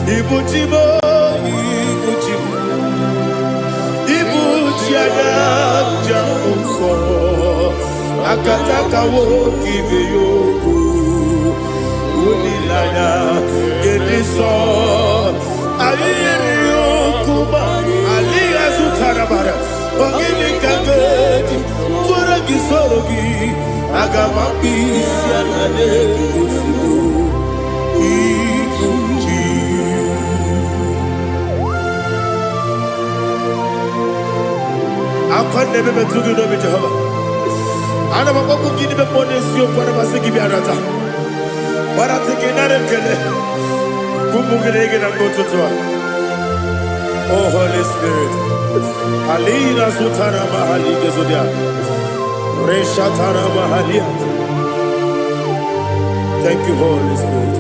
Ibu chi m, ibu chi m, ibu chi anya njem nsọ, akataka nwoke ibe ya okwu, olileanya nke ndị nsọ. Anyị yiri ya okwu ma alịghị azụtara mara. Ọ gịnị ka m ga-eji tụọrọ gị, soro gị? Aga m akpụ isi ala n'ozugbo. Ibu chi. Akwa na-ebe metụ gị n'obi, Jehova. Ana m akpọkwu gị n'ime mmụọ n'eziokwu. Ana m asị gị bịa nata gbarata gị, nara ekele ụmụ gị na gị na mgbe ụtụtụ a. Oh Holy Spirit, alina sutara mahali gezodia reshatara mahalia. Thank you, Holy Spirit.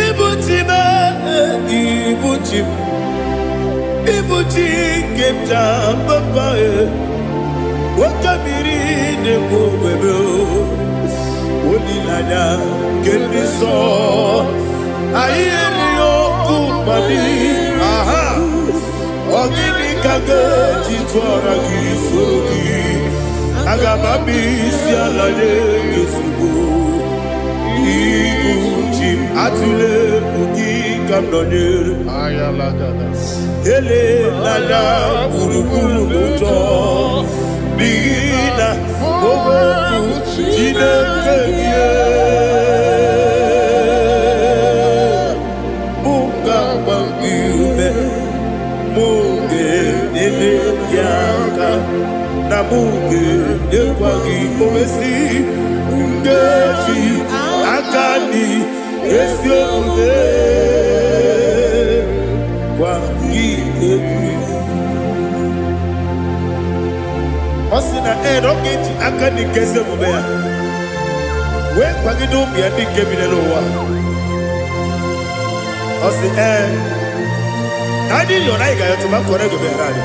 Ibuchi m, ibuchi m, ibuchi nke m ji papa e, oke mmiri na-ekwu ogbebe, olileanya nke ndị nsọ. Anyị erighị okwu mmadụ aha. Ọ gịnị ka ga-eji tụọra gị, soro gị? Aga m abịa isi ala nye gị ozugbo. Ibu chi m, atụla egwu, gị ka m nọnyere. Elela gburugburu n'ụjọ, n'ihi na okwu Chineke gị mụ ga-agba gị ume, mụ ga-enyere gị aka, na mụ ga-enyekwa gị owesi nkeji aka dị ezi omume gwa gị egwu. Ọ sị na ee, na ọ ga-eji aka dị nke ezi omume ya wee kwagide ụmụ ya ndị nke bi n'ụwa. Ọ sị ee, na anyị yọrọ, anyị ga-ayọtụ ma kọrọ ego meghere anyị.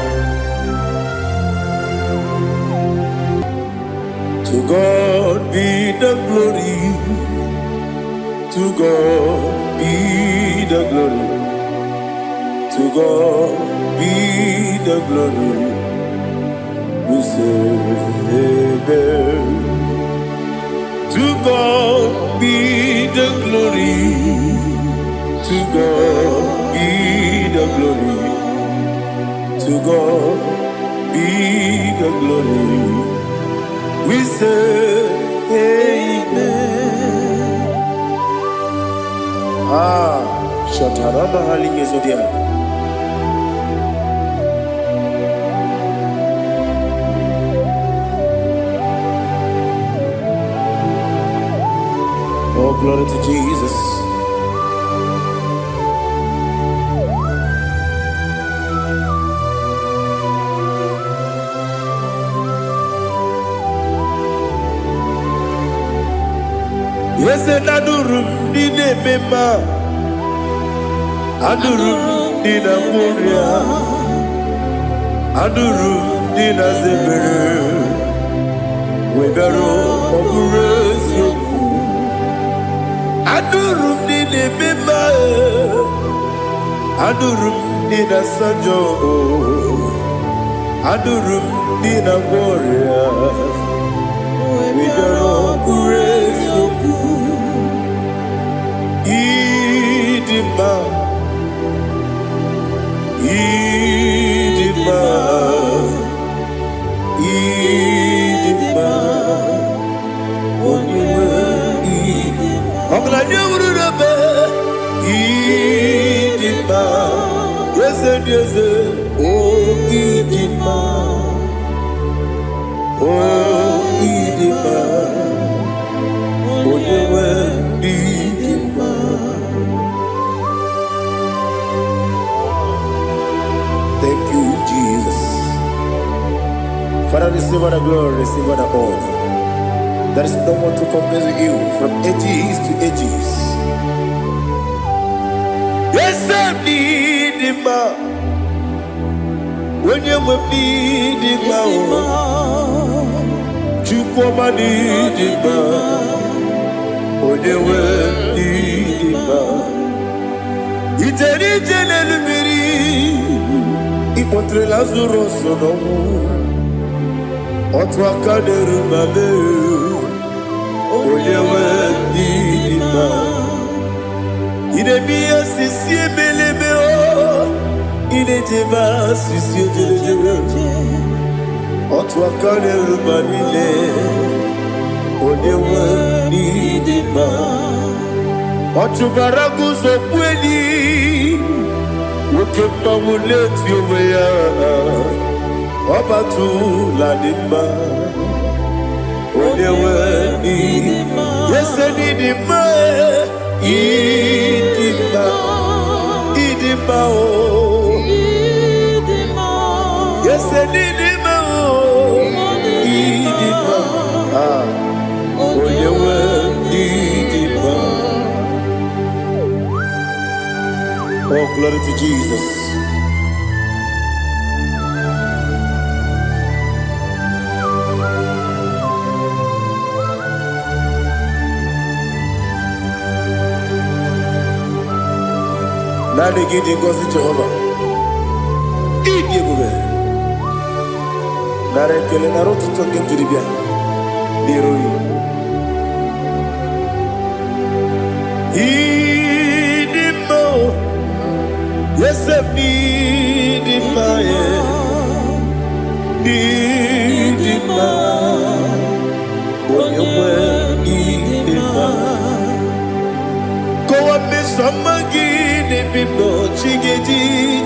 To God be the glory, to God be the glory, to God be the glory. We say amen. To God be the glory, to God be the glory, to God be the glory. We say amen. Ah, Shatarama Hali. Oh, glory to Jesus. Eze, na anụrụ m ndị na-eme mma, anụrụ m ndị na-agwọ ọrịa, anụrụ m ndị na-aza ebere wee bịaruo. Ọ bụrụ eziokwu, anụrụ m ndị na-eme mma, anụrụ m ndị na-asa njọ, anụrụ m ndị na-agwọ ọrịa wee bịaruo. Ọ bụrụ eziokwu, ịdị mma, ịdị mma, ịdị mma, onye nwe ọgaranya wuru n'ebe. Ịdị mma, eze dị eze, o ịdị mma, o ịdị mma, onye nwe ịdị mma. Thank you, Jesus. Father, receive all the glory, receive all the honor. There is no one to compare with you from ages to ages. Yes, I need him. Onye nwe m n'ịdị mma o, Chukwuma n'ịdị mma, onye nwe Ịkpọtere Lazarọs n'ọnwụ. Otu aka na-eru mba mee, onye nwe ndị dị mma. Ị na-eme ihe osisi ebelebe o, ị na-ejebe asịsị ejelejele. Otu aka na-eru mba niile, onye nwe ndị dị mma. Ọ chụbara guzo kweli, nwoke mmanwụ na-eti onwe ya. Ọbatụla dị mma, onye nwe ndị ese dị mma, ịdị mma, ịdị mma o. Ese dị mma o, ịdị mma. Ah, onye nwe ndị dị mma. Oh, glory to Jesus. Naanị gị dị ngọzi, Jehova. Ịdị ebube. Nara ekele, nara ụtụtụ nke m jiri bịa n'iru gị. Ịdị mma o, ese m ịdị mma e, ịdị mma, onye nwe ịdị mma. Kọwa mmeso ọma gị n'ebe m nọ, chi ga-eji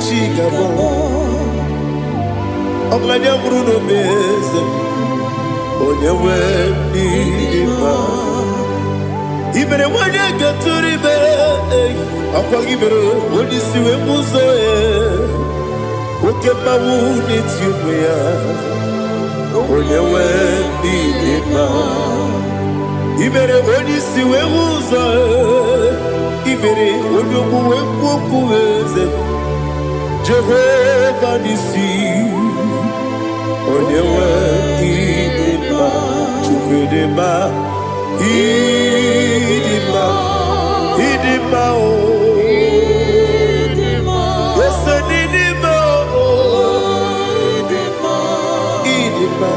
chi ga-abọ. Ọgaranya nwụrụ n'obe eze m, onye nwe ịdị mma. I mere nwanyị gatụrụ ime, ọkwa gị mere onye isi wee mụ ụzọ ya. Oke mmanwụ na-eti onwe ya, onye nwe ịdị mma. I mere onye isi wee hụ ụzọ, i mere onye okwu wee kwuo okwu eze. Jehova n'isi, onye nwe ịdị mma. Chukwu dị mma, ịdị mma, ịdị mma o. Ese n'ịdị mma o, ịdị mma.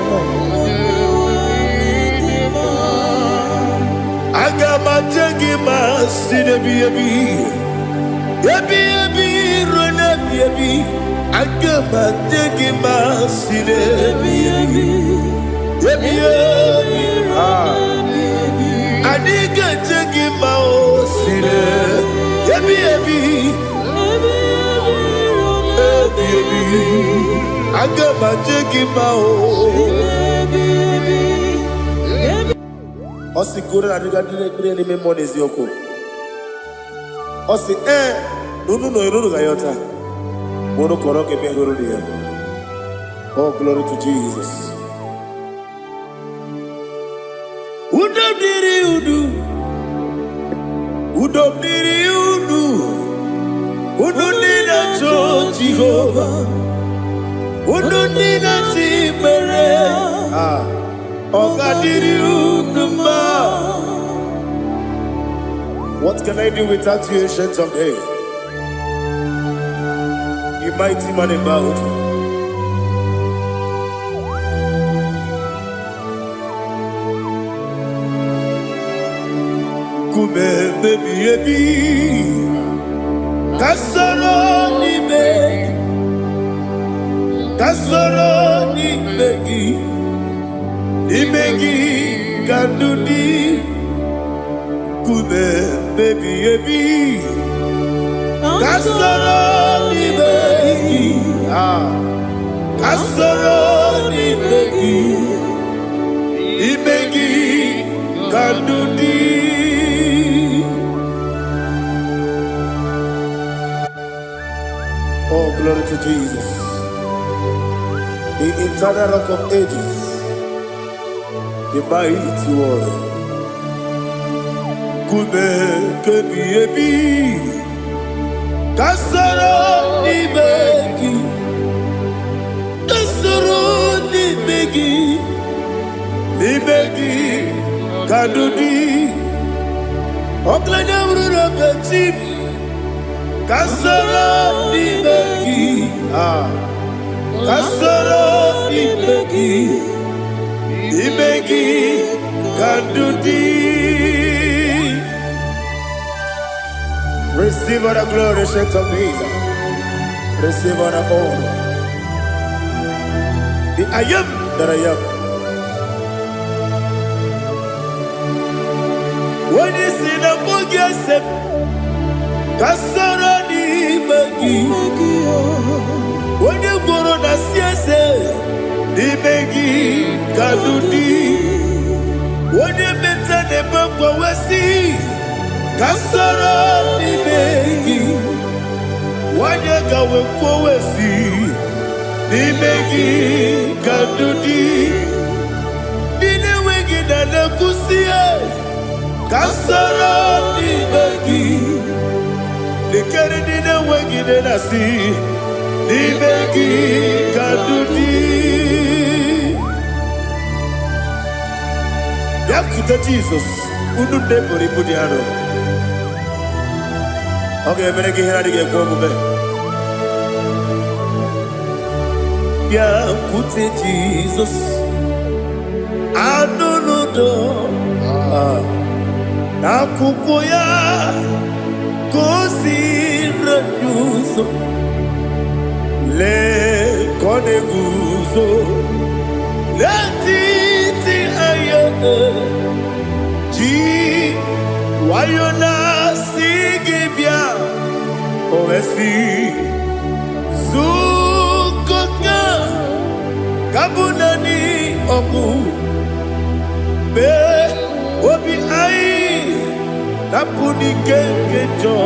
Aga m aje gị ma si n'ebi ebi ebi ebi ruo n'ebi ebi. Aga m aje gị ma si n'ebi ebi ebi ebi. Ah. Anyị ga-eje gị ma o si n'ebi ebi ebi ebi. Aga m aje gị ma o. Ọ sị goro na adịga ndị na-ekpere n'ime mmụọ n'eziokwu. Ọ sị ee na unu nọ unu ga-ayọta ma unu kọrọ ka ebe hụrụ ya. Oh, glory to Jesus. Udo dịrị unu, udo dịrị unu, unu ndị na-achọ Jehova, unu ndị na-achọ ikpere. Ah, ọ ga-adịrị unu mma. What can I do without you, Ancient of Days? You mighty man in battle. Nkume ebi ebi, ka soro n'ime gị, ka soro n'ime gị, n'ime gị ka ndụ dị. Nkume ebi ebi, ka soro n'ime gị, ah, ka soro n'ime gị, n'ime gị ka ndụ dị. Oh, glory to Jesus. The eternal Rock of Ages, the mighty one. Nkume kebi ebi, ka soro n'ime gị, ka soro n'ime gị, n'ime gị ka ndụ dị. Ọgaranya bụrụ na chi m, ka soro n'ime gị, ah. Ka soro n'ime gị, n'ime gị ka ndụ dị. Receive all the glory, Ancient of Days. Receive all the honor. The I am that I am. Onye si na mbụ gị ese m, ka soro n'ime gị. Onye gworo na si eze, n'ime gị ka ndụ dị. Onye meta na-ebe mgbanwe, ka soro n'ime gị. Nwanyị ka wee kwuo si, n'ime gị ka ndụ dị. Ndị na-enweghị na na-ekwusi, ka soro n'ime gị. Lekere ndị na-enweghị nne na-asị, n'ime gị ka ndụ dị. Bịakwute Jizọs, unu nne pụrụ ibu dị arọ. Ọ ga-emere gị ihe na-adịghị ekwe omume. Bịakwute Jizọs, anụ n'udo n'akwụkwọ ya ka o si anyị ụzọ. Lee ka ọ na-eguzo n'etiti anyị, ji nwayọ na-asị gị bịa. O wee sị, zukọta ka bụ naanị ọgwụ mee obi anyị napụ n'ike nke njọ.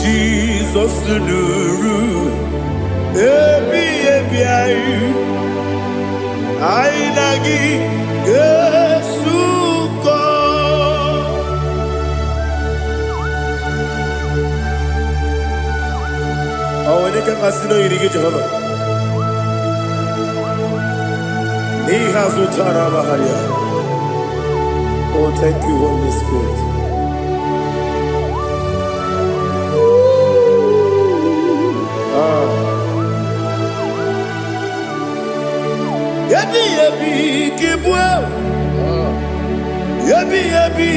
Jizọs nụrụ ebi ebi anyị, anyị na gị ga-esukọ. Ọ nwere ike mmasị na oyiri gị, Jehova, n'ihe azụ tara abaharịa. Oh, thank you, Holy Spirit. Ah. Ebi ebi ka ịbụ, ebi ebi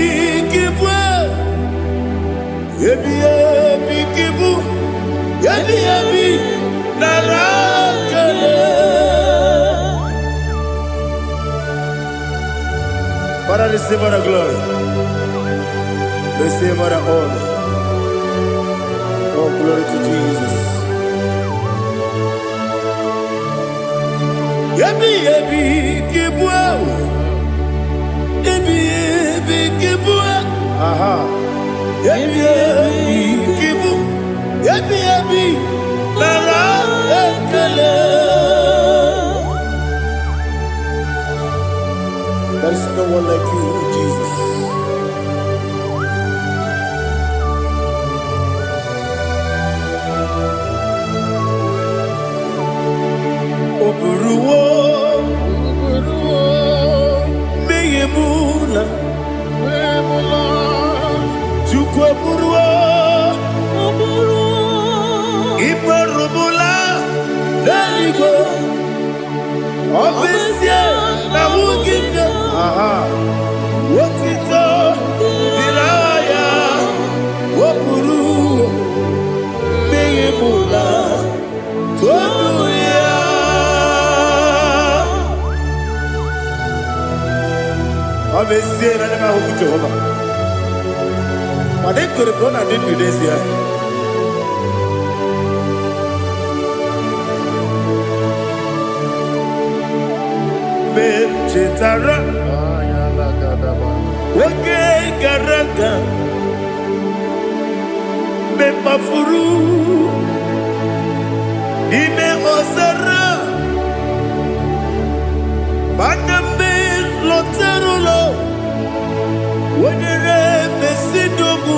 ka ịbụ, ebi ebi ka ịbụ, ebi ebi nara ekele. Father, receive all the glory. Receive all the honor. Oh, glory to Jesus. Ebi ebi ka ịbụ, ebi ebi ka ịbụ, aha. Ebi ebi ka ịbụ, ebi ebi nara ekele. There is no one like you, Jesus. O buruwo mmehie m na Chukwu eburuwo ikperubula n'eluigwe. Ọ bụ ezie na ahụghị m ya, aha, otito dịrị aha ya. O buru mmehie m na tonu ya. Ọ bụ ezie na anya m ahụghị Jehova, mana ekwere m na ọ na-adị ndụ n'ezie. Mgbe m chetara oge gara aga, mgbe m kpafuru n'ime ọzara, mana mgbe m lọtara ụlọ, wenyere mesidogbu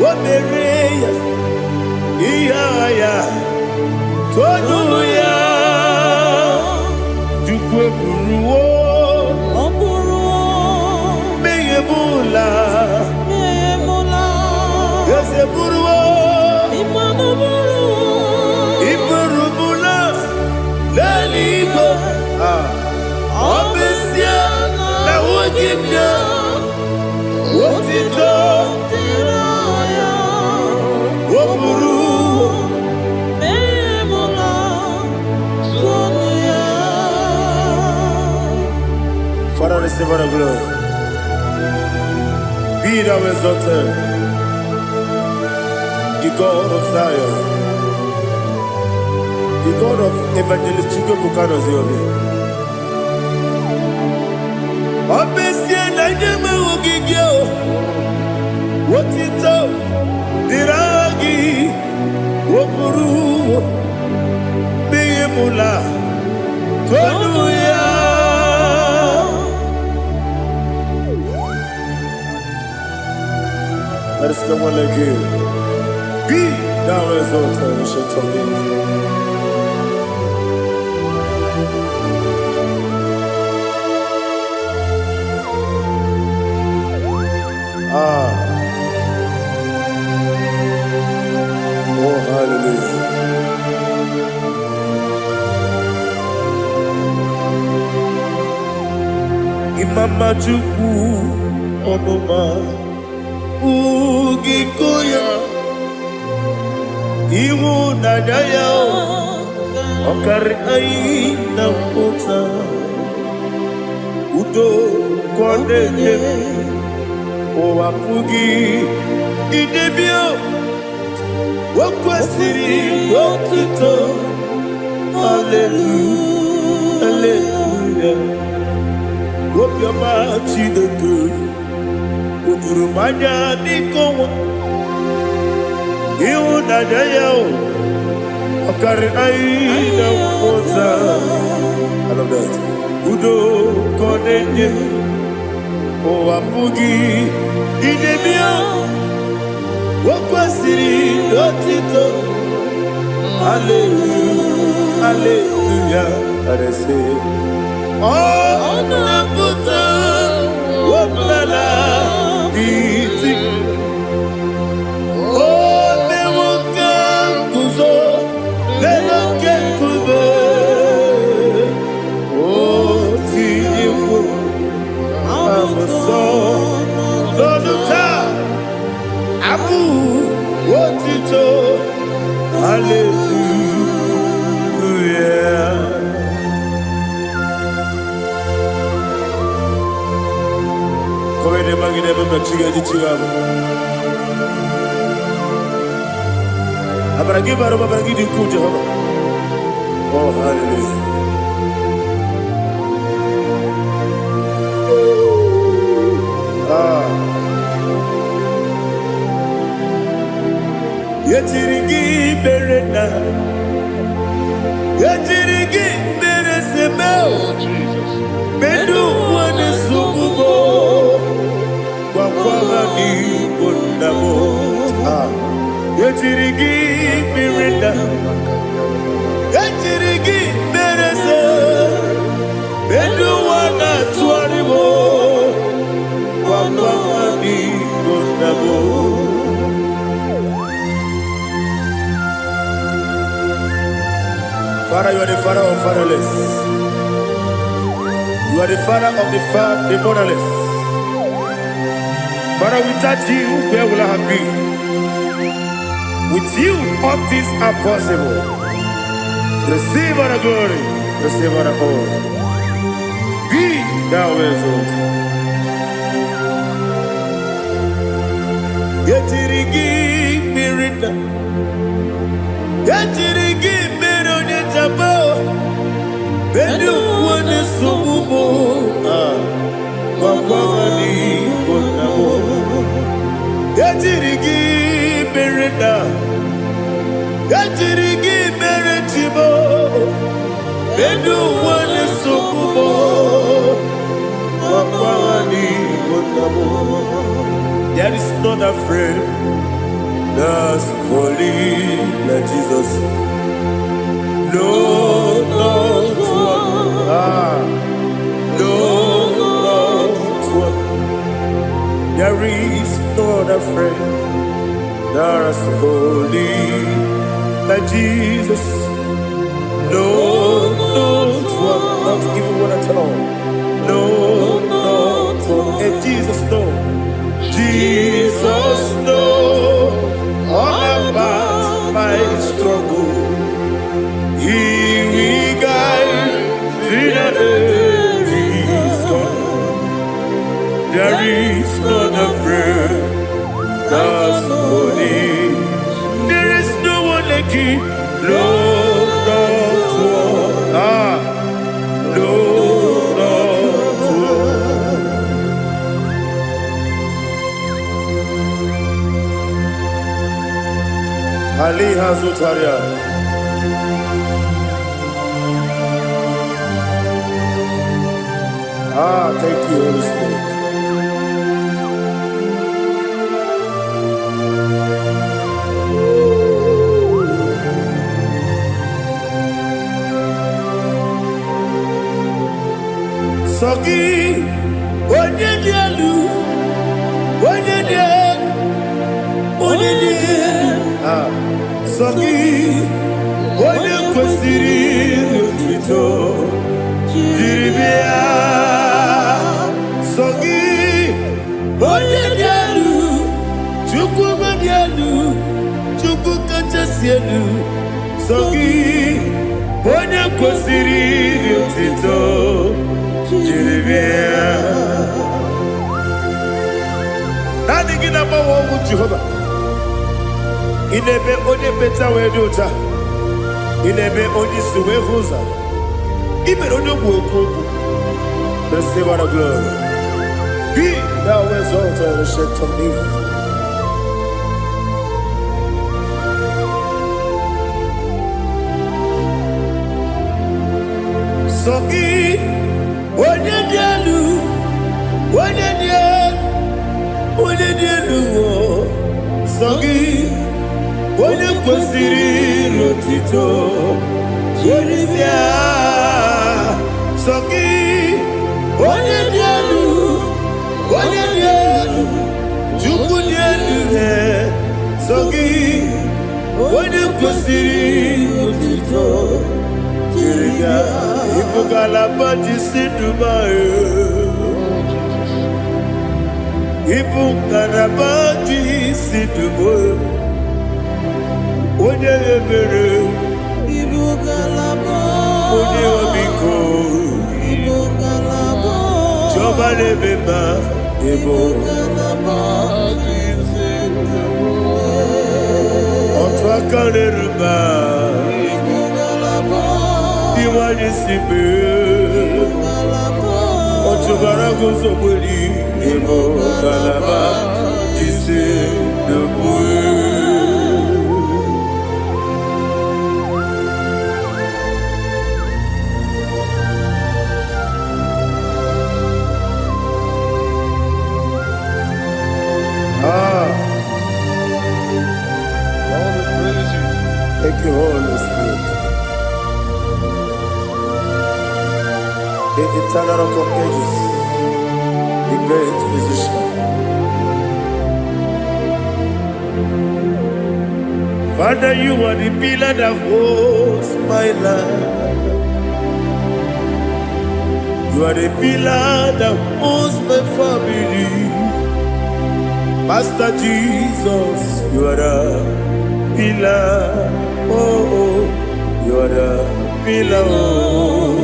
o mere ya ihe agha ya tonu ya. Chukwu eburuwo Ọ bụrụ mmehie m ụla. emula. Eze buruwo Ịmanụ bụrụ iburu m. gị bịa. Otito dịrị ya. O buru. Memula tonu ya. Father, receive all the glory. Be thou exalted, the God of Zion, the God of Evangelist Chukwuebuka Obi. Ọ bụ ezie na nye m ogige o, otito dịrị aha gị, o buru n'ihi mụla tonu ya. There is no one like you. Be thou exalted, ancient of days. Ah, oh hallelujah. Imama Chukwu ọmụma ugiko ya, ịhụnanya ya ọkarị anyị na mpụta, udo ka ọ na-enye m, ụwa pụghị idebe. O kwesịrị otuto. Hallelujah, hallelujah. Obiọma Chineke o juru m anya dịka ọnwa, ịhụnanya ya o ọkarị anyị na mmụta. I love that. Udo ka ọ na-enye m, ụwa pụghị idebe ya. O kwesịrị otito. Hallelujah, hallelujah. Arese ọ na-apụta ọbụla iti o mewo ka nguzo n'elu oke nkume, o tinyewo abụsọ n'ọnụ taa abụ otito. Hallelujah. Kọwede magide ebe mmechi ga eji chi abụ. Amara gị bara ụba, amara gị dị ukwuu, Jehova. Oh, hallelujah. Ah. Ejiri gị mere na ejiri gị mere seme. Oh, Jesus. Medu ụwa na-esogbu m, gwakwa ha n'igbo nna m. Ah. Ejiri gị mere na ejiri gị mere se medu ụwa na-atụgharị m, gwakwa ha n'igbo nna m. Father, you are the father of fatherless. You are the father of the motherless. Father, without you, where will I have been? With you, all things are possible. Receive all the glory, receive all the honor. Be thou exalted. Ejiri gị mmiri na ejiri gị mere onye jaba ndị ụwa na-esogbu m. Ah, gwakwa ha n'igbo nna m. Ejiri gị mere na ejiri gị mere chibo ndị ụwa na-esogbu m, gwakwa ha n'igbo nna m. There is not a friend that's holy like Jesus. No, not one. Ah, no, not one. There is no other friend that's holy like Jesus. No, not one. Not even one at all. No, not one. Aliha Zutaria. Ah, thank you, Holy Spirit. Sọ gị, onye dị elu, onye dị elu, onye dị elu. Ah, sọ gị, onye kwesịrị otuto jiri bịa. Sọ gị, onye dị elu, Chukwu dị elu, Chukwu kachasị elu. Sọ gị, onye kwesịrị otuto jiri bịa. Naanị gị na-agbanwe ọnwụ Jehova. Ị na-eme onye mkpeta wee dị ụcha. Ị na-eme onye isi wee hụ ụzọ. Ị mere onye ogbu okwu okwu. Receive all the glory. Be thou exalted, ancient of days. Sọ gị, onye dị elu, onye dị elu, onye dị elu, o. Sọ gị, onye kwesịrị otito jiri bịa. Sọ gị, onye dị elu, onye dị elu, Chukwu dị elu, eh. Sọ gị, onye kwesịrị otito jiri bịa. Ịbụ ngalaba ji si Dubai. Ịbụ ngalaba ji si Dubai. Onye ebere, Ibu ngalaba. Onye ọmịiko, Ibu ngalaba. Chiọma na-eme mma, ịbụ Ibu ngalaba ji otu aka na-eru mba, Ibu ngalaba. Iwanye si mee. Ngalaba. Ọchụbara guzogberi, ịbụ ngalaba ji si Dubai. Ah, Lord, we praise you. Thank you, Holy Spirit. The eternal rock of ages, the great physician. Father, you are the pillar that holds my life. You are the pillar that holds my family. Master Jesus, you are the pillar. Oh, oh, you are the pillar. Oh,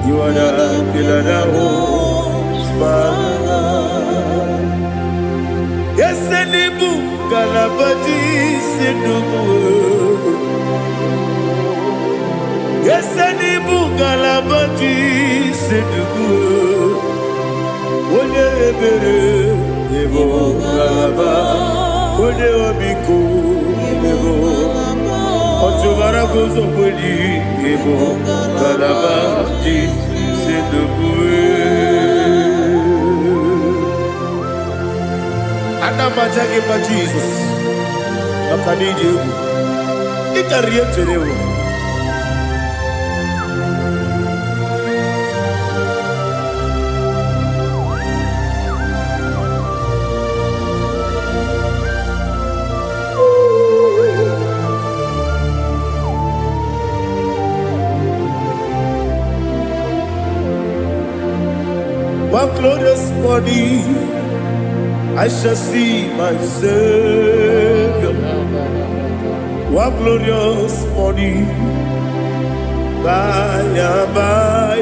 you are the pillar that holds my life. Esenibu kalabati sinubu. Esenibu kalabati sinubu. Onye ebere ebo kalaba. Onye ọmịiko ebo. Ọchụbara guzogbeli ebo kalaba ji sinubu. Ana m aja gị mma Jizọs maka na ịdị egwu. Ị karịrị ihe m chere ewu. One glorious morning, I shall see my Savior. One glorious morning, by and by.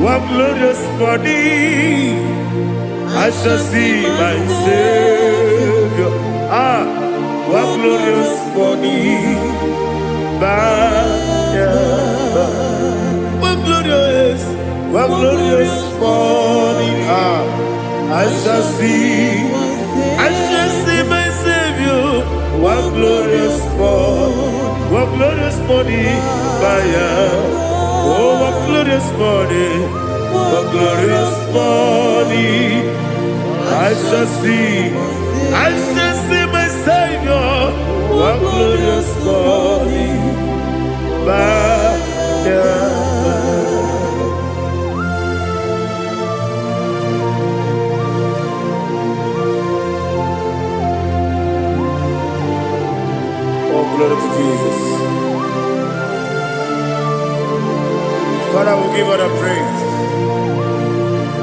One glorious morning, I shall see my Savior. Ah, one glorious morning, by and by. One glorious, one glorious morning. Ah, I shall see my Savior. What glorious morning, what glorious morning by and. Oh, what glorious morning, what glorious morning. I shall see, I shall see my Savior. What glorious morning by and. Oh, glory to Jesus. Father, we give all the praise.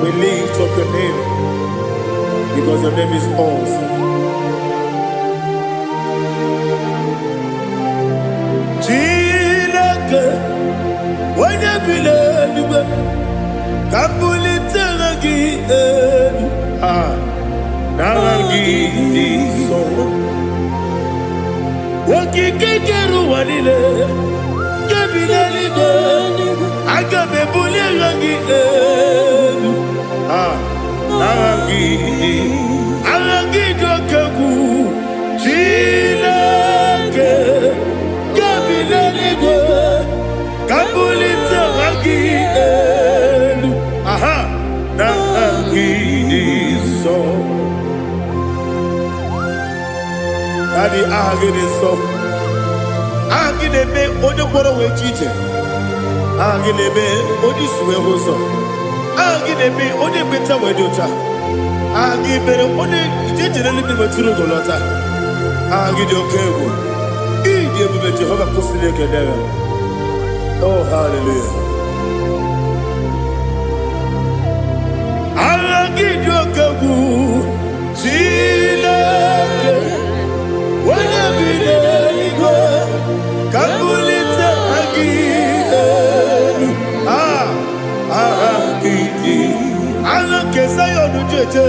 We lift up your name because your name is awesome. Chineke, onye bi n'eluigwe, ka m bulite aha gị elu. Ah, n'aha gị dị nsọ. Okike kere ụwa niile, nke bi n'eluigwe, aga m ebuli aha gị elu. Ah, n'aha gị dị, aha gị dị oke egwu. Chineke, nke bi n'eluigwe, ka m bulite aha gị elu. Aha, n'aha gị dị nsọ. Daddy, aha gị dị nsọ. Aha gị na-eme onye mkpọrọ wee ji ije. Aha gị na-eme onye isi wee hụ ụzọ. Aha gị na-eme onye ekpenta wee dị ụcha. Aha gị mere onye ije jere eluigwe wetụrụ ugo lọta. Aha gị dị oke egwu. Ịdị ebube Jehova kwụsịrị ekele ya. Oh, hallelujah. Aha gị dị oke egwu. Chineke, onye bi n'eluigwe, ka m bulite aha gị elu. Ah, aha gị dị. Aha nke Zion jeje.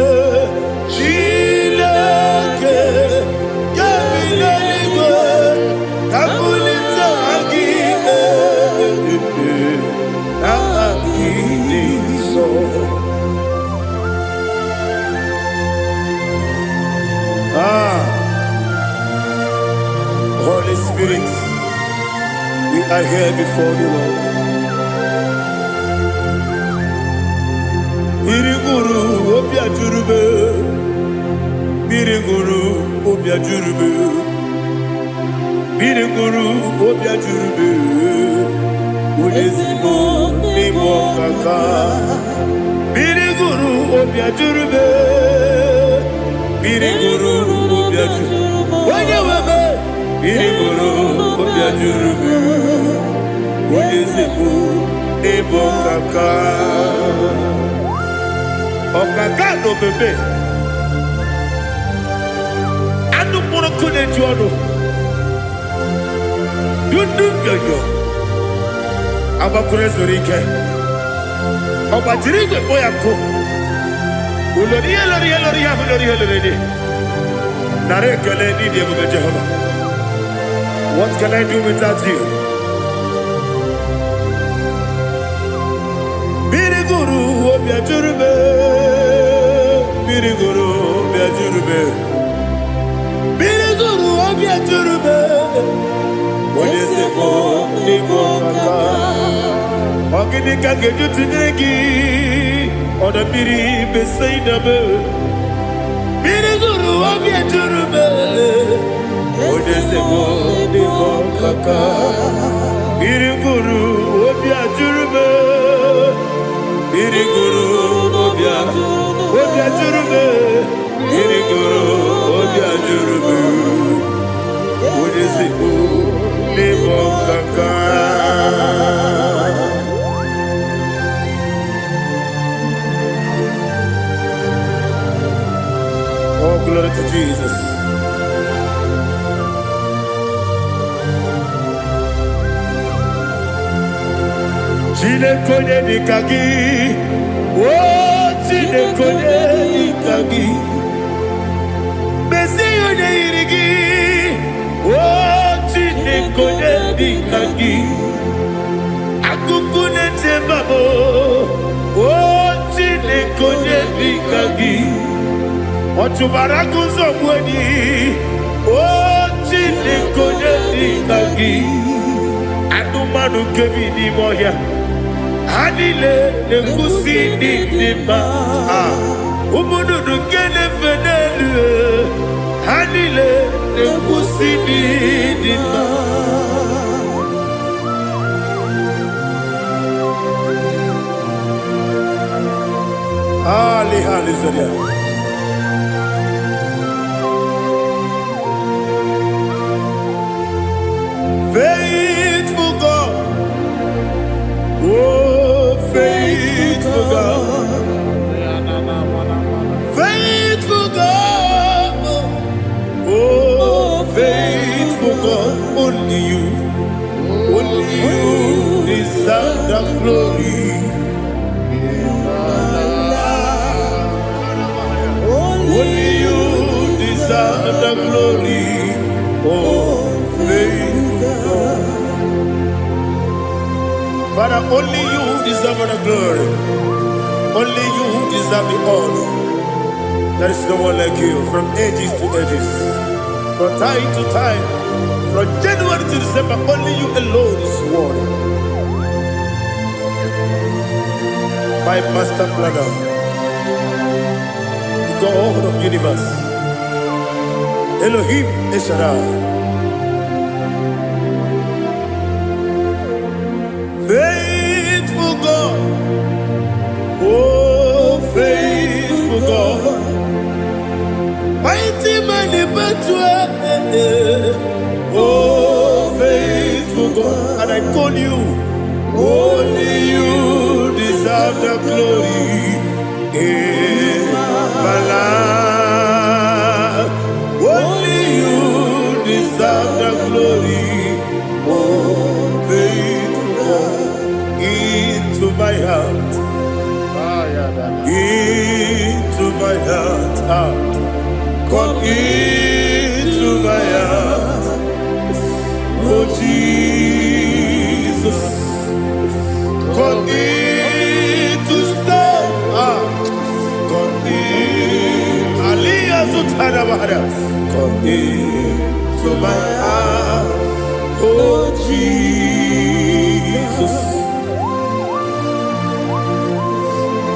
Chineke, nke bi n'eluigwe, ka m bulite aha gị elu. Aha gị dị nsọ. Ah, Holy Spirit, we are here before you, Lord. Mmiri ṅụrụ obi ajụrụ m. Mmiri ṅụrụ obi ajụrụ m. Mmiri ṅụrụ obi ajụrụ m. Onye ezigbo n'ime ọkaka. Mmiri ṅụrụ obi ajụrụ m. Mmiri ṅụrụ obi ajụrụ. Onye nwe m. Mmiri ṅụrụ obi ajụrụ m. Onye ezigbo n'ịbụ ọkaka. Ọkaka na omeme. Anụ mkpụrụ nkụ na-eju ọnụ. Dundu nyonyo. Agbakwuru ezuru ike. Ọ gbajiri igwe kpọ ya nkụ. Ulori ihe lori ihe lori ihe ahụ lori ihe lori dị. Nara ekele n'ịdị ebube Jehova. What can I do without you? Mmiri gụrụ obi ajụrụ m. Mmiri gụrụ obi ajụrụ m. Mmiri gụrụ obi ajụrụ m. Onye ezigbo n'ịbụ ọkaka. Ọ gịnị ka m ga-eji tụnyere gị? Ọdọ mmiri Besaida m. Mmiri gụrụ obi ejuru m. Onye ezigbo n'ịbụ ọkaka. Mmiri gụrụ obi ajụrụ m. Mmiri gụrụ obi ajụrụ m. Mmiri gụrụ obi ajụrụ m. Onye ezigbo n'ịbụ ọkaka. Oh, glory to Jesus. Chineke onye dịka gị, o Chineke onye dịka gị, mezie onye yiri gị, o Chineke onye dịka gị, akụkụ na-eche mba m, o Chineke onye dịka gị, ọ chụbara agụ ụzọ gbuo enyi, o. Chineke, onye dị ka gị? Anụmanụ nke bi n'ime ọhịa, ha niile na-ekwusi ndị dị mma. Ah, ụmụ nnụnụ nke na-efe n'elu, ha niile na-ekwusi ndị dị mma. Ali, hallelujah. Faithful God, oh, faithful God, faithful God, oh, faithful God, only you deserve the glory. Only you deserve the glory. Oh, faithful God. Father, only you deserve the glory. Only you deserve the honor. There is no one like you from ages to ages, from time to time, from January to December. Only you alone is worthy. My master planner, the God of universe, Elohim El Shaddai. Faithful God, oh, faithful God, mighty man in battle, oh, faithful God, and I call you, only you deserve the glory in my life. Only you deserve the glory, oh, faithful God, into my heart, into my heart, ah. Come into my heart, oh Jesus. Come in to stay. Ah, come in. Aliyah Zutara Bahara. Come in to my heart, oh Jesus.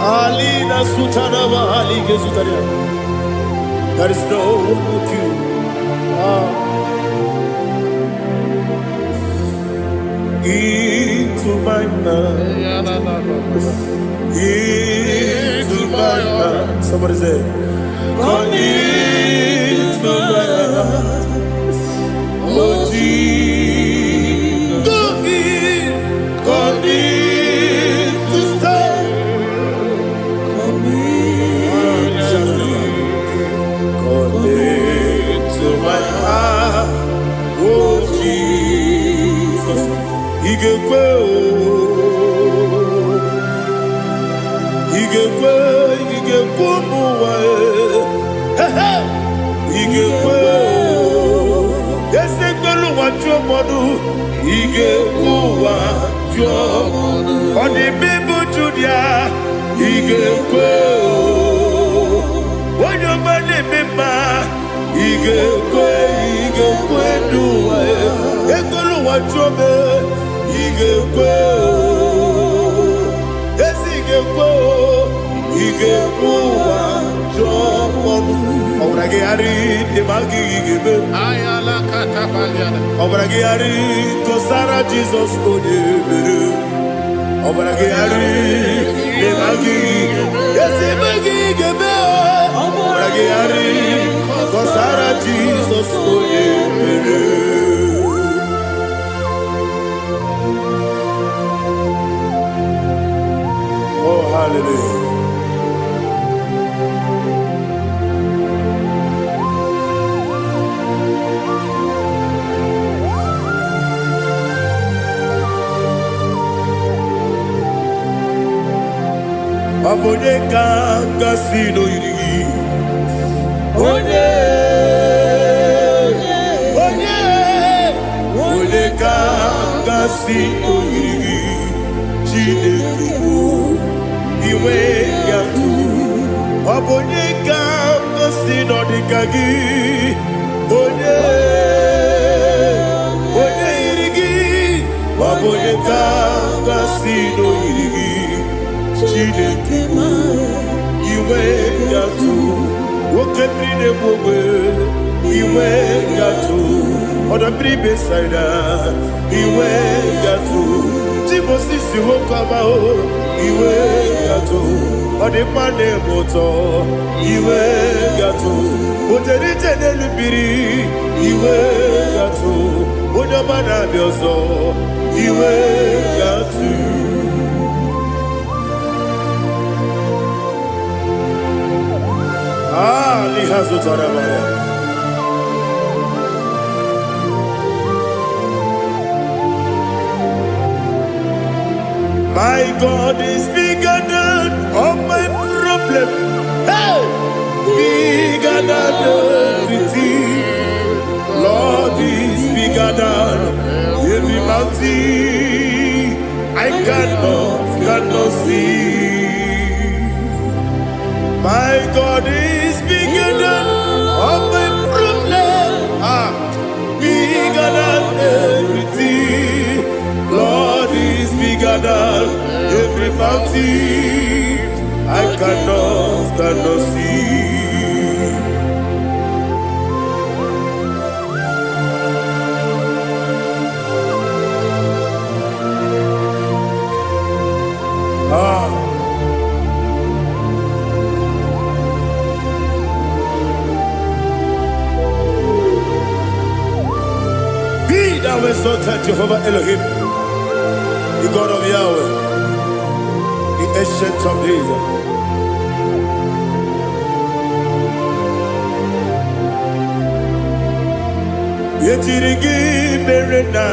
Alina Sutara Bahali Gezutaria. There is no one like you. Ah. Into my heart, into my heart. Somebody say, come into my heart, oh Jesus. Come in to stay. Come in. Come into my heart, oh Jesus. Ị ga-ekwe o, ị ga-ekwe, ị ga-ekwe ụmụ ụwa e. He he! Ị ga-ekwe o, eze mgbelu ụwa jụọ mmadụ, ị ga-ekwe ụwa jụọ. Ọ dị bụ Judia, ị ga-ekwe o. Onye ọma na-eme mma, ị ga-ekwe, ị ga-ekwe n'ụwa e. Ekwela ụwa jụọ m, ị ga-ekwe o. Ezi ị ga-ekwe o, ị ga-ekwe ụwa jụọ ọnụ. Ọbara gị ghara ịdị ma gị ga-eme. Ọbara gị ghara kọsara Jizọs onye mere. Ọbara gị ghara ịdị ma gị ezi ma gị ga-eme. Ọbara gị ghara kọsara Jizọs onye mere. Oh, hallelujah. Ọ bụ onye ka gasị n'oyiri gị? Onye, onye, onye ka gasị n'oyiri gị? Chineke bụ inwe ya tụ. Ọ bụ onye ka gasị n'ọdịka gị? Onye, Ọ bụ onye ka m ga-asị n'oyiri gị, Chineke? Inwe gatụ oke mmiri na-egbu ogbe, inwe gatụ ọdọ mmiri Besaida, inwe gatụ Timosisi nwoke ọma o, inwe gatụ ọdịmma na-eme ụtọ, inwe gatụ ojere ije n'elu mmiri, inwe gatụ onye ọma na-abịa ọzọ, inwe gatụ. Ah, liha zụtara mara. My God is bigger than all my problem. Hey! Bigger than everything. Lord is bigger than every mountain I cannot see. My God is bigger than all my problem. Ah, bigger than everything. Lord is bigger than every mountain I cannot see. Ah. Be thou exalted, Jehovah Elohim, the God of Yahweh, the Ancient of Days. Ejiri gị mere na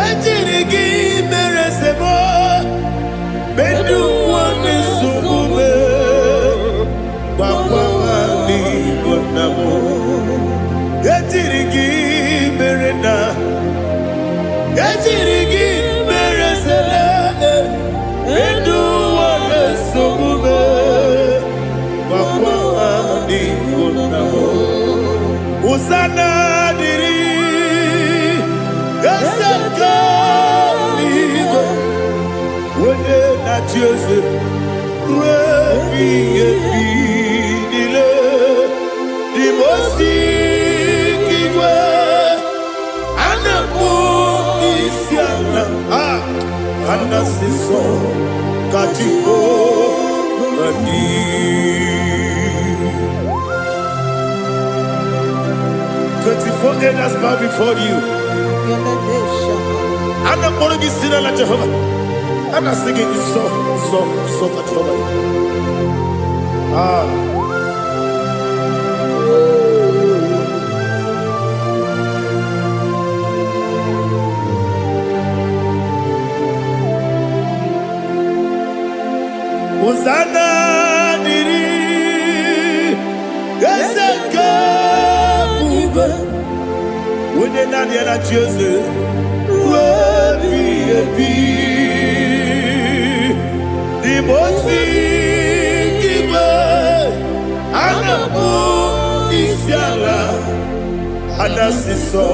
ejiri gị mere sebo mendu ụwa na-esogbu m, gwakwa ha n'Igbo nna m. Ejiri gị mere na ejiri gị mere sele mendu ụwa na-esogbu m, gwakwa ha n'Igbo nna m. Hosanna dịrị eze nke eluigwe, onye na-achị eze ruo ebighị ebi niile. Dị osi igwe a na-akpọ isi ala, a ana-asị nsọ ka Jehova dị. 24 elders bow before you. A na-akpọrọ gị si n'ala Jehova. A na-asị gị nsọ, nsọ, nsọ ka Jehova dị. Ah. Hosanna dịrị eze nke ebube, onye naanị ya na-achị eze ruo ebighị ebi. N'ime ozi igwe a na-akpọ isi ala, a na-asị nsọ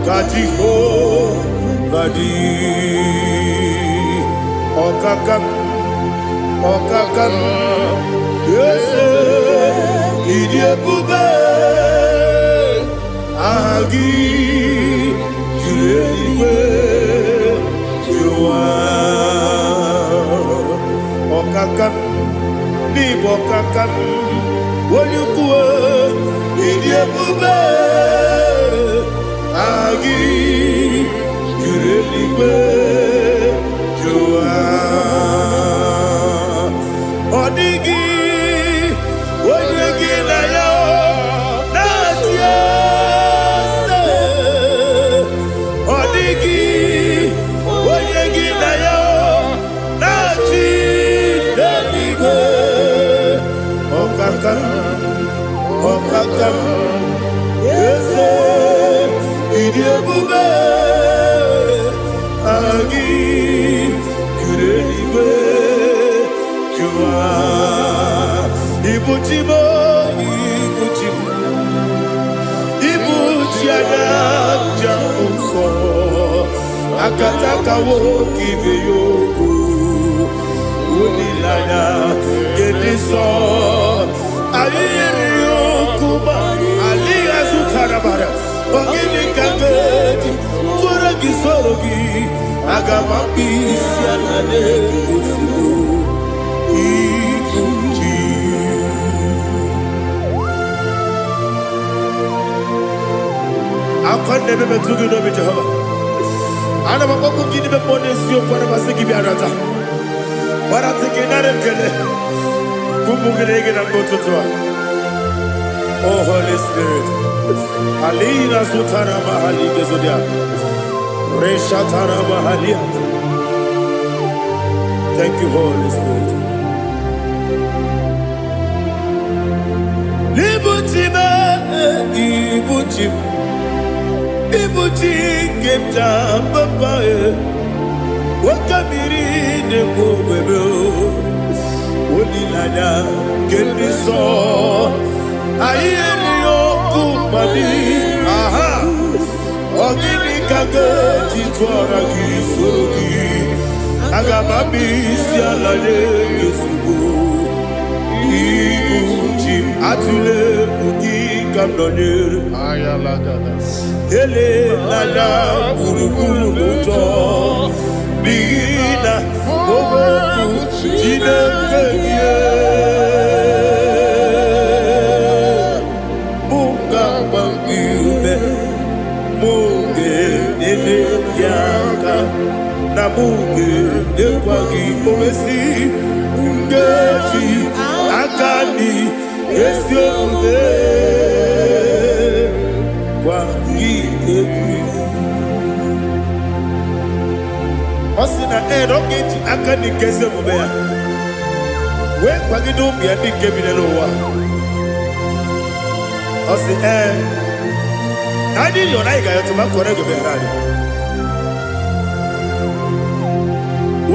ka Jehova dị. Ọkaka m, ọkaka m, eze, ịdị ebube, aha gị juru eluigwe juru ụwa. Ọkaka m, n'ịbụ ọkaka m, onye ukwu, ịdị ebube, aha gị juru eluigwe juru ụwa. Ọ dịghị onye gị na ya na-achị eze. Ọ dịghị onye gị na ya na-achị n'eluigwe. Ọkaka m, ọkaka m, eze, ịdị ebube, aha gị juru eluigwe juru ụwa. Ibu chi m, ibu chi m, ibu chi anya njem nsọ. Akataka nwoke ibe ya okwu. Olileanya nke dị nsọ. Anyị yiri okwu ma alịghị azụtara bara. Ọ gịnị ka m ga-eji tụọrọ gị soro gị? Aga m akpụ isi ala n'ozugbo. Ibu ji. Akwa na-ebe metụ gị n'obi Jehova. Ana m akpọkwu gị n'ime mmụọ n'eziokwu, ana m asị gị bịa nata. Gbarata gị nara ekele. Kwupụ gị na gị na mgbe ụtụtụ a. Oh Holy Spirit. Alina sutara mahali gezodia. Reshatara mahalia. Thank you, Holy Spirit. Ibuchi m, ibuchi m, ibuchi nke m ja papa e. Nwoke mmiri na-ekwu ogbebe o. Olileanya nke ndị nsọ. Anyị erighị ọkụ mmadụ. Aha. Ọ gịnị ka ga-eji tụọra gị soro gị? Aga m abịa isi ala nye gị ozugbo. Ibu chi m, atụla egwu, gị ka m nọnyere. Elela gburugburu n'ụjọ, n'ihi na okwu Chineke gị mụ ga-agba gị ume, mụ ga-enyere gị aka, na mụ ga-enyekwa gị owesi nkeji aka dị ezi omume gwa gị egwu. Ọ sị na ee, na ọ ga-eji aka dị nke ezi omume ya wee kwagide ụmụ ya ndị nke bi n'ụwa. Ọ sị ee, na anyị yọrọ, anyị ga-ayọtụ ma kọrọ ego bịara anyị.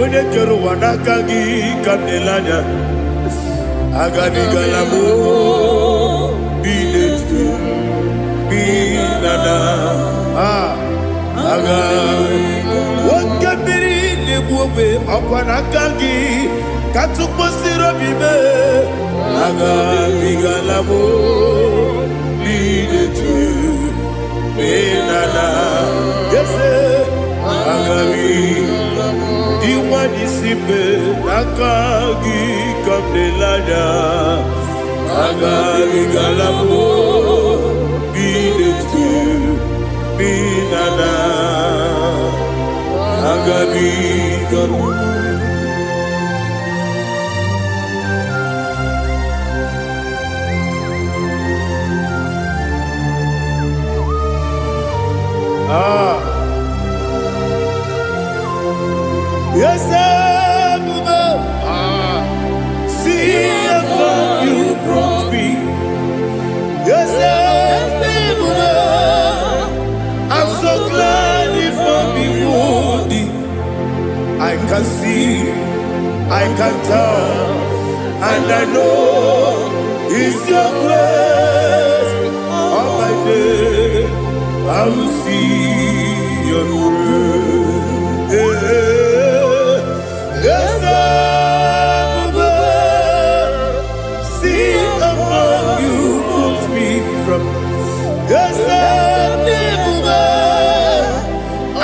Onye kere ụwa, n'aka gị ka m na-ele anya. Agabigala m bi n'etu bi na na a aga. Oke mmiri na-egbu ogbe, ọkwa n'aka gị ka tụkwasịrị obi mee. Agabigala m bi n'etu bi na na ese agabi. Dị nwanyị si mbe, n'aka gị ka m na-ele anya. Agabigala m bi n'etu bi na na agabigala. Ah. Yes, ebube, see how far you brought me. Yes, ebube, I'm so glad you found me worthy. I can see, I can tell, and I know it's your grace. All my day, I will see your grace. Yes, ebube, see how far you put me from. Yes, ebube,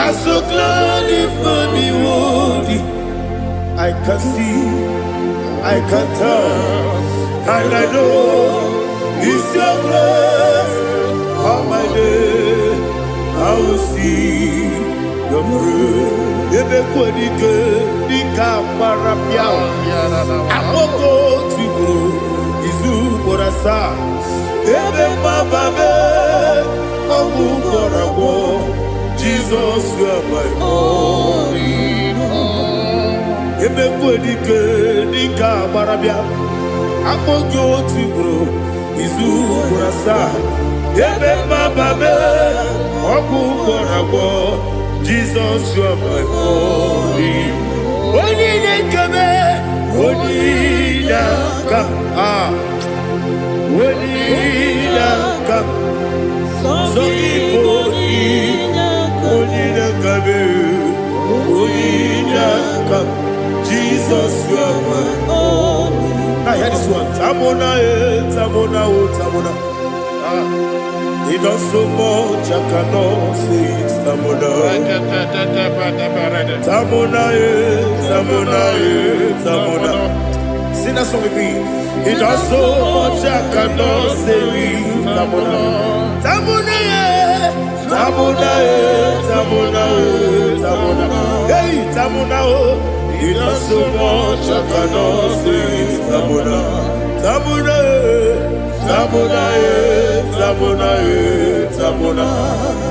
I'm so glad you found me worthy. I can see, I can tell, and I know it's your grace. All my day, I will see your grace. Ebe kwenike dịka gbara pịa akpọkọ tigburu izu ugboro asaa, ebe mgbaba mee ọgwụ gwọrọ agwọ. Jizọs, you are my all. Ebe kwenike dịka gbara bịa akpọ gị otu ugboro izu ugboro asaa, ebe mgbaba mee ọgwụ gwọrọ agwọ. Jizọs, you are my all. Onye na-ekebe, onye na-aka a, onye na-aka sọ gị bụ onye na-akabe. Welcome. Jesus, you are my All in Now hear this one. Tamona, eh, Tamona, oh, Tamona. Ah. He does so much, I cannot say it. Tamona. Tamona, eh, Tamona, eh, Tamona. Sing that song with me. He does so much, I cannot say it. Tamona. Tamona, eh, Tamona, eh, Tamona, eh, Tamona. Hey, Tamona, oh. He does so much, I cannot say it. Tamona. Tamona, eh, Tamona, eh, Tamona, eh, Tamona.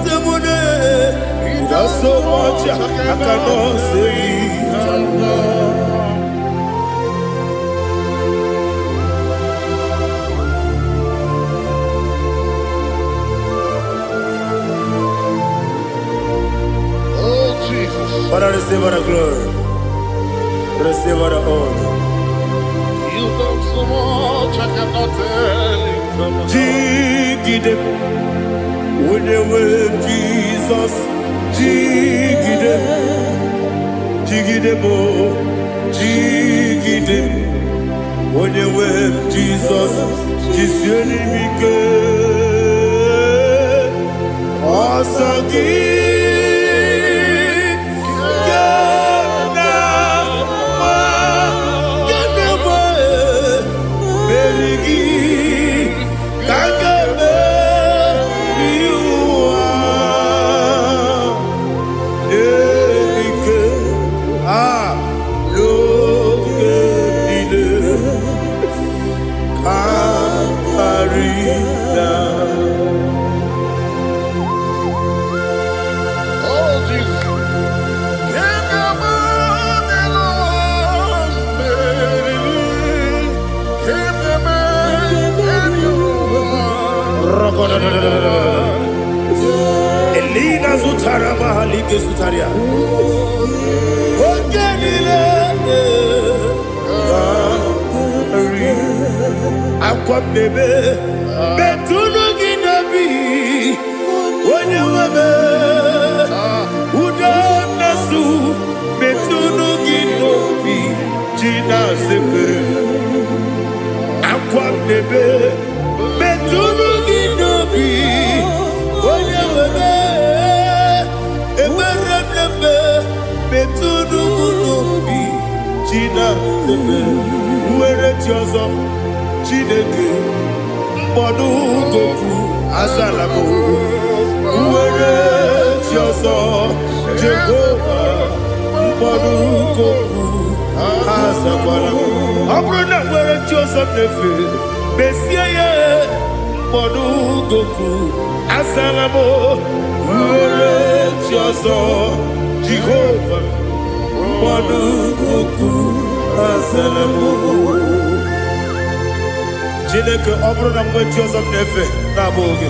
Tamona, eh. He does so much, I cannot say it. Tamona. Oh, Jesus. Father, receive all the glory. Receive all the honor. You've done so much, I cannot tell it. Jigide, onye nwe Jizọs, jigide, jigide m, jigide, onye nwe Jizọs, jisie m ike. Ọsọ gị ka m na-agba, ka m na-agba, meri gị ka m ga-emeri ụwa. Ike a n'oge niile ka karịa. Oh, Jesus. Can come on and on, baby. Can come and you Elina zutara mahalike zutaria. Oge niile karị. Akwa m na-ebe metụnụ gị n'obi onye nwe m ude na-asụ metụnụ gị n'obi ji na-asịpere akwa m na-ebe metụnụ gị n'obi onye nwe m ekpere m na-eme metụnụ m n'obi ji na-asịpere nwere chi ọzọ Chineke mkpọdụ goku azala m nwere chi ọzọ Jehova mkpọdụ goku azakwala m ọ bụrụ na nwere chi ọzọ m na-efe mesie ya mkpọdụ goku azala m nwere chi ọzọ Jehova mkpọdụ goku azala m. Chineke, ọ bụrụ na mgbe chi ọzọ m na-efe na-abụghị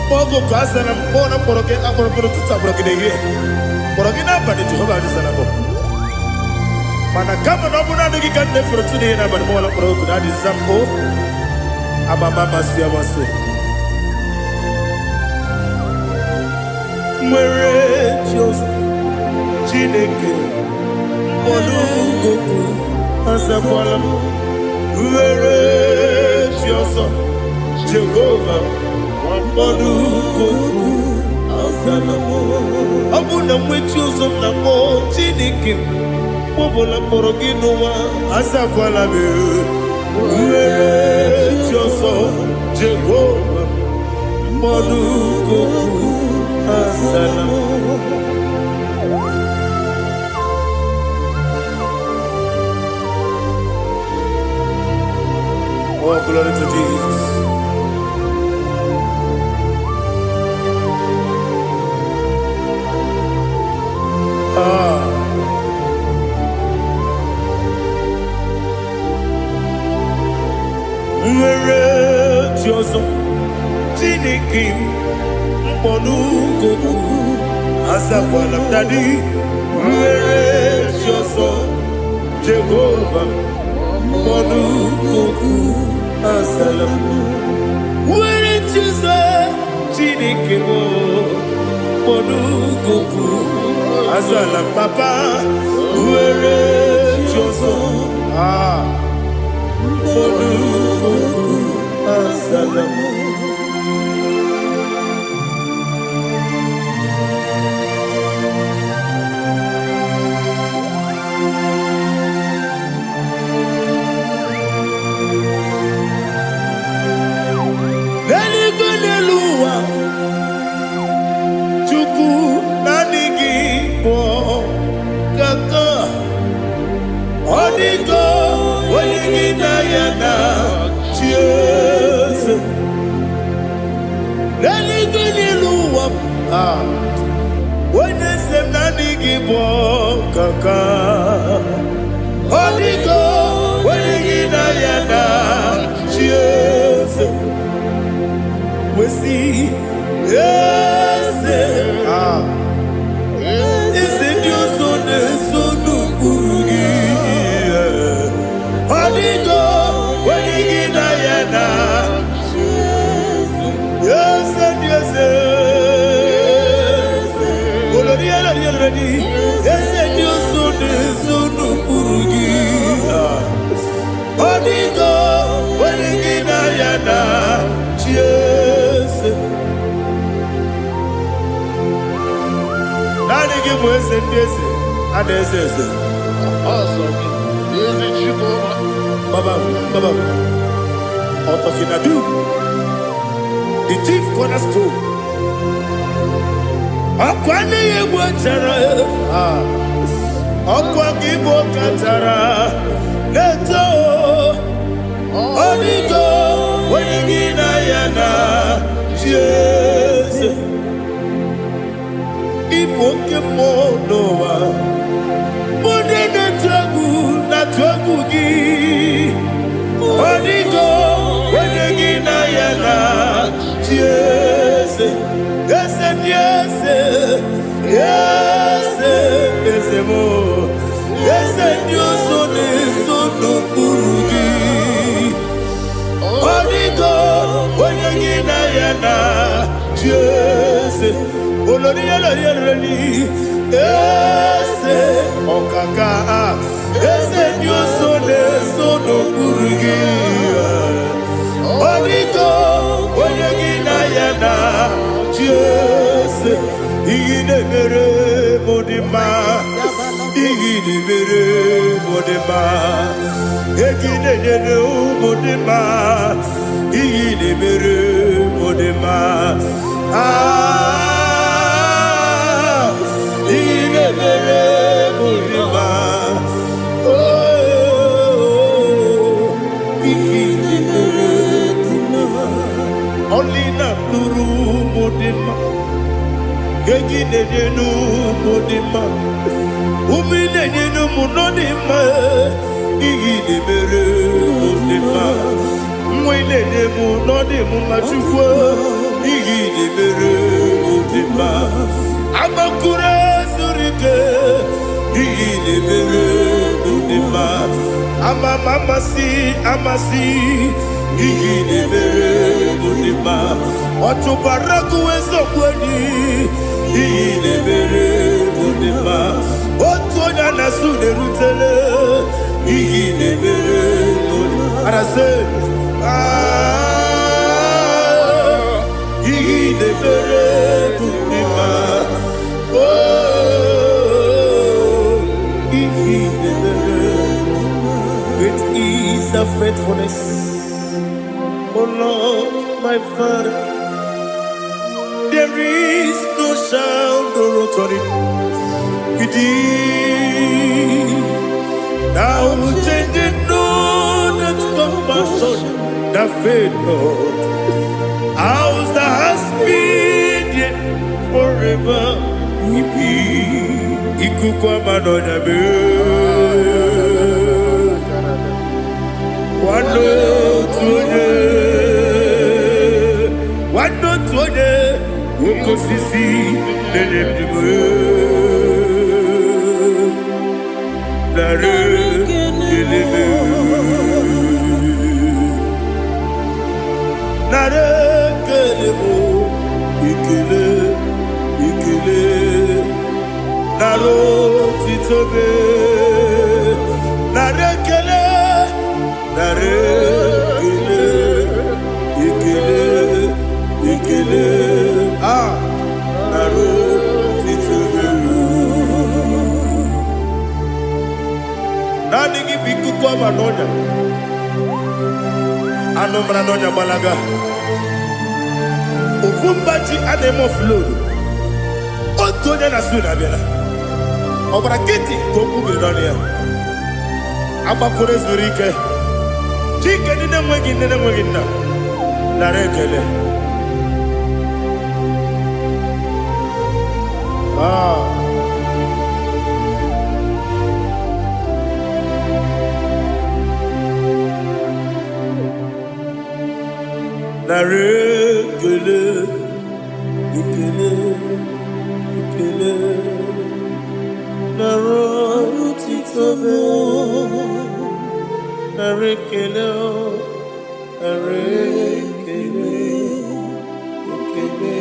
gị oge ka azara m kpọọ na mkpọrọ gị akpọrọ mkpọrọ ụtụtụ akpọrọ gị n'ehihie kpọrọ gị n'abalị Jehova adịzara m mana kama na ọ bụrụ naanị gị ka m na-efere ụtụtụ n'ehihie n'abalị mọla mkpọrọ oku na adịza m o amama amasị amasị nwere chi ọzọ Chineke mkpọrọ goku azakwala m nwere chi ọzọ Jehova mkpọrọ goku azala m ọ bụ na nwe chi ọzọ m na-akpọ Chineke mkpọbụla mkpọrọ gị n'ụwa azakwala m nwere chi ọzọ Jehova mkpọrọ goku azala m. Oh, glory to Jesus. Ah. Nwere chi ọzọ Chineke m mkpọnụgoku azakwala m daddy nwere chi ọzọ Jehova mkpọnụgoku azala m nwere chi ọzọ Chineke m mkpọnụgoku azala m papa. Nwere chi ọzọ. Ah, olukuku azala m. N'eluigwe, n'elu ụwa, Chukwu, naanị gị bụ kaka. Ọ dịgo onye gị na ya na chi eze. N'eluigwe, n'elu ụwa, ah, onye eze m, naanị gị bụ kaka. Ọ dịgo onye gị na ya na chi eze. Wesi eze, ah, eze ndị ọzọ na-eso n'ụkpụrụ gị. Ọ dịgo onye gị na ya na eze ndị eze. Olori elori elori, eze ndị ọzọ na-eso n'ụkpụrụ gị. Ọ dịgo onye gị na ya na chi eze. Naanị gị bụ eze ndị eze a na-eze eze. Ọsọ gị, ezi Chukwu. Baba, Baba, Otokinadu, the chief cornerstone. Ọkwa n'ihe egwu chara, ọkwa gị bụ kachara na-eto. Ọdịgo onye gị na ya na chi eze. Ịbụ oke mmụọ n'ụwa. Ndị na-atụ egwu na-atụ egwu gị. Ọdịgo onye gị na ya na chi eze. Eze ndị eze, eze, eze m, eze ndị ọzọ na-eso n'okpuru gị. Ọdịgo onye gị na ya na chi eze. Olori olori olori, eze ọkaka, eze ndị ọzọ na-eso n'okpuru gị. Ọdịgo onye gị na ya na chi eze. Ihe na-emere m dị mma, ihe na-emere m dị mma, ego ị na-enyere ụmụ dị mma, ihe na-emere m dị mma. Ah, ihe na-emere m dị mma. Oh, ihe na-emere dị mma. Ọlị na-alụrụ ụmụ dị mma, ego ị na-enye n'ụmụ dị mma, ume ị na-enye n'ụmụ nọ dị mma, ihe ị na-emere mụ dị mma, nwa ị na-enye m nọ dị m mma. Chukwu, ihe ị na-emere mụ dị mma. Agbakụrụ zuru ike, ihe ị na-emere mụ dị mma. Ama m amasị amasị, ihe ị na-emere mụ dị mma. Ọchụkwara gụwa eziokwu enyi, ihe ị na-emere mụ dị mma. Otu onye a na-asụ na-erutele, ihe ị na-emere mụ dị mma. Arasị, ah, ihe ị na-emere mụ dị mma. Oh, ihe ị na-emere. Great is the faithfulness, oh Lord, my Father. There is no shadow of turning with thee. Thou changest not thy compassions, they fail not. As thou hast been, yet forever we be. Ikuku ama n'ọnya mee. Nwanne otu onye, nwanne otu onye, oke osisi na-enye ndụ. Narị ekele m. Narị ekele m, ekele, ekele, narị otito m. Anụ mara n'ọnya gbalaga. Ofu mba ji a na-eme offload. Otu onye na su na-abịala. Ọ gbara nkịtị ka okwu biri n'ọnụ ya. Agbakọrọ zuru ike. Chike ndị na-enweghị nne na-enweghị nna. Nara ekele. Ah. Nara ekele, ekele, ekele. Nara otito m. Nara ekele, nara ekele, ekele,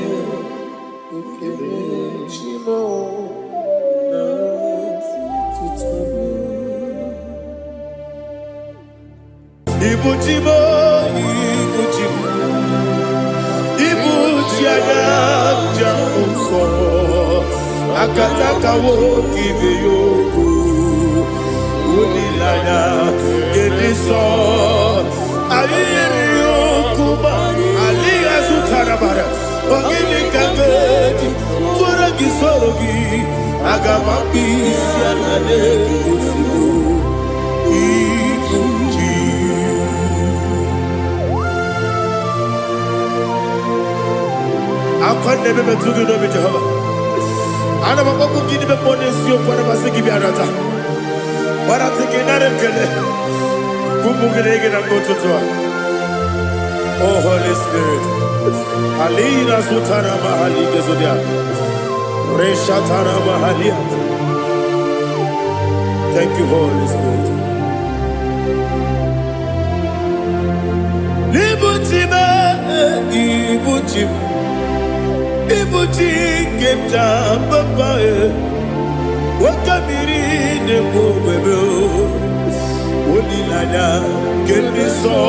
ekele. Chi m o, nara otito m. Ibu chi m, ibu chi m. Ibu chi anya ji ụzọ. Akataka nwoke ibe ya okwu. Olileanya nke dị nsọ. Anyị yiri okwu ma alịghị azụtara bara. Ọ gịnị ka m ga-eji tụọrọ gị soro gị? Aga m akpụ isi ala n'ezigbo ibu chi. Akwa na-eme metụ gị n'obi Jehova. Ana m akpọkwu gị n'ime mmụọ n'eziokwu, ana m asị gị bịa nata. Gbarata gị nara ekele. Ụmụ gị na-ege na mgbe ụtụtụ a. Oh Holy Spirit. Alina zutara mahali gezodia. Reshatara mahalia. Thank you, Holy Spirit. Ibu chi m, ibu chi m, ibu chi nke m ji papa e. Oke mmiri na-egbu ogwebe o. Olileanya nke ndị nsọ.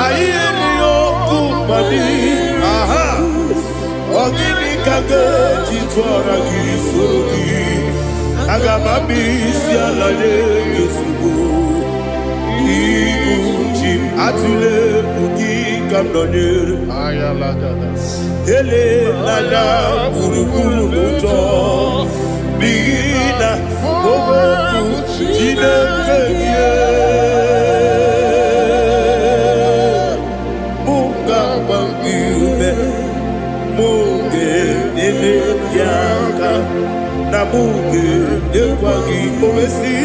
Anyị erighị okwu mmadụ. Aha. Ọ gịnị ka m ga-eji tụọrọ gị soro gị? Aga m abịa isi ala nye gị ozugbo. Ibu chi m, atụla egwu gị ka m nọnyere. Ayalagada. Elela anya gburugburu n'ụjọ n'ihi na okwu Chineke gị mụ ga-agba gị ume, mụ ga-enyere gị aka na mụ ga-enyekwa gị owesi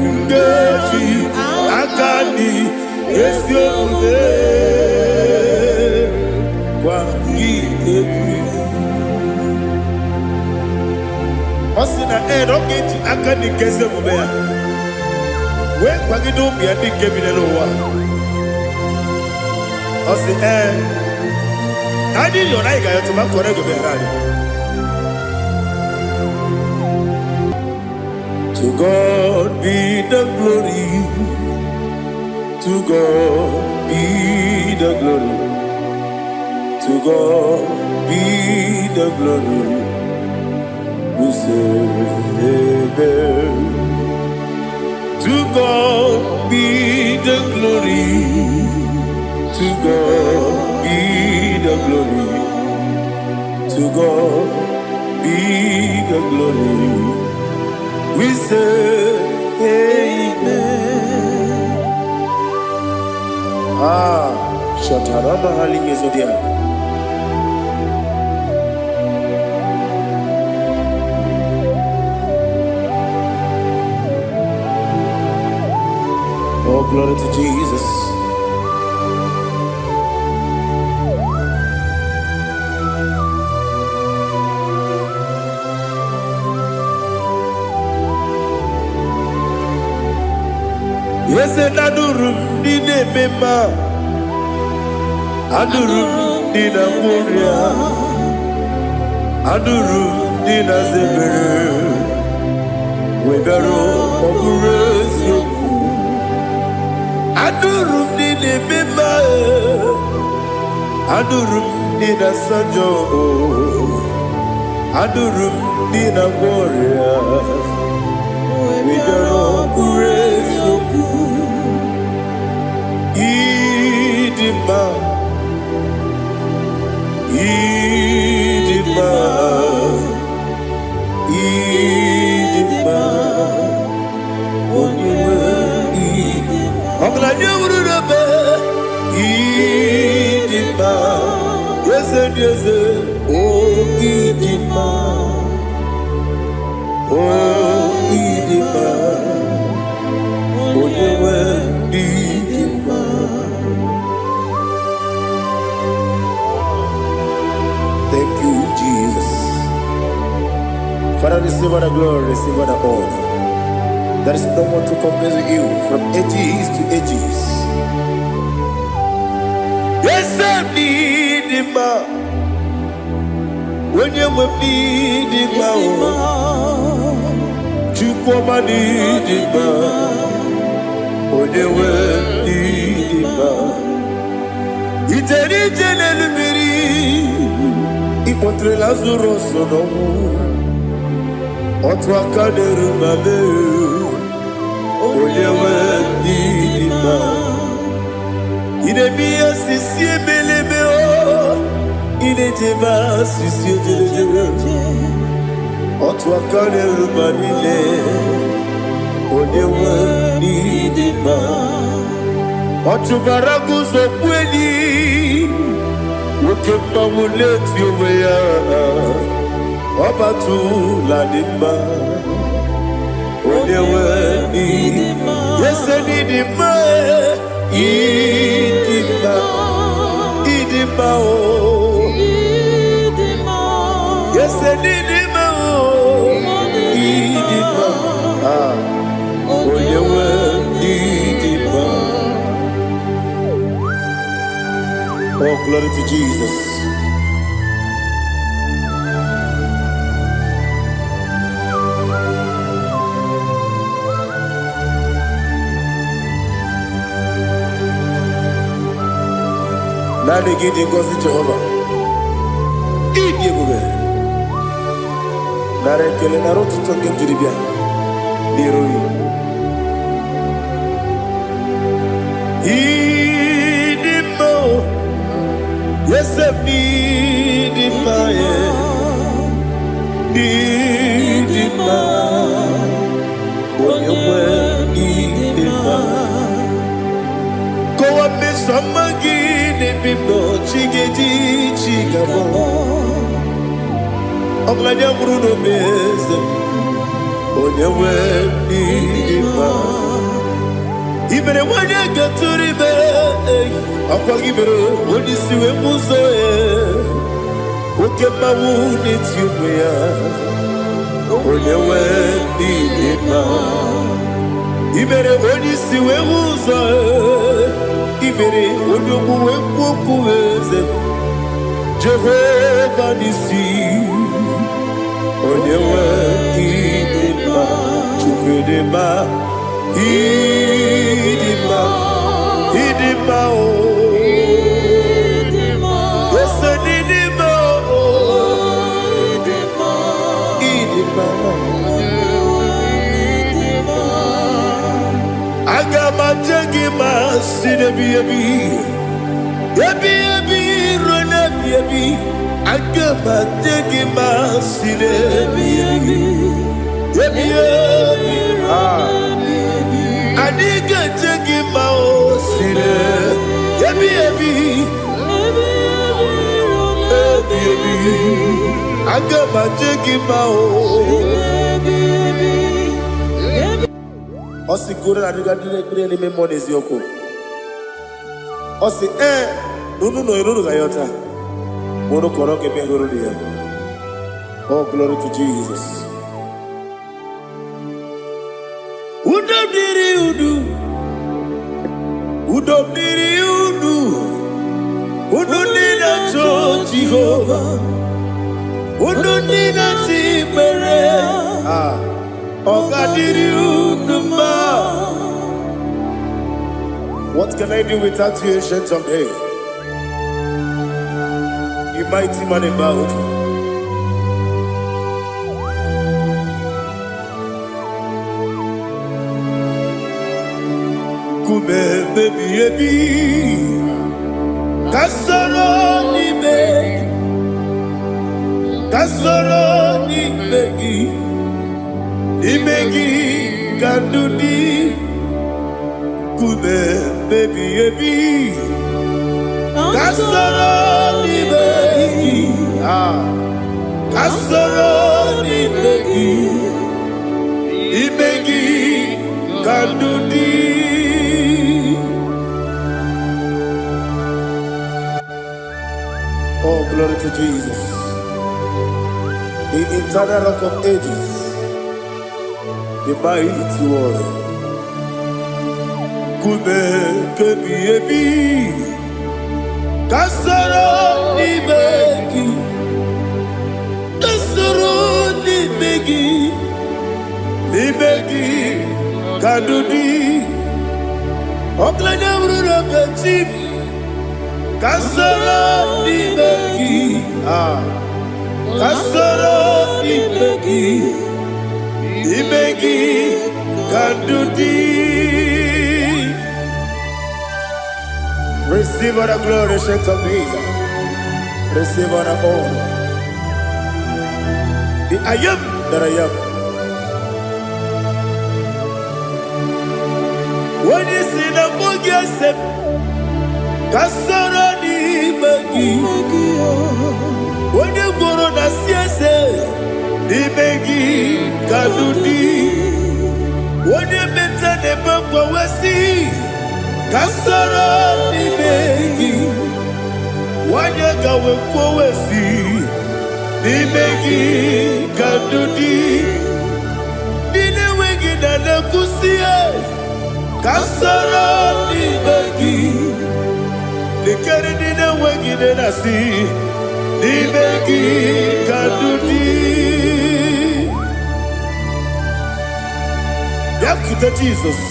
nkeji aka dị ezi omume gwa gị egwu. Ọ sị na ee, na ọ ga-eji aka dị nke ezi omume ya wee kwagide ụmụ ya ndị nke bi n'ụwa. Ọ sị ee, na anyị yọrọ anyị ga-ayọtụ ma kọrọ ego bịara anyị. To God be the glory. To God be the glory. To God be the glory. We say amen. To God be the glory. To God be the glory. To God be the glory. We say amen. Ah, Shatarama hali Yezodia. Oh, glory to Jesus. Eze na-adụrụ m ndị na-eme mma, adụrụ m ndị na-agwọ ọrịa, adụrụ m ndị na-aza ebere, wegara ọ bụrụ eziokwu. Adụrụ m ndị na-eme mma, adụrụ m ndị na-asa njọ, adụrụ m ndị na-agwọ ọrịa, wegara ọ bụrụ eziokwu. Ịdị mma, ịdị mma, onye nwe ịdị. Ọgaranya wuru n'ebe ịdị mma, eze dị eze, o ịdị mma, o ịdị mma, onye nwe ịdị mma. Thank you, Jesus. Father, receive all the glory, receive all the honor. There is no one to compare with you from ages to ages. Yes, I need him. Onye nwe m n'ịdị mma o, Chukwuma n'ịdị mma, onye nwe m n'ịdị mma. Ijere ije n'elu mmiri, ịkpọtere Lazarus n'ọnwụ, otu aka na-eru ma mee, onye nwe m n'ịdị mma. Ị na-eme ihe sisi emeleme o, ị na-ejebe asịsị ejelejele, otu aka na-eru ma niile, onye nwe n'ịdị mma. Ọ chụbara guzo kpu enyi, nwoke mmanwụ na-eti onwe ya, ọ batụla dị mma, onye nwe n'ịdị ese n'ịdị mma, ịdị mma, ịdị mma o. Ese n'ịdị mma o, ịdị mma, ah, onye nwe n'ịdị mma. Oh, glory to Jesus. Naanị gị dị ngọzi Jehova. Ịdị ebube. Nara ekele, nara otuto nke m jiri bịa n'iru gị. Ịdị mma o, eze m n'ịdị mma ya, n'ịdị mma, onye nwe ịdị mma. Kọwa mmeso ọma gị n'ebe m nọ, chi ga-eji chi ga-abọ. Ọgaranya nwụrụ n'obe eze m, onye nwe ịdị mma. I mere nwanyị gatụrụ ime, ọkwa gị mere onye isi wee bụ ụzọ ya. Oke mmanwụ na-eti onwe ya, onye nwe ịdị mma. I mere onye isi wee hụ ụzọ, i mere onye okwu wee kwuo okwu eze m. Jehova n'isi, onye nwe ịdị mma, Chukwu dị mma, ịdị mma, ịdị mma o. Ese n'ịdị mma o, ịdị mma. Aga m aje gị ma si n'ebi ebi, ebi ebi ruo n'ebi ebi. Aga m aje gị ma si n'ebi ebi, ebi ebi. Ah. Anyị ga-eje gị ma o si n'ebi ebi, ebi ebi. Aga m aje gị ma o. Ọ sị ka unu na-adịga ndị na-ekpere n'ime mmụọ na eziokwu. Ọ sị ee na unu nọ unu ga-ayọta ma unu kọrọ ga-eme hụrụ ya. Oh, glory to Jesus. Udo dịrị unu, udo dịrị unu, unu ndị na-achọ Jehova, unu ndị na-achọ ikpere, ah, ọ ga-adịrị unu mma. What can I do without you, Ancient of Days? You mighty man in battle. Nkume ebi ebi, ka sọrọ n'ime. Ka soro n'ime gị, n'ime gị ka ndụ dị. Nkume ebighị ebi. Ka soro n'ime gị. Ah. Ka soro n'ime gị, n'ime gị ka ndụ dị. Oh, glory to Jesus, the eternal Rock of Ages, the mighty one. Nkume ebighị ebi. Ka soro n'ime gị, ka soro n'ime gị, n'ime gị ka ndụ dị. Ọkụlanya bụrụ na chi m, ka soro n'ime gị. Ah, ka soro n'ime gị, n'ime gị ka ndụ dị. Receive all the glory, Saint of Jesus. Receive all the honor. The I Am that I Am. Onye si na mmụọ gị ese m, ka soro n'ime gị. Onye gworo na si eze, n'ime gị ka ndụ dị. Onye mete na-eme mgbanwe si, ka soro n'ime gị. Onye gawe kwuo si, n'ime gị ka ndụ dị. Ndị na-enweghị na na-ekwusi, ka soro n'ime gị. Lekere ndị na-enweghị nne na-asị, n'ime gị ka ndụ dị. Bịakwute Jizọs,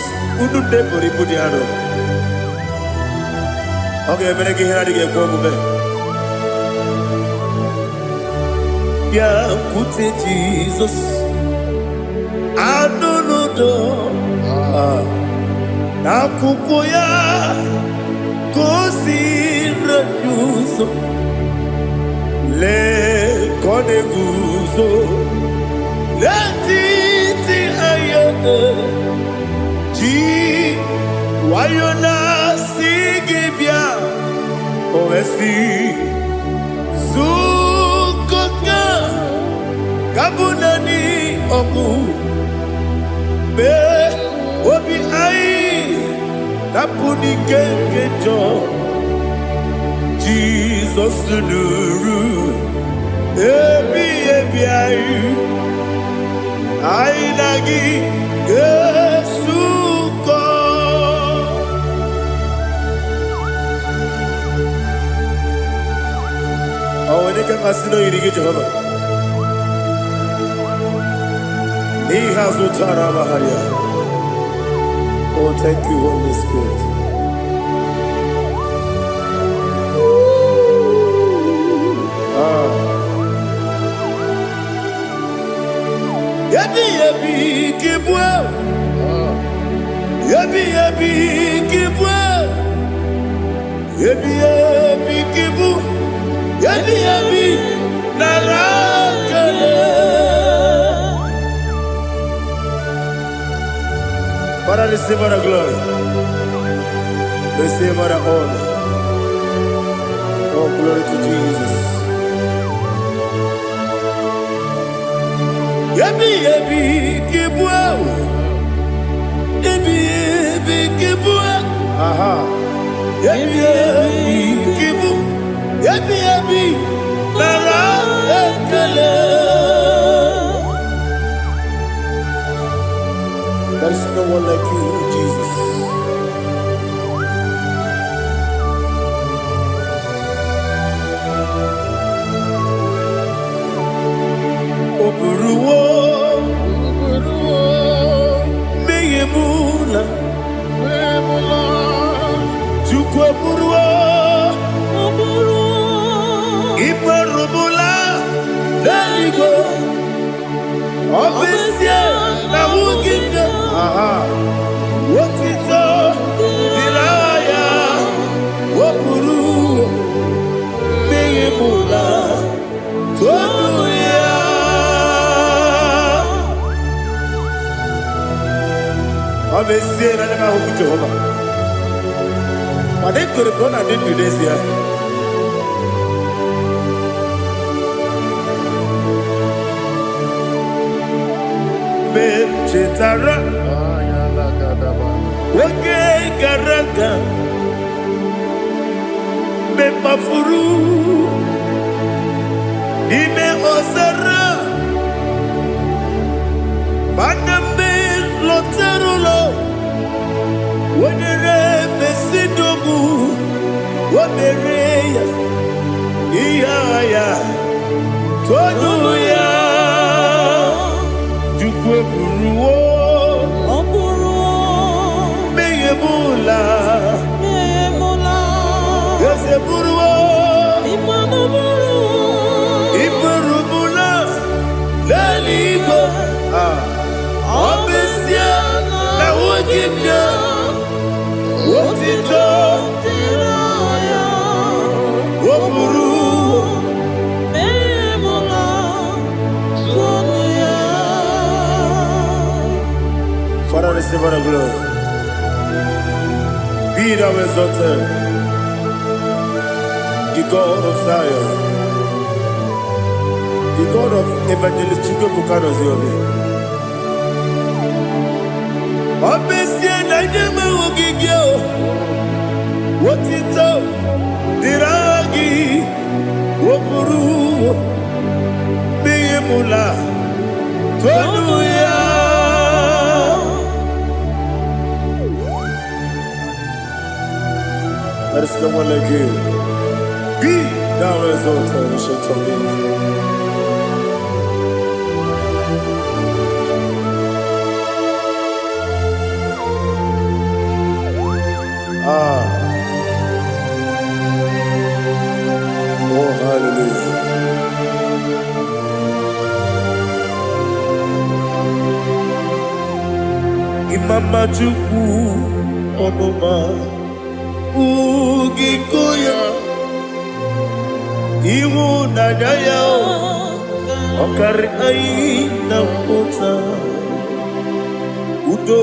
unu ndị buru ibu dị arọ. Ọ ga-emere gị ihe na-adịghị ekwe omume. Bịakwute Jizọs, anụ n'udo n'akwụkwọ ya ka o si ụzọ. Lee ka ọ na-eguzo n'etiti anya, ji nwayọ na-asị gị bịa. O wee sị, zukọta ka bụ naanị ọgwụ mee obi anyị napụ n'ike nke njọ. Jizọs nụrụ ebi ebi anyị, anyị na gị ga-esukọ. Ọ nwere ike mmasị na oyiri gị, Jehova, n'ihe azụ tara ya. Oh, thank you, Holy Spirit. Ah. Ebi ebi kibwe, ebi ebi kibwe, ebi ebi kibu, ebi ebi nara kele. Father, receive all the glory. Receive all the honor. Oh, glory to Jesus. Ebi ebi kibwe, ebi ebi kibwe, aha. Ebi ebi kibu, ebi ebi nara ekele. There is no one like you, Jesus. O buruwo mmehie mụ na Chukwu eburuwo ikperubula n'eluigwe. Ọ bụ ezie na nwunye nne, aha, otito dị n'agha ya. O buru mmehie mụ na tonu. Ọ bụ ezie na anya m ahụghị Jehova, mana ekwere m na ọ na-adị ndụ n'ezie. Mgbe m chetara oge gara aga, mgbe m kpafuru n'ime ọzara, mana mgbe m lọtara ụlọ, o nyere m ezinụlọ, o mere ya ihe agha ya tonu ya. Chukwu eburuwo Ọ bụrụ mmehie m ụla. emula. Eze buruwo Ịmanụ bụrụ iburu m ụla n'eluigwe. Ah, ọ bụ ezie na ahụghị m ya, otito dịrị ya. O buru. Emula tonu ya. Father, receive all the glory. Be thou exalted, the God of Zion, the God of Evangelist Chukwuebuka Obi. Ọ bụ ezie na anya m ahụghị gị o, otito dịrị aha gị, o buru mmehie m ụla, tonu ya. There is no one like you. Be thou exalted, Ancient of Days. Ah, oh, hallelujah. Imama Chukwu ọmụma ugiko ya, ịhụnanya ya ọ karị anyị na mpụta, udo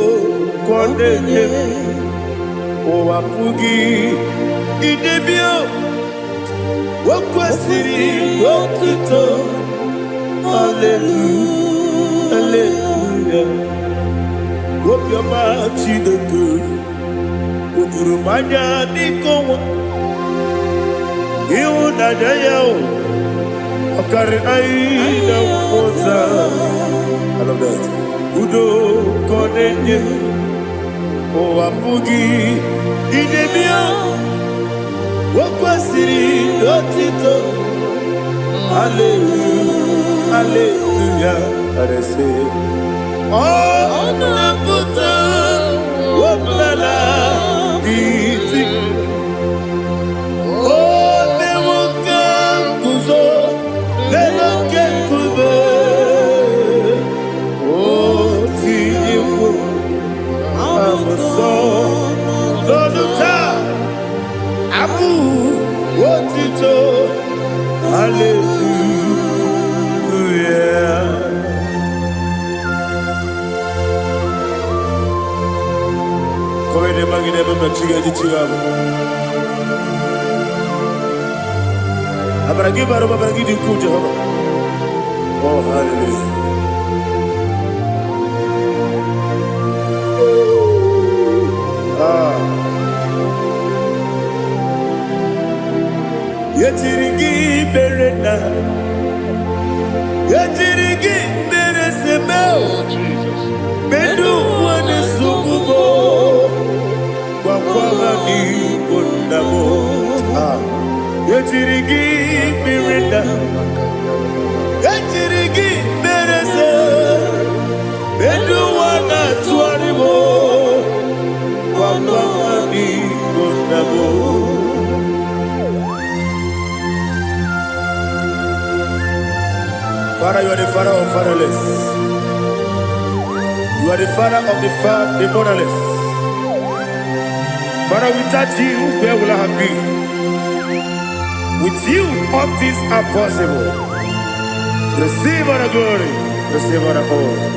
ka ọ na-enye, ụwa pụghị idebe. O kwesịrị otuto, haleluya, haleluya. Obiọma Chineke o juru m anya n'ike ọnwa, ịhụnanya ya o ọ karị anyị na mpụta. I love that. Udo ka ọ na-enye, ụwa pụghị idebe. O kwesịrị otito, haleluya, haleluya. Arese ọ na-apụta ọbụla iti, o mewo ka nguzo n'elu oke nkume, o tinyewo abụsọ n'ọnụ taa abụ otito, haleluya. Kọwede magide ebe ma chi ga-eji chi ga-abụ. Amara gị bara ụba, amara gị dị ukwuu, Jehova. Oh, hallelujah. Ah. Yetiri gị mere na yetiri gị mere seme. Oh, Jesus. Medu wane sugubo gwakwara n'igbo nna m. Ah. Yetiri gị mere na yetiri gị mere se medu wana tụgharị m gwakwara n'igbo nna m. Father, you are the father of fatherless. You are the father of the motherless. Father, without you, where will I have been? With you, all things are possible. Receive all the glory, receive all the honor.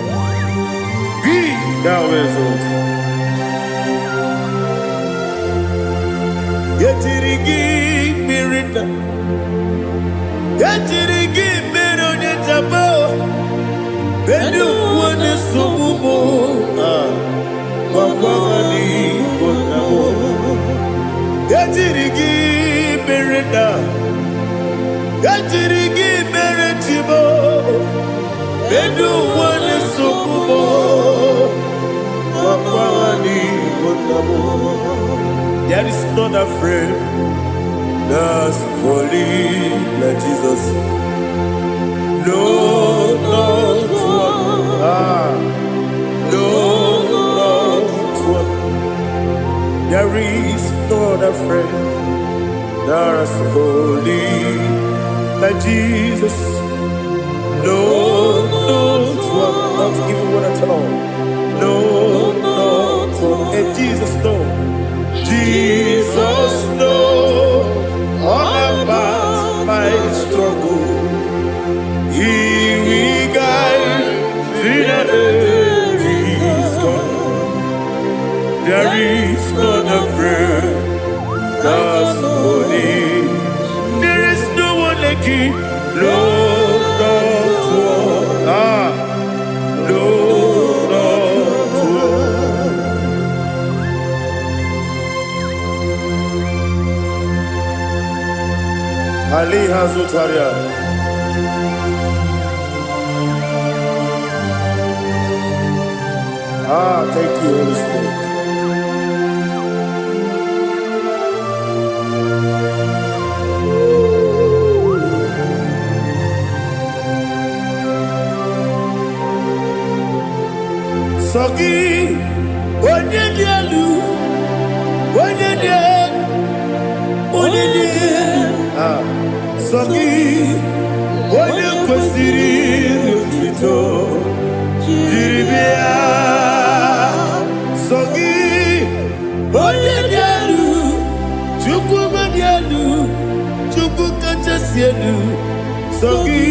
Be thou exalted. Ejiri gị mmiri nna, ejiri gị mere onye jaba ndị ukwu na-esogbu m. Ah, gwakwa ha n'Igbo nna m. Ejiri gị mere nna, ejiri gị mere chibo ndị ukwu na-esogbu m. Gwakwa ha n'Igbo nna m. There is not a friend that's holy like Jesus. No, not one. Ah, no, not one. There is not a friend that's holy like Jesus. No, not one. Not even one at all. No, not one. And Jesus, no. Jesus, no. All about my struggle. He will guide till the day is gone. There is none afraid that's holy. There is no one like you. No, not one. Ah, no, not one. Ali Hazutaria. Ah, thank you, Holy Spirit. Sọ gị, onye dị elu, onye dị elu, onye dị elu. Ah, sọ gị, onye kwesịrị otuto jiri bịa. Sọ gị, onye dị elu, Chukwu dị elu, Chukwu kachasị elu. Sọ gị,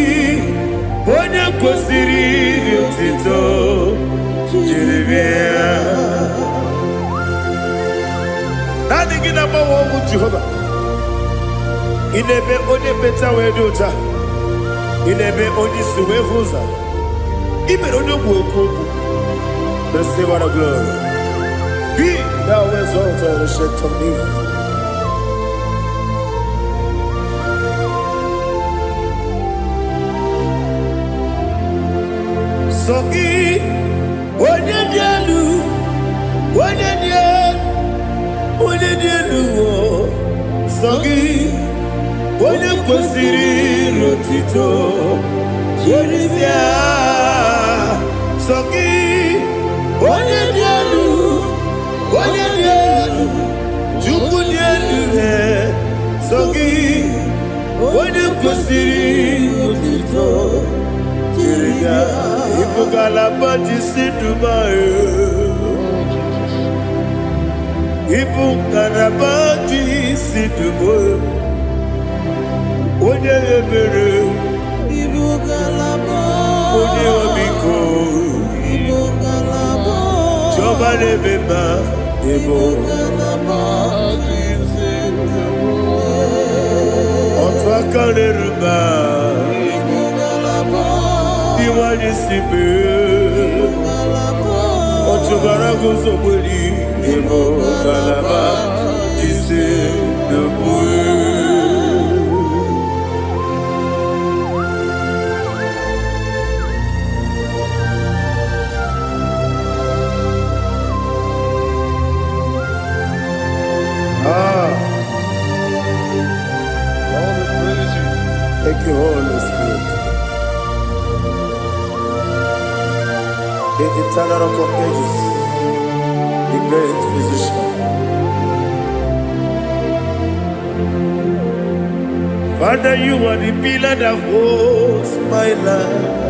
onye kwesịrị otuto jiri bịa. Naanị gị na-agbanwe ọnwụ Jehova. Ị na-eme onye mmecha wee dị ụcha. Ị na-eme onye isi wee hụ ụzọ. Ị mere onye ogbu okwu okwu. Receive all the glory. Be thou exalted, Ancient of Days. Sọ gị, onye dị elu, onye dị elu, onye dị elu, o. Sọ gị, onye kwesịrị otito jiri bịa. Sọ gị, onye dị elu, onye dị elu, Chukwu dị elu, e. Sọ gị, onye kwesịrị otito jiri bịa. Ịbụ ngalaba ji si Dubai. Oh, Jesus. Ịbụ ngalaba ji si Dubai. Onye ebere, Ibu ngalaba. Onye ọmịiko, Ibu ngalaba. Chiọma na-eme mma, ịbụ Ngalaba. otu aka na-eru mba, Ibu ngalaba. Iwanye si mee. Ngalaba. Ọ chụbara gị ụzọ gberi, ịbụ ngalaba ji si Dubai. Ah, Lord, we praise you. Thank you, Holy Spirit. The eternal rock of ages, the great physician. Father, you are the pillar that holds my life.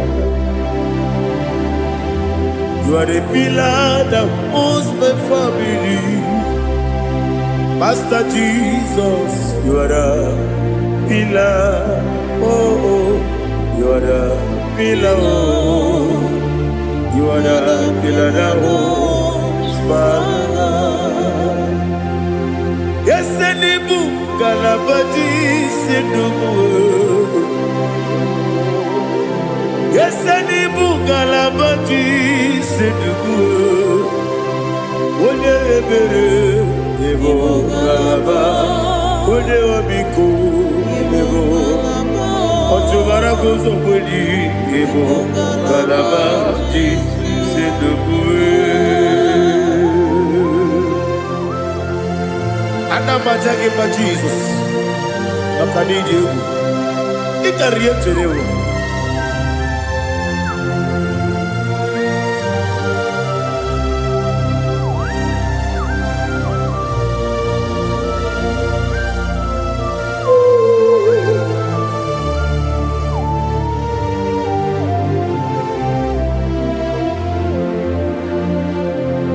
You are the pillar that holds my family. Master Jesus, you are the pillar. Oh, you are the pillar. Oh, you are the pillar that holds my life. Yes, Eze n'ịbụ ngalaba ji isi ndụ m. Eze n'ịbụ ngalaba ji isi ndụ m. Onye ebere, ịbụ ngalaba. Onye ọmịiko, ịbụ ọchụmara ụzọ kweli, ịbụ ngalaba ji isi ndụ m. Ana m aja gị mma, Jizọs, maka na ịdị egwu. Ị karịrị ihe m chere ewu.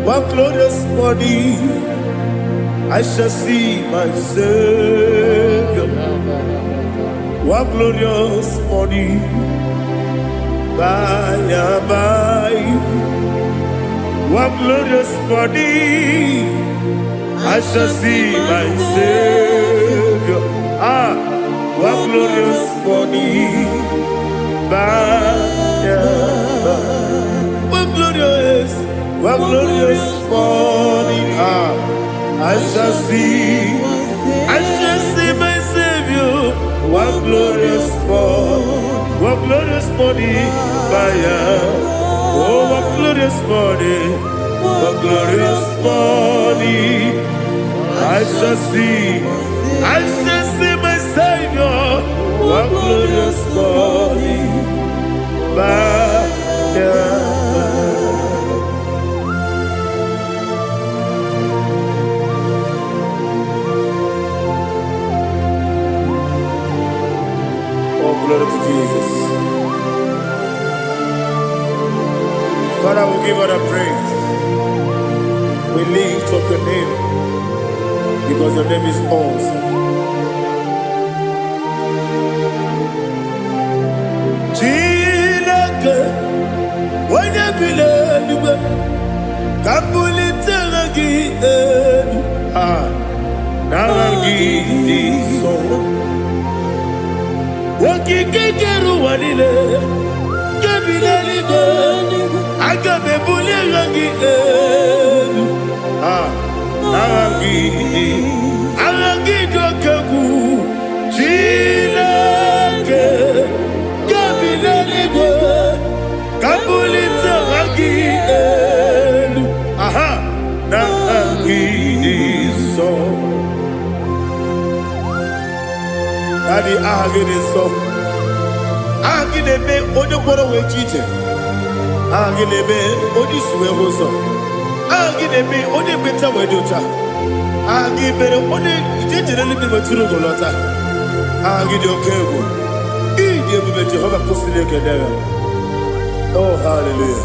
One glorious morning, I shall see my Savior. One glorious morning, by and by. One glorious morning, I shall see my Savior. Ah, one glorious morning, by and by. One glorious morning, ah, I shall see my Savior. One glorious morning, one glorious morning, by and oh, one glorious morning, one glorious morning, I shall see my Savior. One glorious morning, by and by. Oh, glory to Jesus. Father, we give all the praise. We lift up your name because your name is awesome. Chineke, onye bi n'eluigwe, ka m bulite aha gị elu. Ah, n'aha gị dị nsọ. Okike kere ụwa niile, nke bi n'eluigwe, aga m ebuli aha gị elu. Ah, aha gị dị, aha gị dị oke egwu. Chineke, nke bi n'eluigwe, ka m bulite aha gị elu. Aha, n'aha gị dị nsọ. Daddy, aha gị dị nsọ. Aha gị na-eme onye ngwọrọ wee ji ije. Aha gị na-eme onye isi wee hụ ụzọ. Aha gị na-eme onye ekpenta wee dị ụcha. Aha gị mere onye ije jere eluigwe metụrụ ugo lọta. Aha gị dị oke egwu. Ịdị ebube, Jehova kwụsịrị ekele ya. Oh, hallelujah.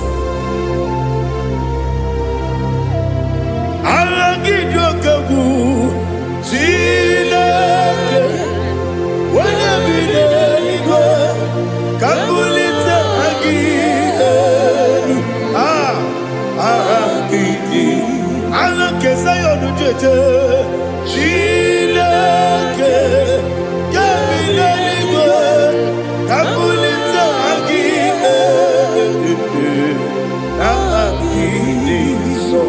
Aha gị dị oke egwu, Chineke, onye bi n'eluigwe, ka m bulite aha gị elu. Ah, aha gị dị, aha nke Zayọn jeje. Chineke, nke bi n'eluigwe, ka m bulite aha gị elu. Aha gị dị nsọ.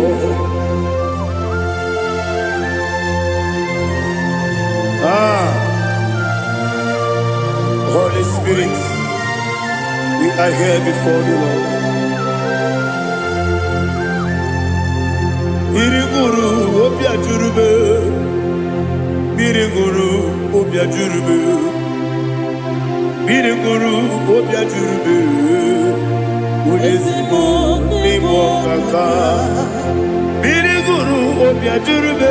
Ah, Holy Spirit, we are here before you, Lord. Mmiri ṅụrụ obi ajụrụ m. Mmiri ṅụrụ obi ajụrụ m. Mmiri ṅụrụ obi ajụrụ m. Onye ezigbo n'ime ọkaka. Mmiri ṅụrụ obi ajụrụ m.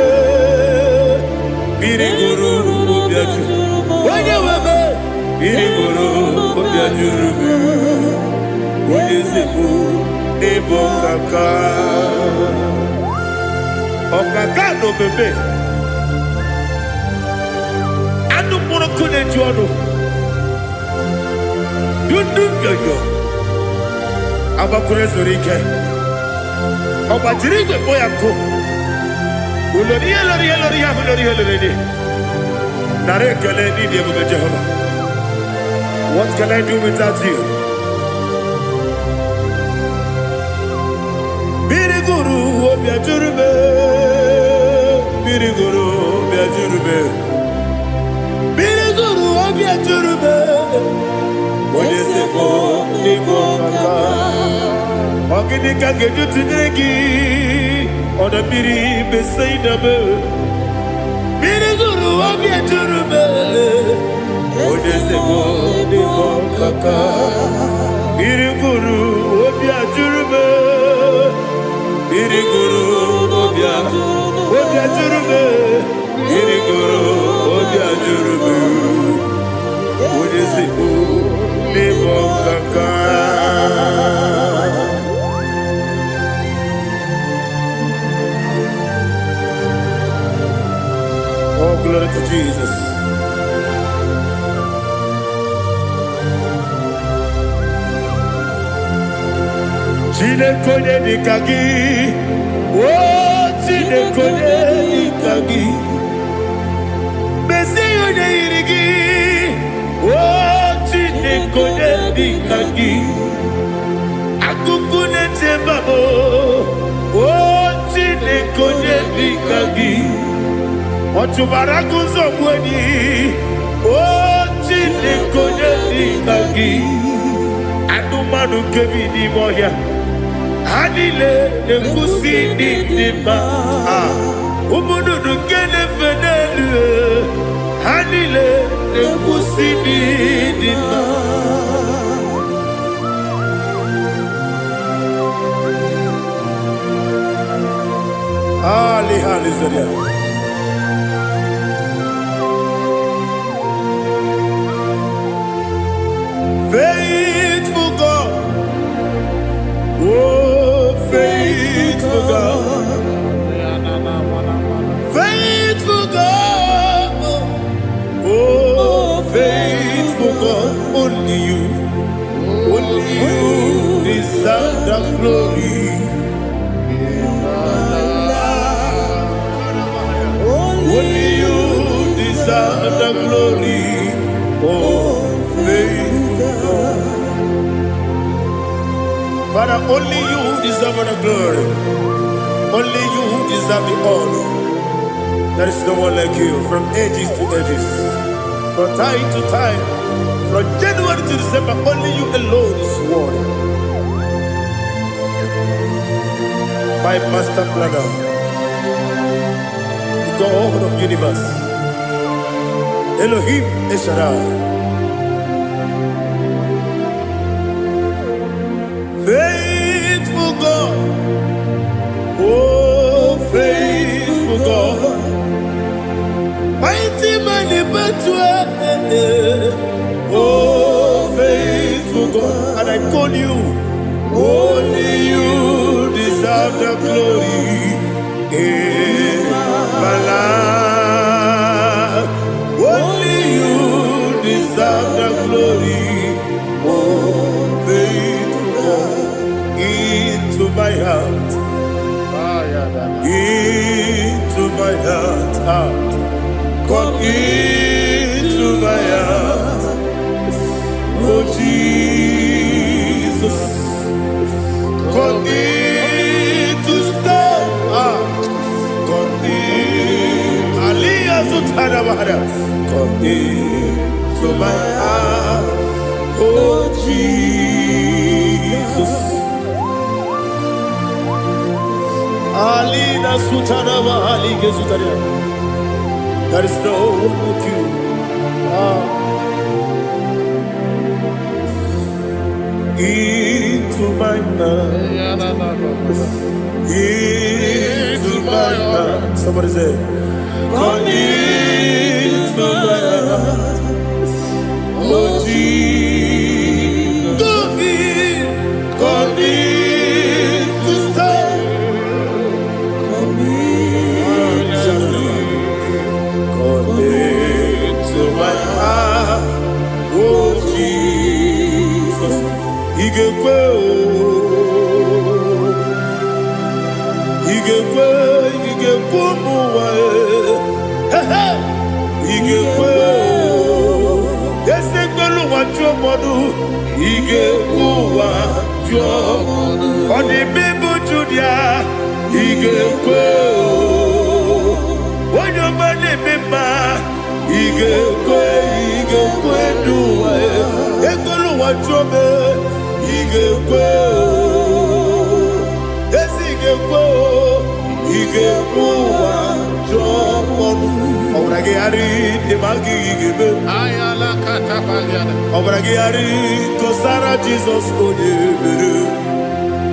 Mmiri ṅụrụ obi ajụrụ. Onye nwe m. Mmiri ṅụrụ obi ajụrụ m. Onye ezigbo n'ịbụ ọkaka. Ọkaka na omeme. Anụ mkpụrụ nkụ na-eju ọnụ. Dundu nyonyo. Agbakwuru zuru ike. Ọ gbajiri igwe kpọ ya nkụ. Ulori elori elori ya ulori elori dị. Nara ekele n'ịdị ebube Jehova. What can I do without you? Mmiri gụrụ obi ajụrụ m. Mmiri gụrụ obi ajụrụ m. Mmiri gụrụ obi ajụrụ m. Onye si bụ n'igwe ọkaka. Ọ gịnị ka m ga-eji tụnyere gị? Ọdọ mmiri Besaida m. Mmiri gụrụ obi ajụrụ m. Onye si bụ n'igwe ọkaka. Mmiri gụrụ obi ajụrụ m. Mmiri gụrụ obi ajụrụ m. Mmiri gụrụ obi ajụrụ m. Onye si bụ n'igwe ọkaka. Oh, glory to Jesus. Chineke onye dịka gị, o Chineke onye dịka gị, mezie onye yiri gị, o Chineke onye dịka gị, akụkụ na-eche mba m, o Chineke onye dịka gị, ọ chụbara agụ nzọgbu enyi, o Chineke onye dịka gị, anụmanụ nke bi n'ime ọhịa, ha niile na-ekwusi ndị dị mma. Ah, ụmụ nnụnụ nke na-efe n'elu, ha niile na-ekwusi ndị dị mma. Ali, hallelujah. Faithful God, oh, faithful God, faithful God, oh, faithful God, only you deserve the glory. Only you deserve the glory. Oh, faithful God. Father, only you deserve the glory. Only you deserve the honor. There is no one like you from ages to ages, from time to time, from January to December. Only you alone is worthy. My master planner, the God of universe, Elohim El Shaddai. Faithful God, oh faithful God, mighty man in battle, oh faithful God, and I call you, only you deserve the glory in my life. Only you deserve the glory, oh faithful God, into my heart, into my heart, ah. Come into my heart, oh Jesus. Come in to stay, ah. Come in, Aliyah Zutana Mahara. Come into my heart, oh Jesus. Alina Sutana Mahali Gezutana. There is no one like you. Ah. Into my heart, into my heart. Somebody say, come into my heart, oh Jesus. Come in to stay. Come in. Come into my heart, oh Jesus. Ị ga-ekwe o, ị ga-ekwe, ị ga-ekwe. ga-ekwu ụmụ ụwa? Ehe, ị ga-ekwe eze mgbelu ụwa jụọ mmadụ, ị ga-ekwu ụwa jụọ. Ọ dị mmemme Judia, ị ga-ekwe onye ọma na-eme mma, ị ga-ekwe, ị ga-ekwe ndụ ụwa, ekwelu ụwa jụọ m, ị ga-ekwe ezi, ị ga-ekwe, ị ga-ekwe ụwa jụọ ọnụ ọbara gị gharị dị ma gị ga-eme. Ayala katapaliana. Ọbara gị gharị kọsara Jizọs onye mere.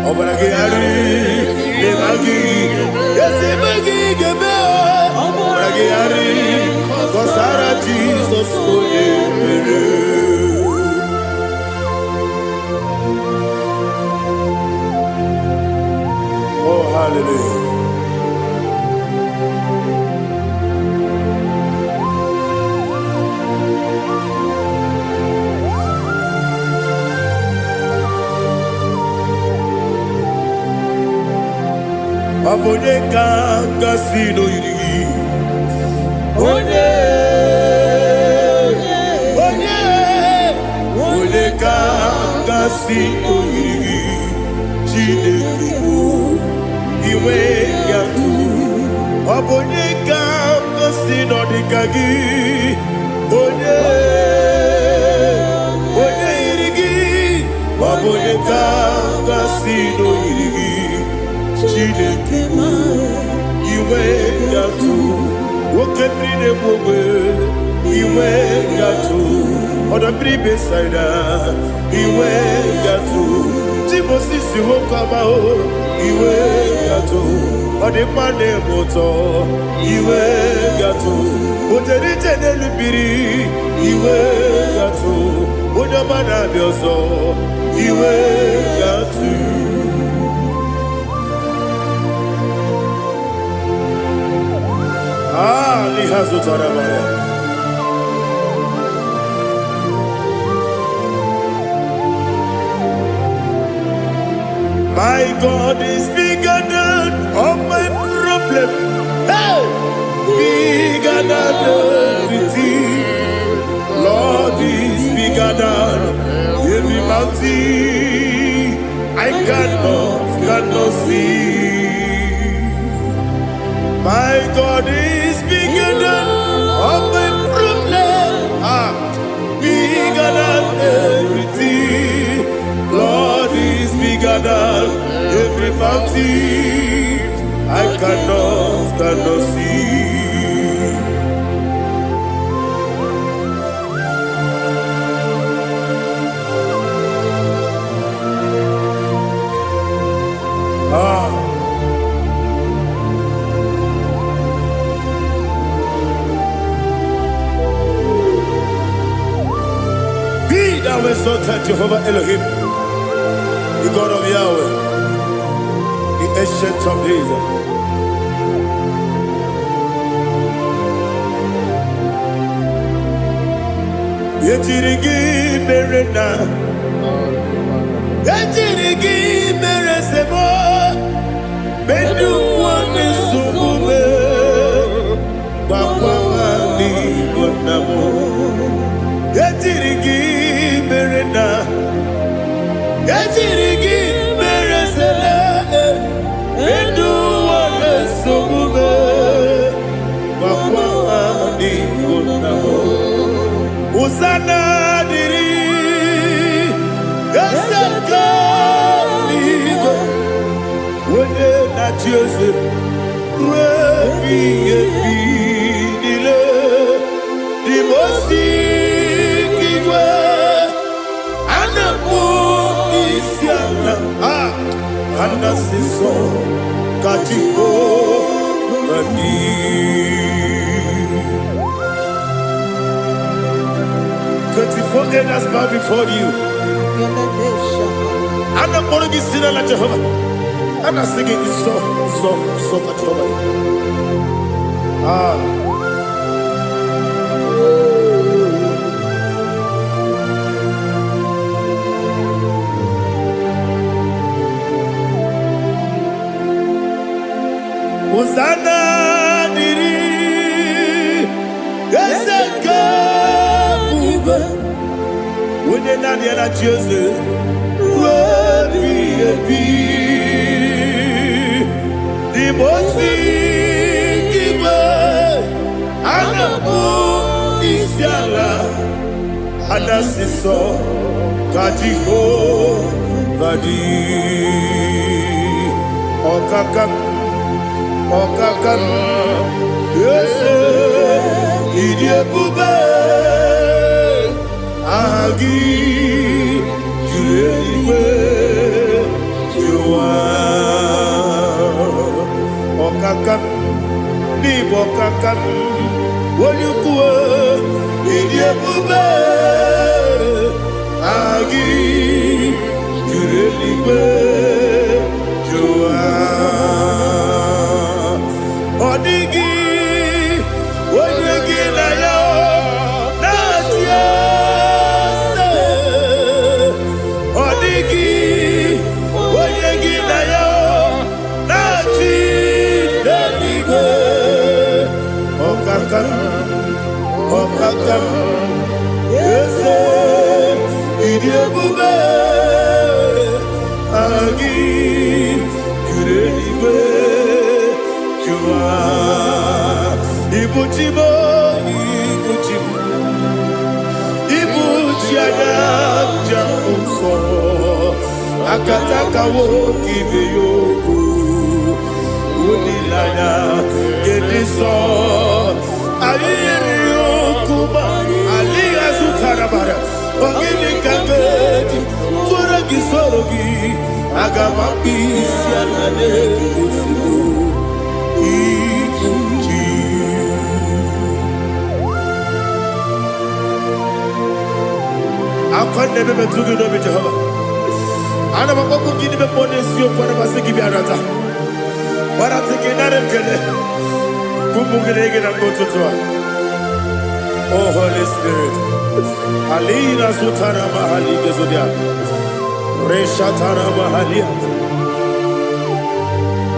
Ọbara gị gharị dị ma gị ezi eme gị ga-eme. Ọbara gị gharị kọsara Jizọs onye mere. Oh, hallelujah. Ọ bụ onye ka gasị n'oyiri gị? Onye, onye, onye ka gasị n'oyiri gị? Chineke bụ inwe ya tụ. Ọ bụ onye ka gasị n'ọdịka gị? Onye, onye yiri gị? Ọ bụ onye ka gasị n'oyiri gị? Chineke bụ inwe gatụ, nwoke mmiri na-egbu ogbe, inwe gatụ, ọdọ mmiri Besaida, inwe gatụ, Timosisi nwoke ọma, inwe gatụ, ọ dị mma na-eme ụtọ, inwe gatụ, o jere ije n'elu mmiri, inwe gatụ, onye ọma na-abịa ọzọ, inwe gatụ. Ah, liha zụtara mara. My God is bigger than all my problem. Hey! Bigger than everything. Lord is bigger than every mountain I cannot see. My God is bigger than all my problem. Ah, bigger than everything. Lord is bigger than every mountain I cannot see. Ah, be thou exalted, Jehovah Elohim, the God of Yahweh, the Ancient of Days. Ejiri gị mere na ejiri gị mere sebo medu ụwa na-esogbu m, gbakwa ha n'igbo nna m. Ejiri gị mere na ejiri gị mere sele medu ụwa na-esogbu m, gbakwa ha n'igbo nna m. Hosanna dịrị eze nke eluigwe, onye na-achị eze ruo ebighị ebi niile. Dị osi igwe a na-akpọ isi ala, a a na-asị nsọ ka Jehova dị. 24 elders bow before you. A na-akpọrọ gị si n'ala Jehova. A na-asị gị nsọ, nsọ, nsọ ka Jehova dị. Ah. Hosanna. Onye naanị ya na-achị eze ruo ebighị ebi. N'ime ozi gị igwe, a na-akpọ isi ala, a na-asị sọ ka Jehova dị. Ọkaka m, ọkaka m, eze, ịdị ebube, aha gị juru eluigwe juru ụwa. Ọkaka m, n'ịbụ ọkaka m, onye ukwu, ịdị ebube, aha gị juru eluigwe juru ụwa. Ọ dịghị onye gị na ya na-achị eze. Ọ dịghị onye gị na ya na-achị n'eluigwe. Ọkaka m, ọkaka m, eze, ịdị ebube, aha gị juru eluigwe juru ụwa. Ibu chi m, ibu chi m, ibu chi anya ji ahụ nsọ, akataka nwoke ibe ya okwu, olileanya nke dị nsọ. Anyị yiri okwu ma alịghị azụtara bara. Ọ gịnị ka m ga-eji tụrụ gị soro gị? Aga m akpụ isi ala na-ezigbo ibu chi. Akwa na-ebe metụ gị n'obi Jehova. Ana m akpọkwu gị n'ime mmụọ n'eziokwu, ana m asị gị bịa nata. Gbarata gị nara ekele. Kumbu gị na gị na mgbe ụtụtụ a. Oh Holy Spirit. Alina zutara mahali gezodia. Reshatara mahalia.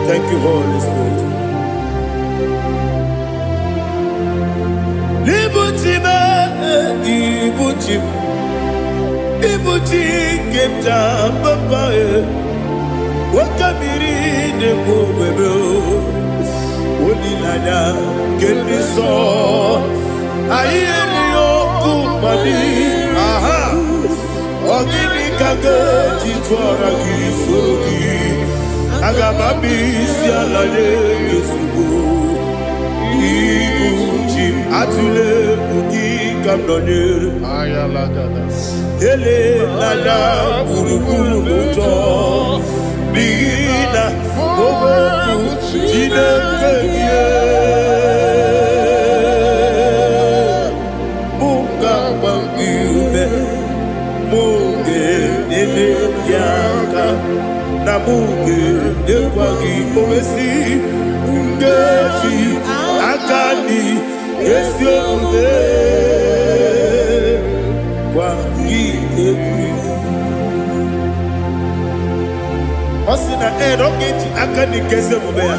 Thank you, Holy Spirit. Ibuchi m, ibuchi m, ibuchi nke m ji papa e. Oke mmiri na-egbu ogwebe o. Olileanya nke ndị nsọ. Anyị erighị okwu mmadụ. Aha. Ọ gịnị ka m ga-eji tụọra gị soro gị? Aga m abịa isi ala nye gị ozugbo. Ibu chi m, atụla egwu, gị ka m nọnyere. Elela anya gburugburu n'ụjọ, n'ihi na okwu Chineke gị mụ ga-agba gị ume, mụ ga-enyere gị aka, na mụ ga-enyekwa gị owesi nkeji aka dị ezi omume gwa gị egwu. Ọ sị na ee, na ọ ga-eji aka dị nke ezi omume ya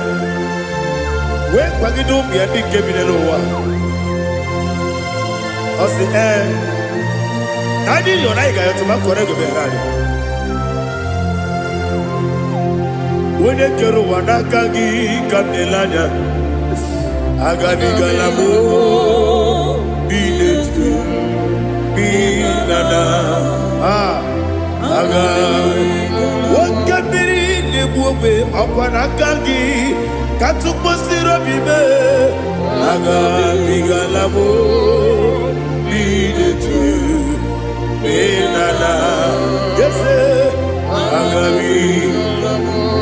wee kwagide ụmụ ya ndị nke bi n'ụwa. Ọ sị ee, na anyị yọrọ, anyị ga-ayọtụ ma kọrọ ego meghere anyị. Onye kere ụwa, n'aka gị ka m na-ele anya. Agabigala m bi n'etu bi na na a aga. Oke mmiri na-egbu ogbe, ọkwa n'aka gị ka tụkpọsiri obi mee. Agabigala m bi n'etu bi na na eze agabi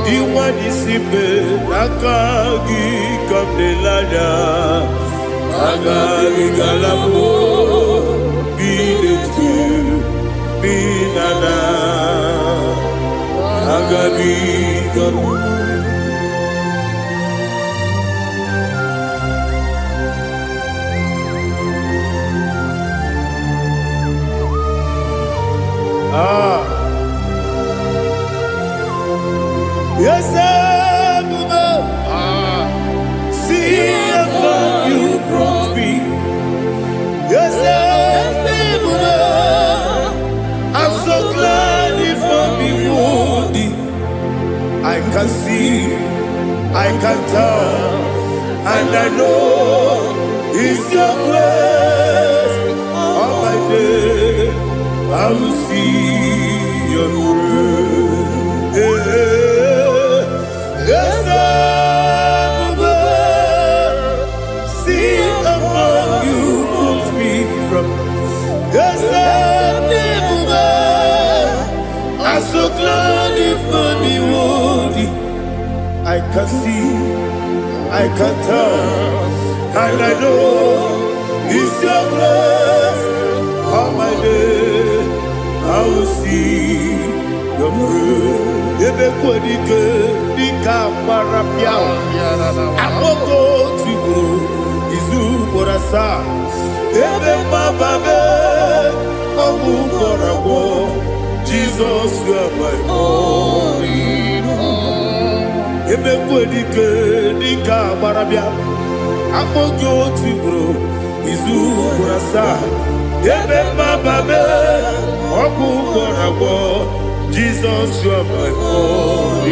dị nwa n'isi mbe, n'aka gị ka m na-ele anya. Agabigala m bi n'etu bi na na agabigala. Ah. Yes, ebube, see how far you brought me. Yes, ebube, can see, I can tell, and I know it's your grace. All my day, I will see your grace. Yes, I will see among you moves me from. Yes, I I'm so glad if me worthy. I can see, I can tell, and I know it's your grace. All my day, I will see your grace. Ebe kwedike dịka gbara pịa akpọkọ otu ugboro izu ugboro asaa ebe mgbaba mee ọgwụ gwọrọ agwọ. Jizọs, you are my all. Ebe kwedike dịka gbara bịa akpọ gị otu ugboro izu ugboro asaa ebe mgbaba mee ọgwụ gwọrọ agwọ. Jizọs, you are my all.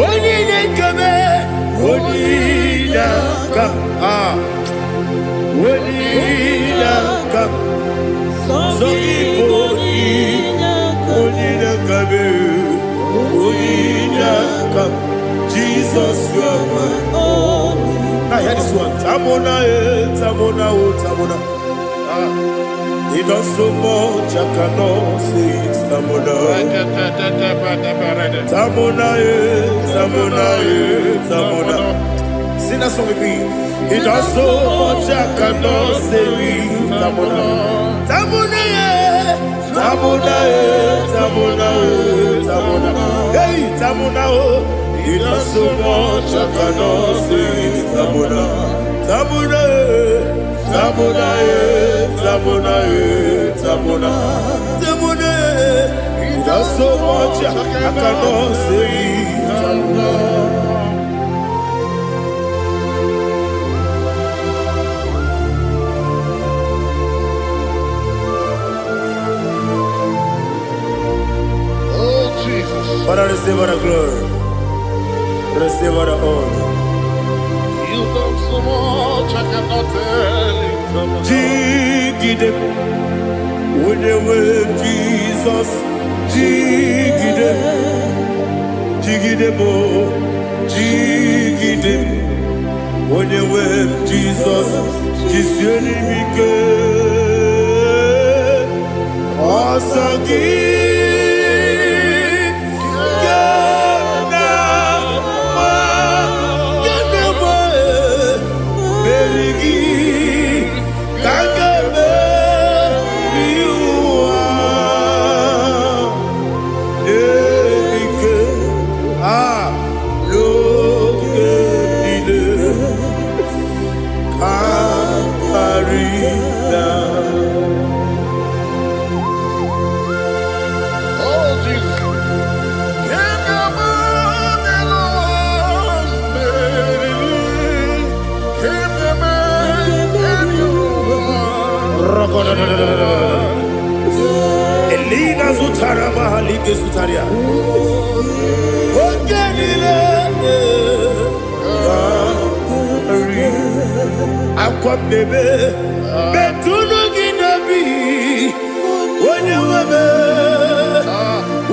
Onye na-ekeme, onye na-aka a, onye na-aka sọ gị bụ onye na-aka onye na-aka. Jesus, you are my. Now hear this one. Tamona, eh, Tamona, oh, Tamona. He does so much, I cannot say it. Tamona. Tamona, eh, Tamona, eh, Tamona. Sing that song with me. He does so much, I cannot say it. Tamona. Tamona, eh, Tamona, eh, Tamona, eh, Tamona. Hey, Tamona, oh. He does so much, I cannot say it. Tamona. Tamona, eh, Tamona, eh, Tamona, eh, Tamona. Tamona, eh. He does so much, I cannot say it. Tamona. Oh, Jesus. Father, receive all the glory. Receive all the honor. You've done so much, I cannot tell it. Jigide, onye Jesus, jigide, jigide mo, jigide, onye nwe Jizọs, jisie m ike. Ọsọ gị ga na-agba, ga na-agba, meri gị ka m ga-emeri ụwa. Ike a n'oge niile ka karịa. Oh, Jesus. Can you Can you Elina zutara mahalike zutaria. Oge niile karị. Akwa m na-ebe metụnụ gị n'obi onye nwe m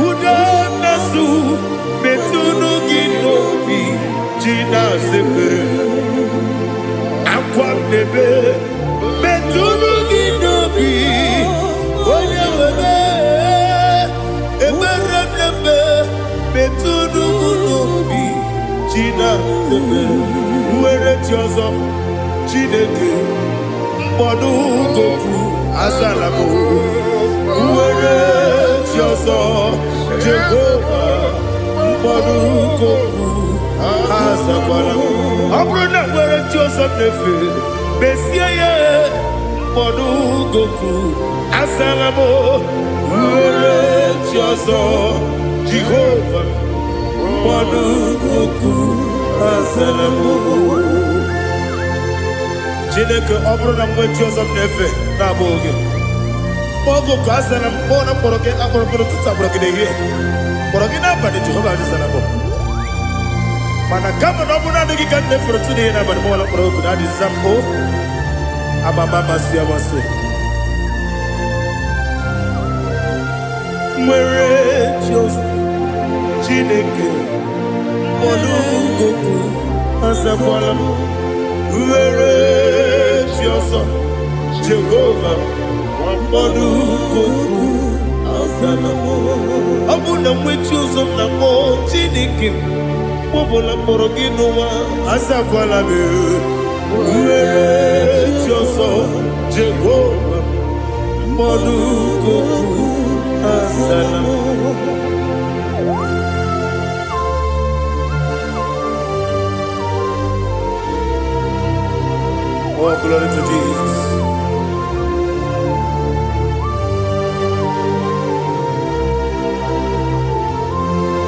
udo na-asụ metụnụ gị n'obi ji na-asepere akwa m na-ebe metụnụ gị n'obi onye nwe m ekpere m na-eme metụnụ m n'obi ji na-asepere nwere chi ọzọ Chineke mkpọdụ goku azala m nwere chi ọzọ Jehova mkpọdụ goku azakwala m. Ọ bụrụ na nwere chi ọzọ m na-efe mezie ya mkpọdụ goku azala m nwere chi ọzọ Jehova mkpọdụ goku azala m. Chineke, ọ bụrụ na m nwee chi ọzọ m na-efe na-abụghị gị oge oku asara m kpọọ na mkpọrọ gị akpọrọ mkpọrọ ụtụtụ akpọrọ gị n'ehihie kpọrọ gị n'abalị Jehova azara m. Mana kama na ọ bụ naanị gị ka m na-efere otu n'ihe n'abalị m ọla kpọrọ oku na adịza m o amama amasị amasị nwere chi ọzọ, Chineke mkpọrọ azakwala m. Nwere chi ọzọ, Jehova mkpọrọ azala m. Ọ bụ na nwe chi ọzọ m na-akpọ Chineke m, mgbe ọbụla m kpọrọ gị n'ụwa, azakwala m. Nwere chi ọzọ, Jehova mkpọrọ azala m. Oh, glory to Jesus.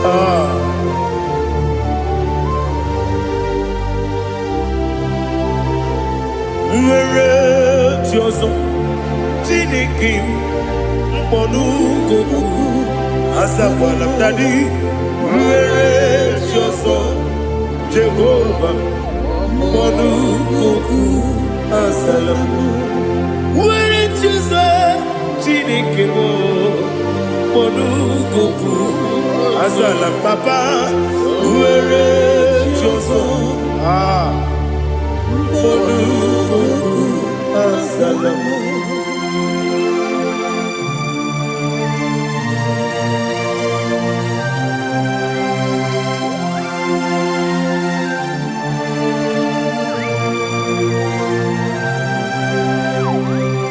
Ah. Nwere chi ọzọ, Chineke m, mkpọrọ azakwala m. Daddy, nwere chi ọzọ, Jehova mkpọrọ azala m. Nwere chi ọzọ, Chineke m, mkpọrọ azala m. Papa, nwere chi ọzọ, ah, mkpọrọ azala m.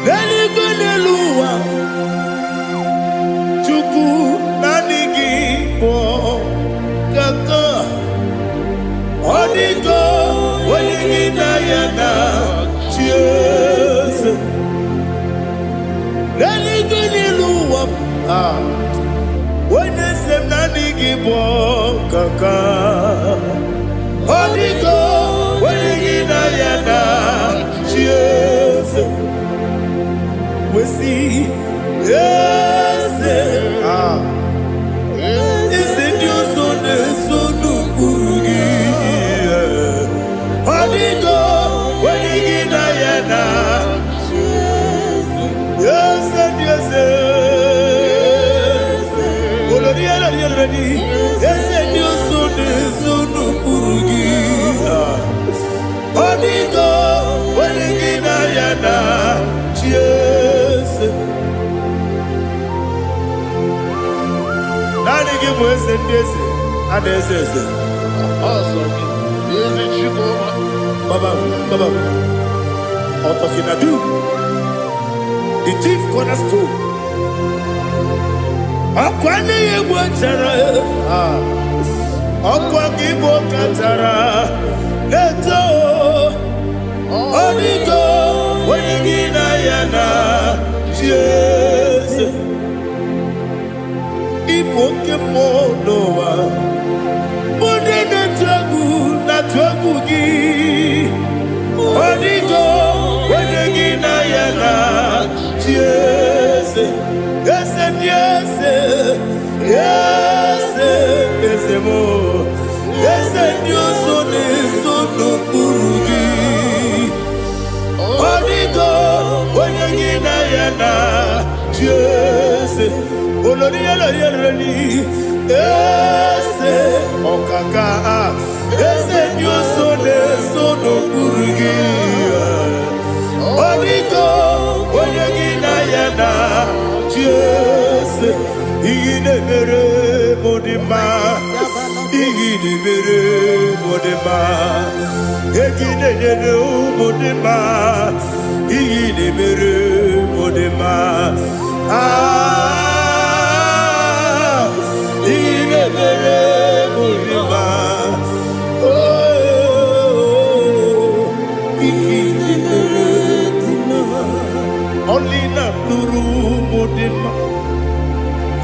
N'eluigwe, n'elu ụwa, Chukwu, naanị gị bụ kaka. Ọ dịgo onye gị na ya na chi eze. N'eluigwe, n'elu ụwa, ah, onye eze m, naanị gị bụ kaka. Ọ dịgo onye gị na ya na chi eze. Wesi eze, ah, eze ndị ọzọ na-eso n'ụkpụrụ gị. Ọ dịgo onye gị na ya na eze ndị eze. Olori elori elori, eze ndị ọzọ na-eso n'ụkpụrụ gị. Ọ dịgo onye gị na ya na chi eze. Naanị gị bụ eze ndị eze, a na-eze eze. Ọsọ gị, ezi Chukwu. Baba, Baba, Otokinadu, the chief cornerstone. Ọkwa n'ihi egwu chara, ah, ọkwa gị bụ kachara na-eto. Ọdịgo onye gị na ya na chi eze. Ịbụ oke mmụọ n'ụwa, onye na-atụ egwu na-atụ egwu gị. Ọdịgo onye gị na ya na chi eze. Eze ndị eze, eze, eze m, eze ndị ọzọ na-eso n'okpuru gị. Ọdịgo onye gị na ya na chi eze. Olori elori elori, eze ọkaka, eze ndị ọzọ na-eso n'okpuru gị. Ọdịgo onye gị na ya na chi eze. Ihe na-emere m dị mma, ihe na-emere m dị mma, egi na-enyere ụmụ dị mma, ihe na-emere m dị mma. Ah, ihe na-emere m dị mma. Oh, ihe na-emere dị mma. Ọlị na-atụrụ ụmụ dị mma,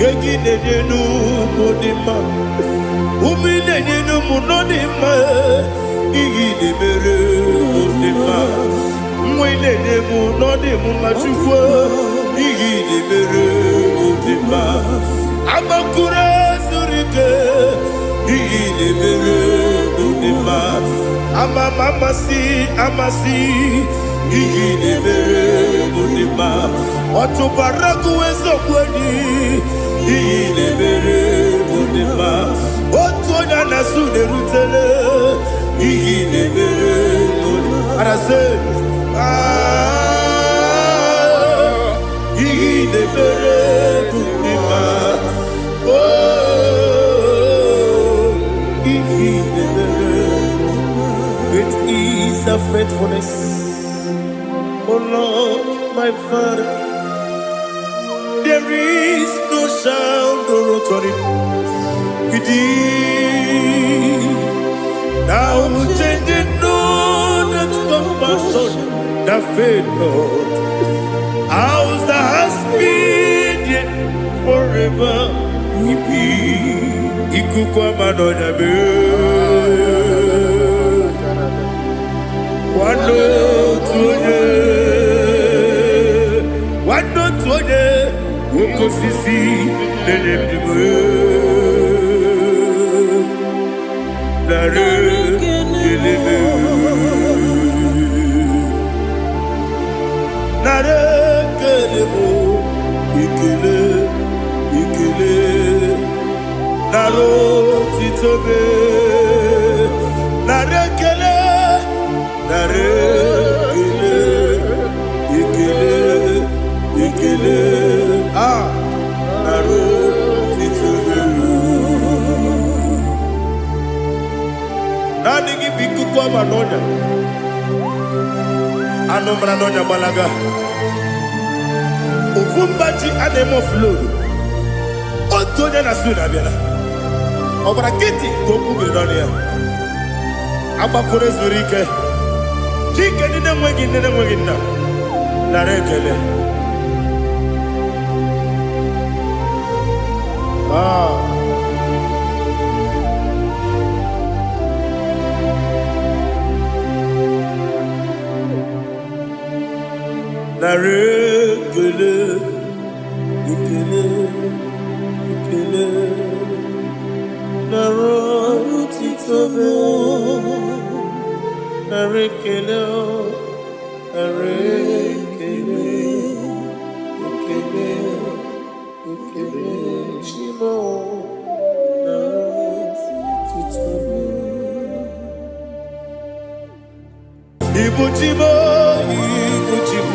egi na-enye n'ụmụ dị mma, ụmụ ị na-enye n'ụmụ nọ dị mma. Ihe na-emere mụ dị mma, nwa ị na-enye m nọ dị m mma. Chukwu, ihe na-emere mụ dị mma. Agbakụrụ zuru ike, ihe na-emere mụ. Ama m amasị amasị ihe ị na-emere bụ dị mma. Ọ tụbara gụ eziokwu enyi ihe ị na-emere bụ dị mma. Otu onye a na-asụ na-erutele ihe ị na-emere bụ dị mma. Arasị, ah, ihe ị na-emere bụ dị mma. Oh, ihe ị na-emere. Great is the faithfulness, O Lord, my Father. There is no sound or authority. Indeed, thou changing not that compassion that fail not. House that has been there forever will be. Ikuku ama n'ọnya mee. Nwanne otu onye, nwanne otu onye, oke osisi na-enye ndụ. Nara ekele m. Nara ekele m, ekele, ekele. Nara otito m. Nara ekele, nara ekele, ekele, ekele. Ah, nara otito m. Naanị gị bụ ikuku ama n'ọnya. Anụ mara n'ọnya gbalaga. Ofu mba ji a na-eme offload. Otu onye na-asụ na abịala. Ọgbara nkịtị ka okwu biri n'ọnụ ya. Agbakwuru zuru ike. Chike ndị na-enweghị nne na-enweghị nna. Nara ekele. Ah. Nara ekele, ekele, ekele. Nara otito m. Nara ekele, nara ekele, ekele, ekele. Chimo, nara otito m. Ibu chi m, ibu chi m,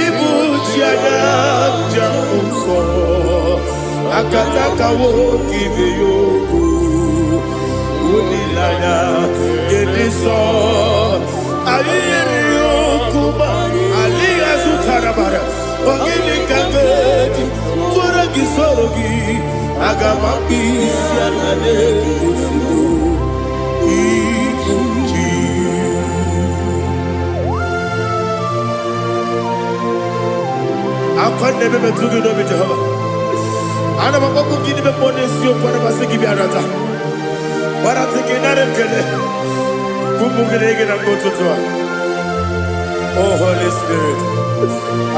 ibu chi anya njem nsọ, akataka nwoke ibe ya okwu, olileanya nke dị nsọ. Anyị yiri okwu ma alịghị azụtara bara, ọ gịnị ka m ga-eji tụrụ gị soro gị, aga m akpụ isi ala n'ozugbo ibu chi. Akwa na-ebe metụ gị n'obi Jehova. Ana m akpọkụ gị n'ime mmụọ n'eziokwu, ana m asị gị bịa rata. Gbarata gị nara ekele. Ka ụmụ gị na gị na mgbe ụtụtụ a. Oh Holy Spirit.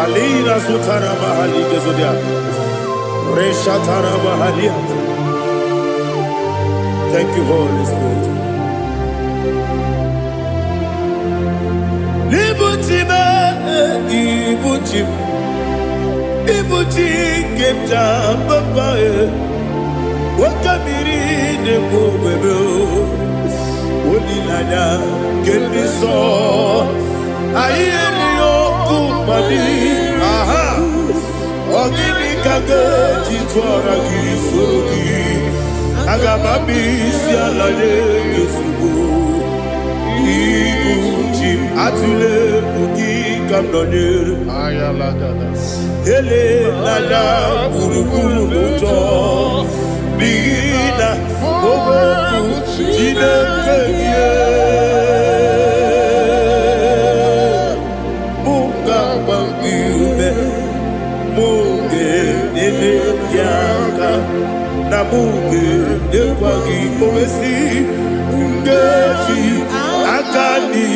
Alina zutara mahali gezodia. Reshatara mahalia. Thank you, Holy Spirit. Ibu chi m, ibu chi m, ibu chi nke m ji papa e. Oke mmiri na-egbu ogbe olileanya nke ndị nsọ. Anyị erighị ọkụ mmadụ. Aha. Ọ gịnị ka ga-eji tụọra gị soro gị? Aga m abịa isi ala nye gị ozugbo. Ibu chi m atụle egwu gị ka m nọnyere. Elela gburugburu n'ụjọ n'ihi na okwu Chineke gị mụ ga-agba gị ume, mụ ga-enyere gị aka na mụ ga-enyekwa gị owesi nkeji aka dị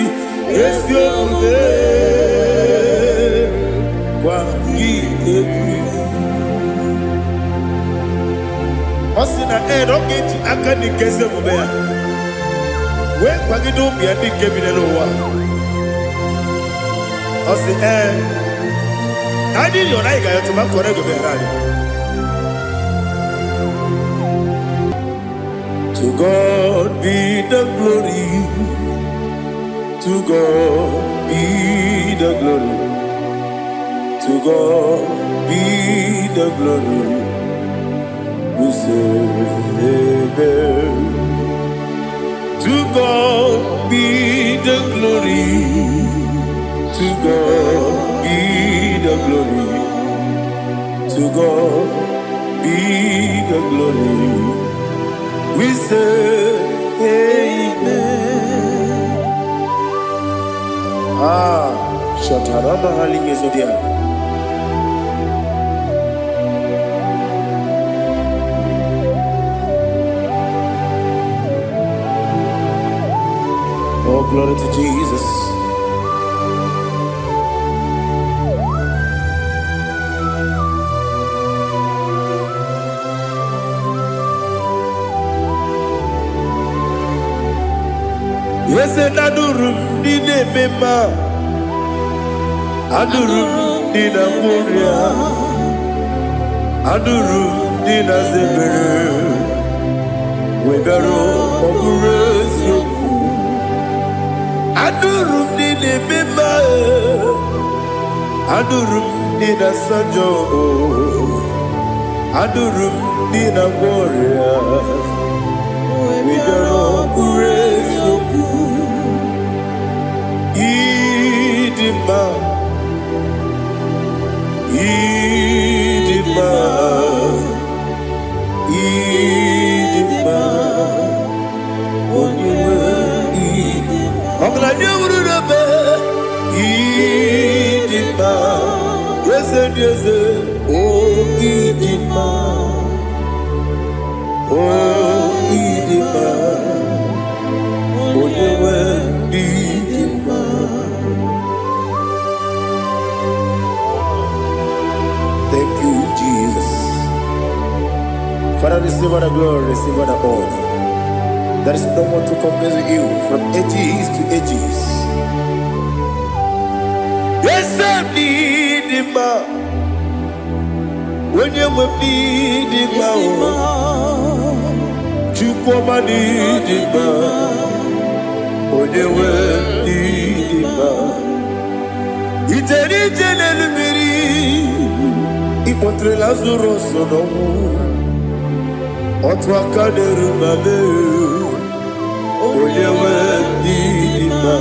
ezi omume gwa gị egwu. Ọ sị na ee na ọ ga-eji aka dị nke ezi omume ya Wee kwagide ụmụ ya ndị nke bi n'ụwa. Ọ sị ee, na anyị rịọrọ, anyị ga-ayọtụ ma kọrọ ego bịara anyị. To God be the glory. To God be the glory. To God be the glory. We say amen. To God be the glory. To God be the glory. To God be the glory. We say amen. Ah, Shatarama Halingezodia. Oh, glory to Jesus. Eze, na-adụrụ m ndị na-eme mma, adụrụ m ndị na-agwọ ọrịa, adụrụ m ndị na-aza ebere, wegara ọ bụrụ eziokwu. Adụrụ m ndị na-eme mma, adụrụ m ndị na-asa njọ, adụrụ m ndị na-agwọ ọrịa, wegara ọ bụrụ eziokwu. Ịdị mma, ịdị mma, ịdị mma, onye nwe ọgaranya wuru n'ebe. Ịdị mma, eze dị eze, o ịdị mma, o ịdị mma, onye nwe ịdị mma. Thank you, Jesus. Father, receive all the glory, receive all the honor. There is no one to compare with you from ages to ages. Yes, I need him. Onye nwe m n'ịdị mma o, Chukwuma n'ịdị mma, onye nwe m n'ịdị mma. Ijere ije n'elu mmiri, ịkpọtere Lazarus n'ọnwụ, otu aka na-eru ma mee, onye nwe m n'ịdị mma.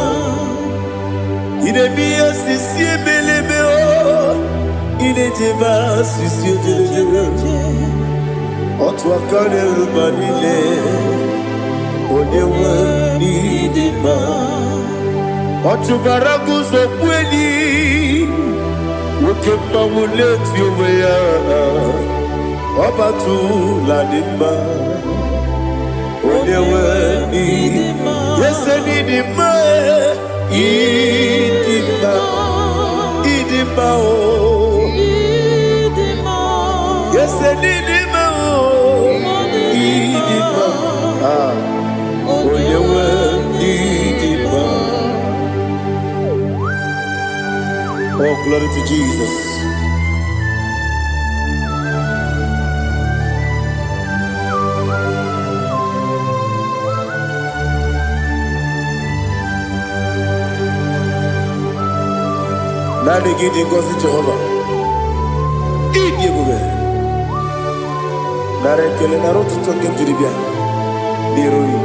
Ị na-eme ihe osisi ebelebe o, ị na-ejebe asụsụ ojelejere, otu aka na-eru ma niile, onye nwe n'ịdị mma. Ọ chụbara gị ụzọ kwu enyi, nwoke mmanwụ na-eti onwe ya, ọbatụla dị mma, onye nwe n'ịdị ese n'ịdị mma, ịdị mma, ịdị mma o, ese n'ịdị mma o, ịdị mma, ah, onye nwe n'ịdị mma. Oh, glory to Jesus. Naanị gị dị ngọzi, Jehova. Ịdị ebube. Nara ekele, nara otuto nke m jiri bịa n'iru gị.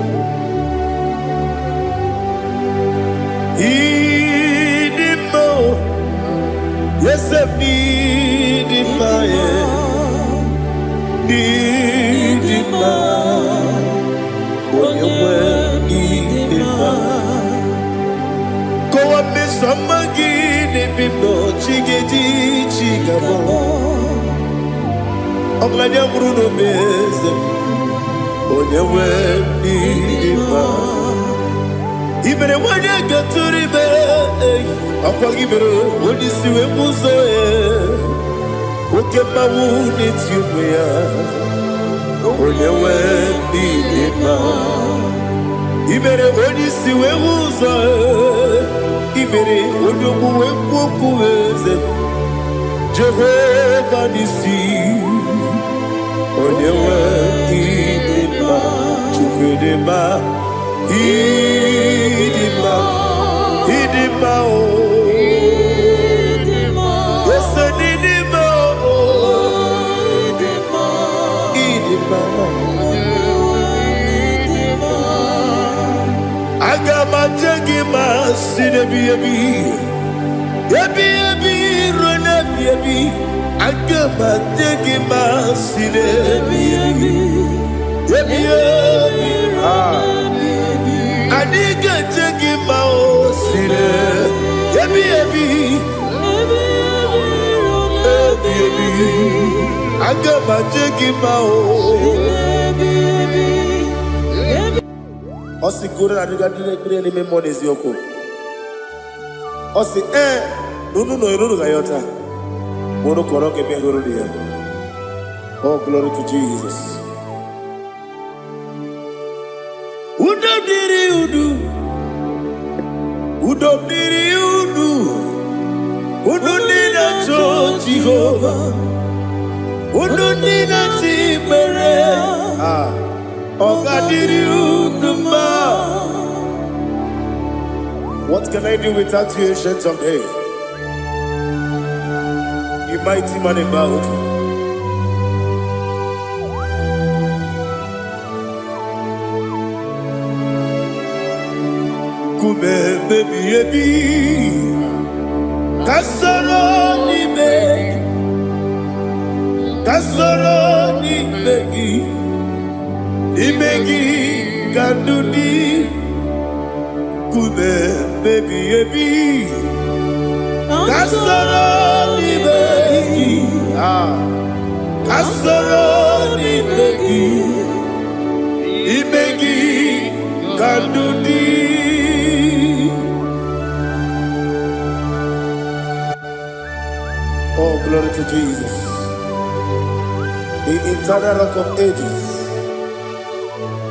Ịdị mma o, eze m, ịdị mma, e. Ịdị mma, onye nwe ịdị mma. Kọwa mmeso ọma gị n'ebe m nọ, chi ga-eji chi ga-abọ. Ọgaranya nwụrụ n'obe, eze m, onye nwe ịdị mma. I mere nwanyị gatụrụ ime, ọkwa gị mere onye isi wee bụ ụzọ ya. Oke mmanwụ na-eti onwe ya, onye nwe ịdị mma. I mere onye isi wee hụ ụzọ. I mere onye ogbu wee kwuo okwu, eze Jehova n'isi. Onye nwe, ịdị mma. Chukwu dị mma, ịdị mma, ịdị mma o. Ese n'ịdị mma o, ịdị mma. Aga m aje gị ma si n'ebi ebi ebi ebi ruo n'ebi ebi. Aga m aje gị ma si n'ebi ebi ebi ebi. Ah. Anyị ga-eje gị ma o si n'ebi ebi ebi ebi. Aga m aje gị ma o. Ọ sị goro na adịga ndị na-ekpere n'ime mmụọ na eziokwu. Ọ sị ee na unu nọ unu ga-ayọta ma unu kọrọ ga-eme hụrụ ya. Oh, glory to Jesus. Udo dịrị unu, udo dịrị unu, unu ndị na-achọ Jehova, unu ndị na-achọ ikpere. Ah, ọ ga-adịrị unu mma. What can I do without you, Ancient of Days? You mighty man in battle. Nkume ebi ebi, ka soro n'ime gị, ka soro n'ime gị, n'ime gị ka ndụ dị. Nkume ebi ebi, ka soro n'ime gị, ah, ka soro n'ime gị, n'ime gị ka ndụ dị. Oh, glory to Jesus, the eternal Rock of Ages,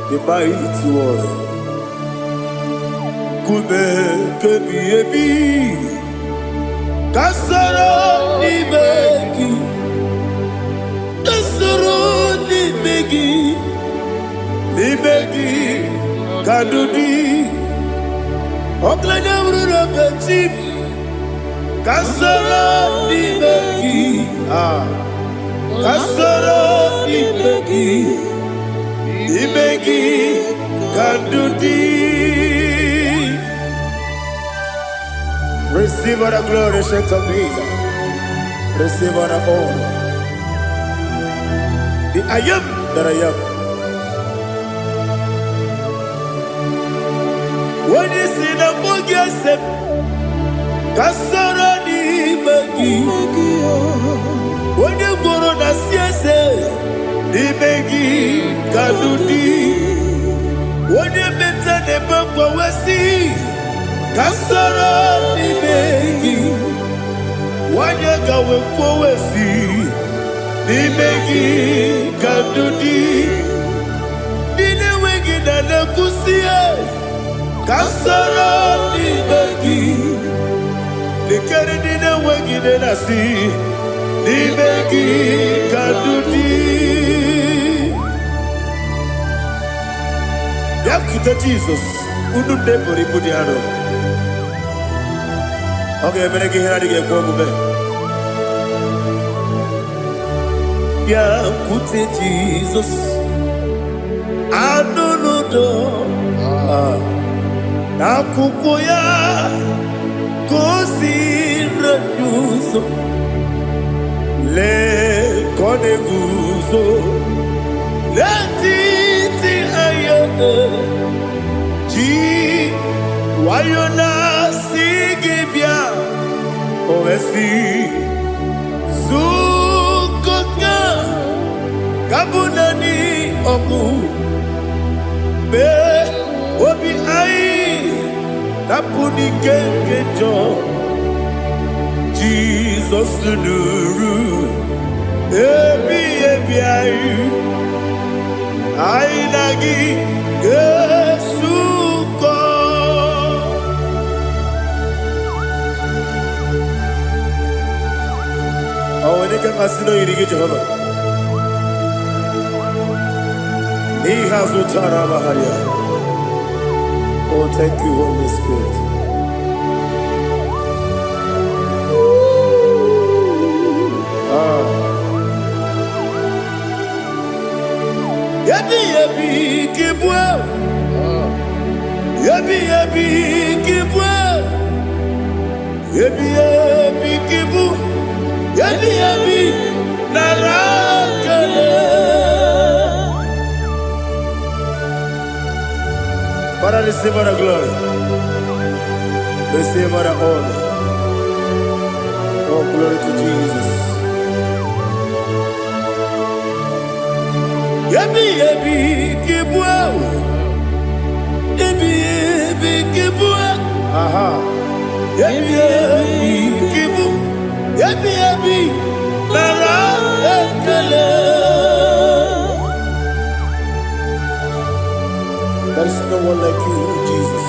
the mighty one. Nkume kebi ebi, ka soro n'ime gị, ka soro n'ime gị, n'ime gị ka ndụ dị. Ọkụlanya bụrụ n'obechi m, ka soro n'ime gị, ah, ka soro n'ime gị, n'ime gị ka ndụ dị. Receive all the glory, Ancient of Days. Receive all the honor. The I Am that I Am. Onye si na mbụ gị ese m, ka soro n'ime gị. Onye gworo na si eze, n'ime gị ka ndụ dị. Onye meta na-ebe mgbanwesị, ka soro n'ime gị. Nwanyị gawe kwowesi, n'ime gị ka ndụ dị. Ndị na-enweghị na na-ekwusi, ka soro n'ime gị. Lekere ndị na-enweghị nne na-asị, n'ime gị ka ndụ dị. Bịakwute Jizọs, unu ndị buru ibu dị arọ. Ọ ga-emere gị ihe na-adịghị ekwe omume. Bịakwute Jizọs, anụ n'udo n'akwụkwọ ya ka o si ndị ụzọ. Lee ka ọ na-eguzo n'etiti anya, ji nwayọ na-asị gị bịa. O wee sị zukọta ka bụ naanị ọgụ mee obi anyị napụ n'ike nke njọ. Jizọs nụrụ ebi ebi anyị, anyị na gị ga-esu. Asị na o yiri gị, Jehova. N'ihe azụtara amagharịa. Oh, thank you, Holy Spirit. Ah. Ebi ebi ka ịbụ. Ebi ebi ka ịbụ. Ebi ebi ka ịbụ. Ebi ebi nara ekele. Father, receive all the glory. Receive all the honor. Oh, glory to Jesus. Ebi ebi ka ịbụ. Ebi ebi ka ịbụ. Aha. Ebi ebi ka ịbụ. Ebi ebi nara ekele. There is no one like you, Jesus.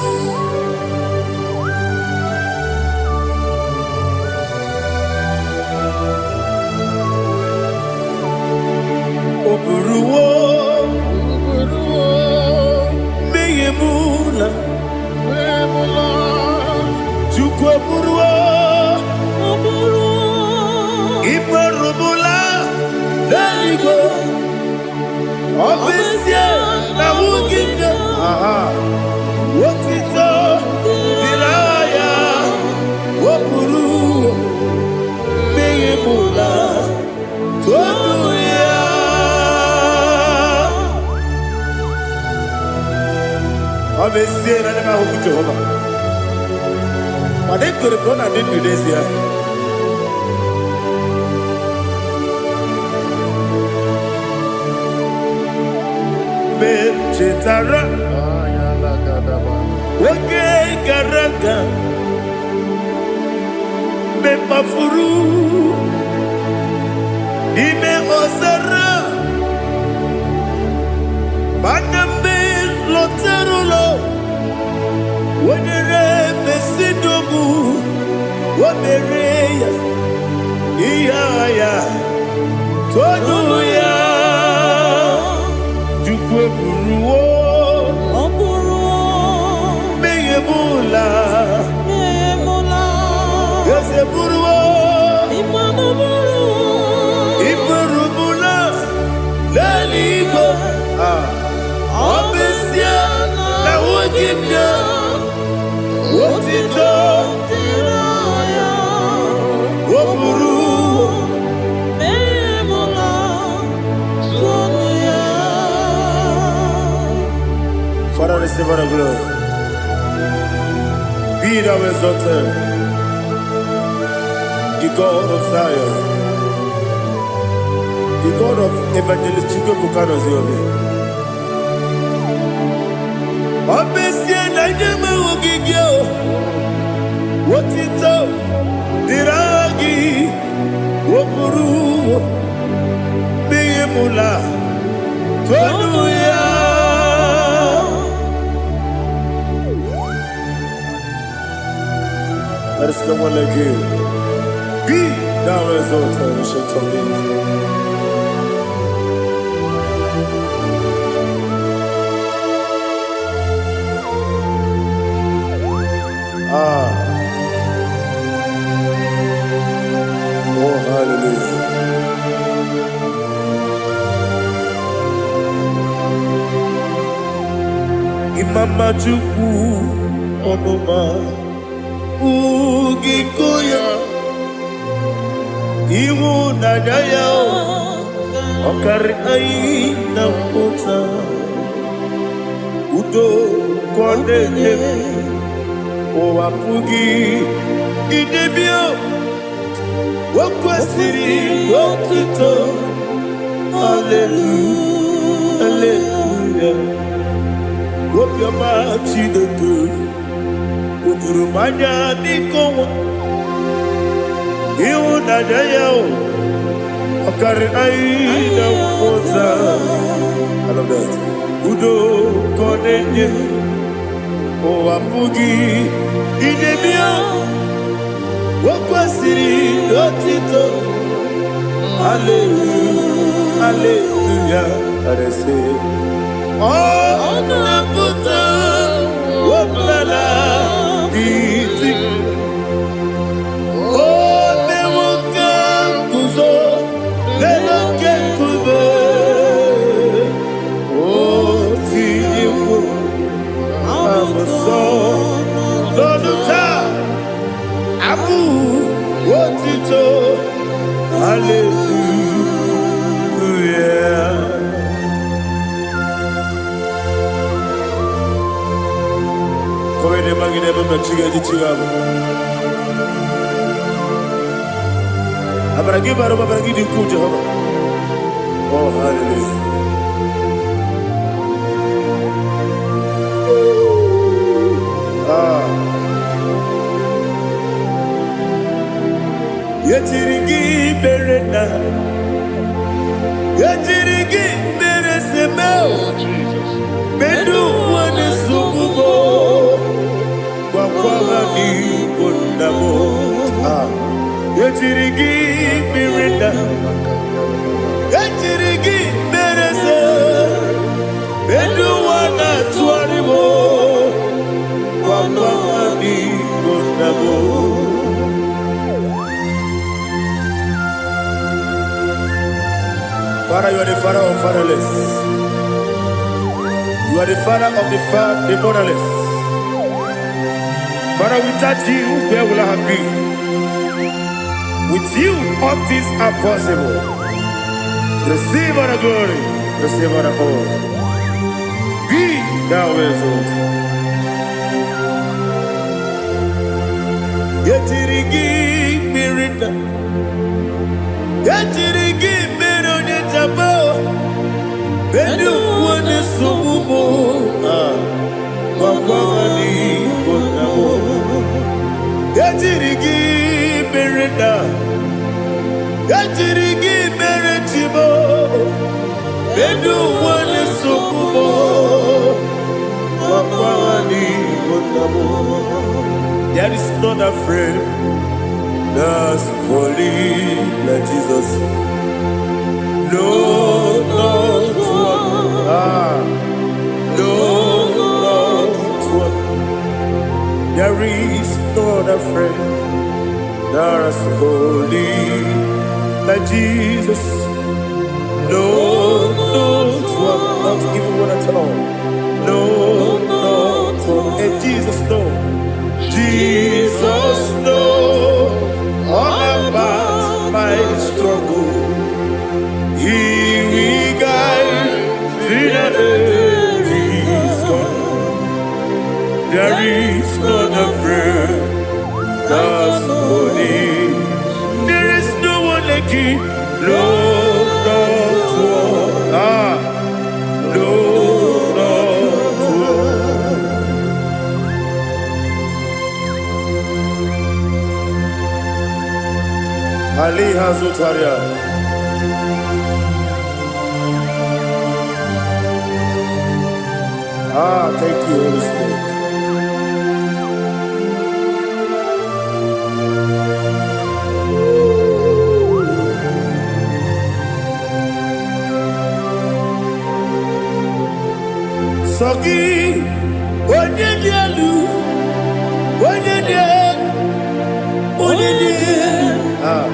O buruwo mmehie m la. Chukwu eburuwo ikperubula n'eluigwe. Ọ bụ ezie na nwunye nne. Aha. Otito dịrị aha ya. O buru mmehie m la. Todu ya. Ọ bụ ezie na ndị m ahụghị Jehova, mana ekwere m na ọ na-adị ndụ n'ezie. Mgbe m chetara oge gara aga, mgbe m kpafuru n'ime ọzara, mana mgbe m lọtara ụlọ, o nyere m ezinụlọ, o mere ya ihe agha ya. Todu ya. Chukwu eburuwo Ọ bụrụ mmehie m la. emụla. Eze buruwo Ịmanụ bụrụ iburubula n'eluigwe. Ah, ọ bụ ezie na nwunye m ya otito dịrị ya. O buru Emụla tụnụ ya. Father, receive all the glory. Be thou exalted, the God of Zion, the God of Evangelist Chukwuebuka Noziobi. Ọ bụ ezie na ndị enweghị gị o, otito dịrị aha gị. O buru mmehie m la. Todu ya. There is no one like you. Be thou exalted, Ancient of Days. Ah, oh, hallelujah. Imama Chukwu ọmụma ugiko ya, ịhụnanya ya ọ karị anyị na mpụta. Udo ka ọ na-enye m, ụwa pụghị idebe. O kwesịrị otuto. Hallelujah, hallelujah. Obiọma Chineke o juru m anya dịka ọnwa. Ịhụnanya ya o ọ karịrị anyị na nghọta. I love that. Udo ka ọ na-enye, ụwa pụghị idebe ya. O kwesịrị otito. Hallelujah, hallelujah. And I say, ọ na-apụta ọbụla iti. O mewo ka m guzo n'elu oke nkume. O tinyewo abụsọ n'ọnụ taa abụ otito. Hallelujah. Kọwede magide ebe m chi ga-eji chi ga-abụ. Amara gị bara ụba, amara gị dị ukwuu, Jehova. Oh, hallelujah. Ah. Yetiri gị mere na yetiri gị mere seme. Oh, Jesus. Medu ụwa na-esogbu m, gwakwa ha n'igbo nna m. Ah. Yetiri gị mere na yetiri gị mere se medu ụwa na-atụgharị m, gwakwa ha n'igbo nna m. Father, you are the father of fatherless. You are the father of the motherless. Father, without you, where will I have been? With you, all things are possible. Receive all the glory, receive all the honor. Be thou exalted. Yetiri gị mmiri na yetiri gị mmiri onye jaba ndị ụwa na-esogbu m. Ah, gwakwa ha n'igbo nna m. Ejiri gị mere na ejiri gị mere chimo ndị ụwa na-esogbu m, gwakwa ha n'igbo nna m. There is not a friend that's holy like Jesus. No, not one. Ah, no, not one. There is no other friend that's holy like Jesus. No, not one, not even one at all. No, not one. And Jesus, no. Jesus, no. All about my struggle. He will guide till the day is gone. There is no other friend that's holy. There is no one like you. No, not one. Ah, no, not one. Ali Hazutaria. Ah, thank you, Holy Spirit. Sọ gị, onye dị elu, onye dị elu, onye dị elu. Ah,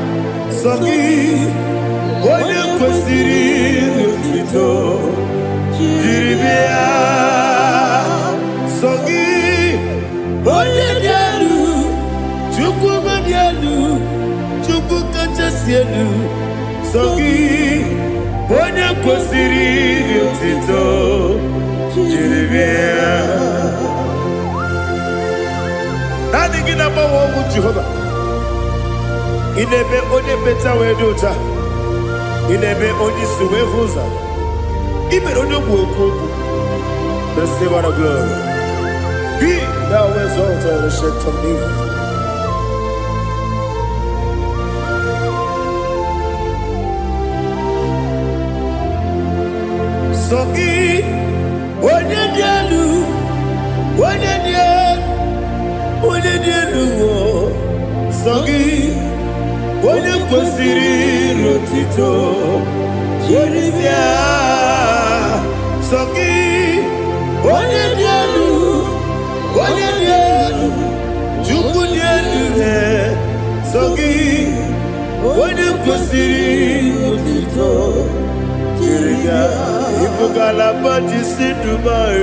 sọ gị, onye kwesịrị otuto jiri bịa. Sọ gị, onye dị elu, Chukwu dị elu, Chukwu kachasị elu. Sọ gị, onye kwesịrị otuto jiri bịa. Naanị gị na-agbanwe ọgwụ, Jehova. Ị na-eme onye mkpeta wee dị ụcha. Ị na-eme onye isi wee hụ ụzọ. Ị mere onye ogbu okwu okwu. Receive all the glory. Be thou exalted, Ancient of Days. Sọ gị, onye dị elu, onye dị elu, onye dị elu, o. Sọ gị, Onye kwesịrị iru otito Jiri bịa. Sọ gị, onye dị elu, onye dị elu, Chukwu dị elu, sọ gị, onye kwesịrị otito jiri bịa. Ịbụ ngalaba ji si Dubai.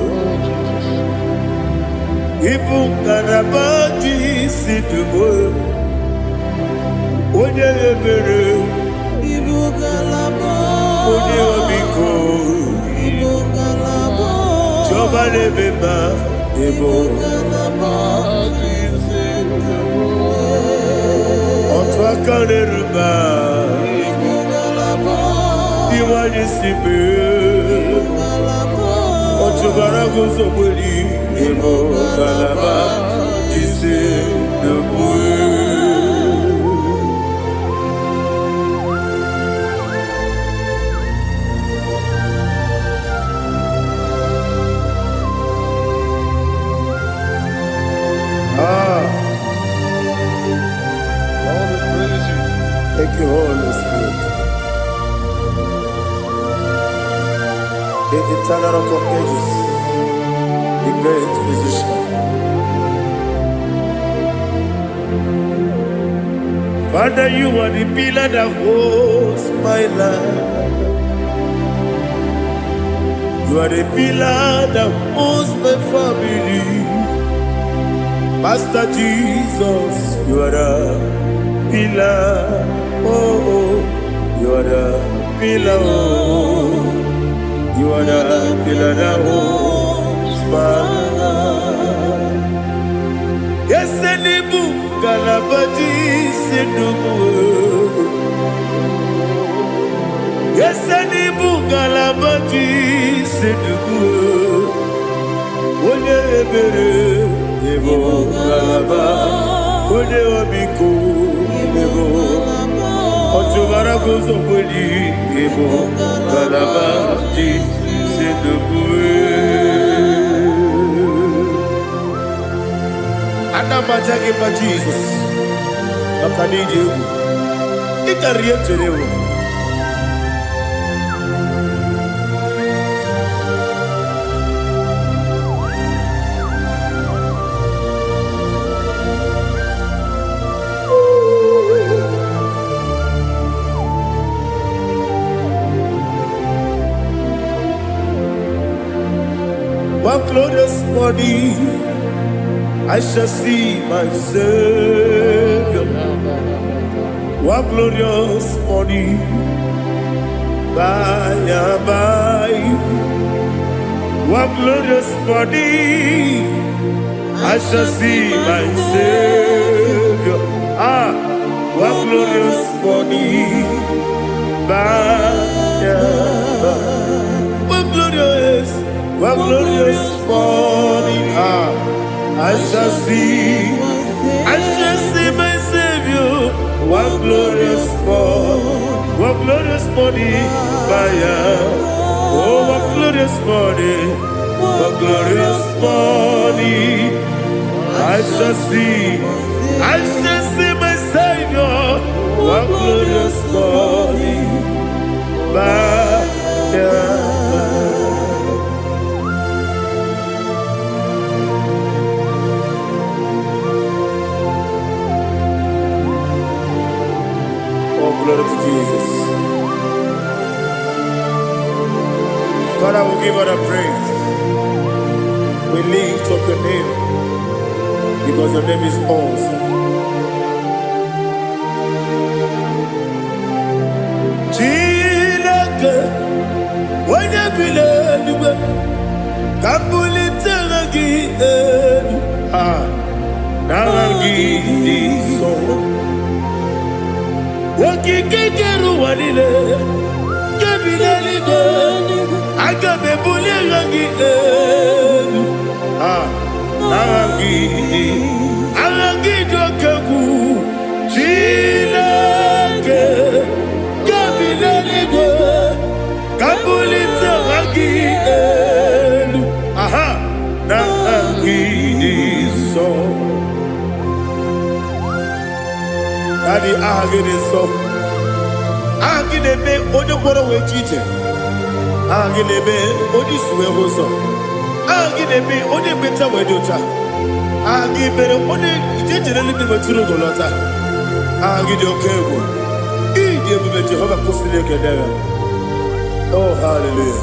Oh, Jesus. Ịbụ ngalaba ji si Dubai. Onye ebere, Ibu ngalaba. Onye ọmịiko, Ibu ngalaba. Chiọma na-eme mma, ịbụ Ngalaba. Otu aka na-eru mba, Ibu ngalaba. Ndị nwanyị si mee. Ngalaba. Ọchụbara guzogberi, ịbụ ngalaba jisi n'okpuru. Ah, Lord, we praise you. Thank you, Holy Spirit. The eternal Rock of Ages, the great physician. Father, you are the pillar that holds my life. You are the pillar that holds my family. Master Jesus, you are the pillar. Oh, you are the pillar. Oh, you are the pillar that holds my life. Yes, n'ịbụ ngalaba ji si ndụ. Yes, n'ịbụ ngalaba ji si ndụ. Onye ebere, ịbụ ngalaba. Onye ọmịiko, ịbụ ọchụbara guzokweli, ịbụ ngalaba ji si ndụ. Ana m aja gị mma, Jizọs, maka na ịdị egwu. Ị karịrị ihe m chere ewu. One glorious morning, I shall see my Savior. One glorious morning, by and by. One glorious morning, I shall see my Savior. Ah, one glorious morning, by and by. One glorious morning, ah, I shall see my Savior. One glorious morning, one glorious morning, by and oh, one glorious morning, one glorious morning, I shall see my Savior. One glorious morning, by and by. Oh, glory to Jesus. Father, we give all the praise. We lift up your name because your name is awesome. Chineke, onye bi n'eluigwe, ka m bulite aha gị elu. Ah, n'aha gị dị nsọ. Okike kere ụwa niile, nke bi n'eluigwe, aga m ebuli aha gị elu. Ah, n'aha gị dị, aha gị dị oke egwu. Chineke, nke bi n'eluigwe, ka m bulite aha gị elu. Aha, n'aha gị dị nsọ. Daddy, Daddy, aha gị dị nsọ. Aha gị na-eme onye gwọrọ wee ji ije. Aha gị na-eme onye isi wee hụ ụzọ. Aha gị na-eme onye ekpenta wee dị ụcha. Aha gị mere onye ije jere eluigwe wetụrụ ugo lọta. Aha gị dị oke egwu. Ịdị ebube Jehova kwụsịrị ekele ya. Oh, hallelujah.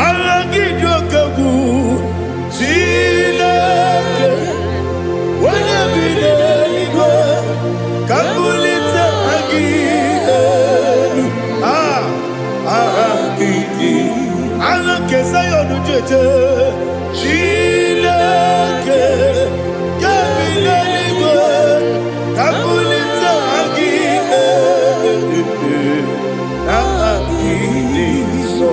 Aha gị dị oke egwu. Chineke, onye bi n'eluigwe, ka mbulite aha gị elu. Ah, aha gị dị. Aha nke Zayọn jeje. Chineke, nke bi n'eluigwe, ka mbulite aha gị elu. Aha gị dị nsọ.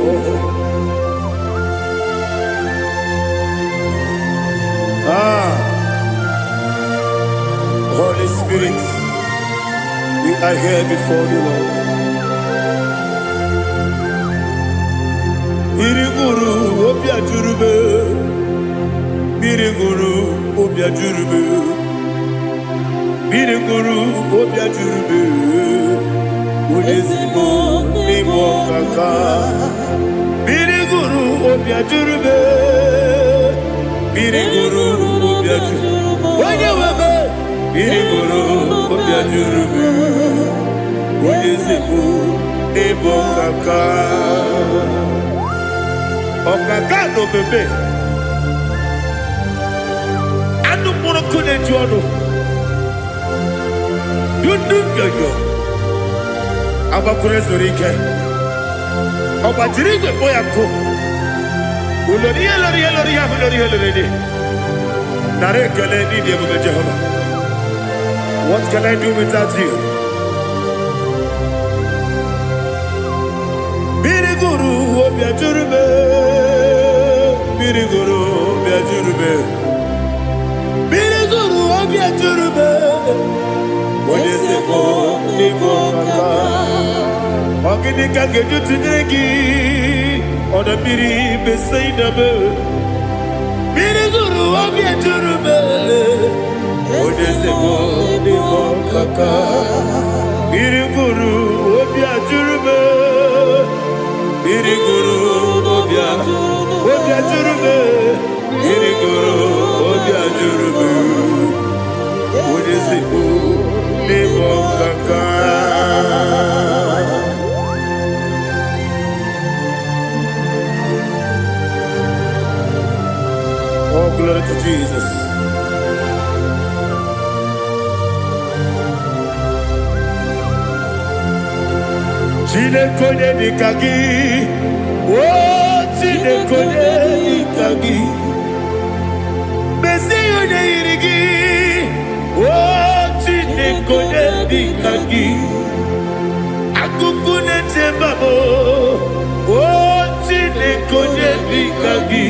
Ah, Holy Spirit, we are here before you, Lord. Mmiri ṅụrụ obi ajụrụ m. Mmiri ṅụrụ obi ajụrụ m. Mmiri ṅụrụ obi ajụrụ m. Onye ezigbo n'ime ọkaka. Mmiri ṅụrụ obi ajụrụ m. Mmiri ṅụrụ obi ajụrụ. Onye nwe m. Mmiri ṅụrụ obi ajụrụ m. Onye ezigbo n'ịbụ ọkaka. Ọkaka na omeme. Anụ mkpụrụ nkụ na-eju ọnụ. Dundu nyonyo. Agbakwuru zuru ike. Ọ gbajiri igwe kpọ ya nkụ. Ulori ihe lori ihe lori ihe ahụ lori ihe lori dị. Nara ekele n'ịdị ebube Jehova. What can I do without you? Mmiri gụrụ obi ajụrụ m. Mmiri gụrụ obi ajụrụ m. Mmiri gụrụ obi ajụrụ m. Onye ezigbo n'ịbụ ọkaka. Ọ gịnị ka m ga-eji tụnyere gị? Ọdọ mmiri Besaida m. Mmiri gụrụ obi ajụrụ m. Onye ezigbo n'ịbụ ọkaka. Mmiri gụrụ obi ajụrụ m. Mmiri gụrụ obi ajụrụ m. Mmiri gụrụ obi ajụrụ m. Onye ezigbo n'ịbụ ọkaka. Oh, glory to Jesus. Chineke onye dịka gị, o Chineke onye dịka gị, mezie onye yiri gị, o Chineke onye dịka gị, akụkụ na-eche mba m, o Chineke onye dịka gị,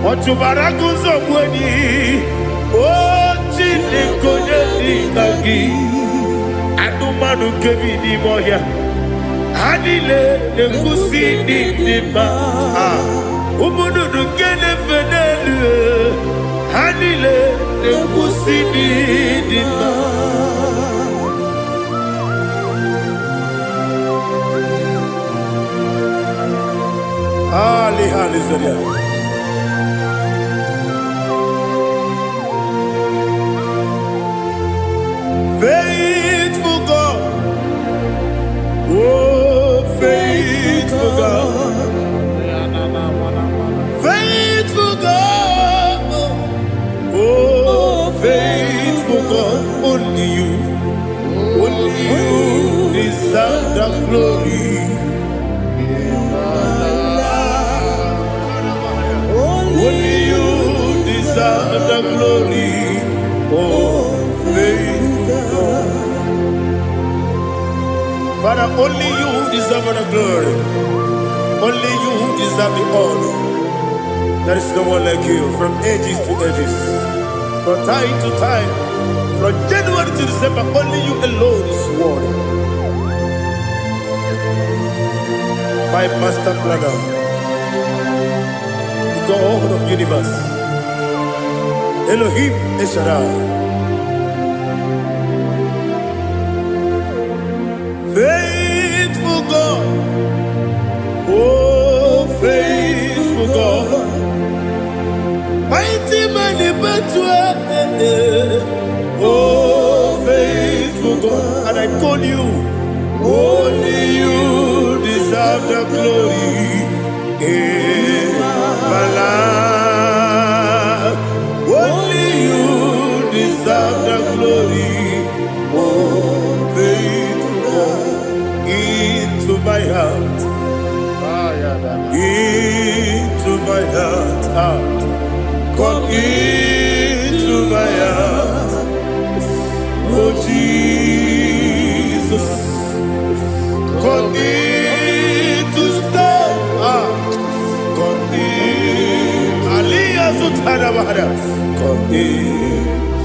ọ chụbara agụ nzọgbu enyi, o Chineke onye dịka gị, anụmanụ nke bi n'ime ọhịa, ha niile na-ekwusi ịdị dị mma. Ah, ụmụ nnụnụ nke na-efe n'elu, ha niile na-ekwusi ịdị dị mma. Ali hallelujah. Faithful God, oh faithful God, faithful God, oh faithful God, only you deserve the glory. Only you deserve the glory. Oh, faithful God. Father, only you deserve the glory. Only you deserve the honor. There is no one like you from ages to ages, from time to time, from January to December. Only you alone is worthy. My master planner, the God of universe, Elohim El Shaddai. Faithful God, oh faithful God, mighty man in battle, oh faithful God, and I call you, only you deserve the glory in my life. Only you deserve the glory, oh faithful God, into my heart, into my heart, ah. Come into my heart, oh Jesus. Come in to stay. Ah, come in. Aliyah Zutana Bahada. Come in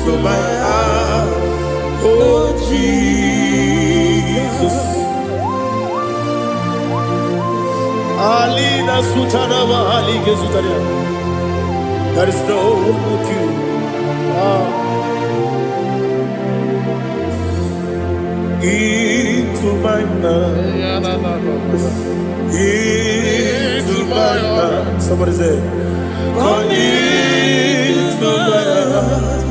to my heart, oh Jesus. Alina Sutana Bahali Gezutana. There is no one like you. Ah. Into my heart. Into my heart. Somebody say, come into my heart.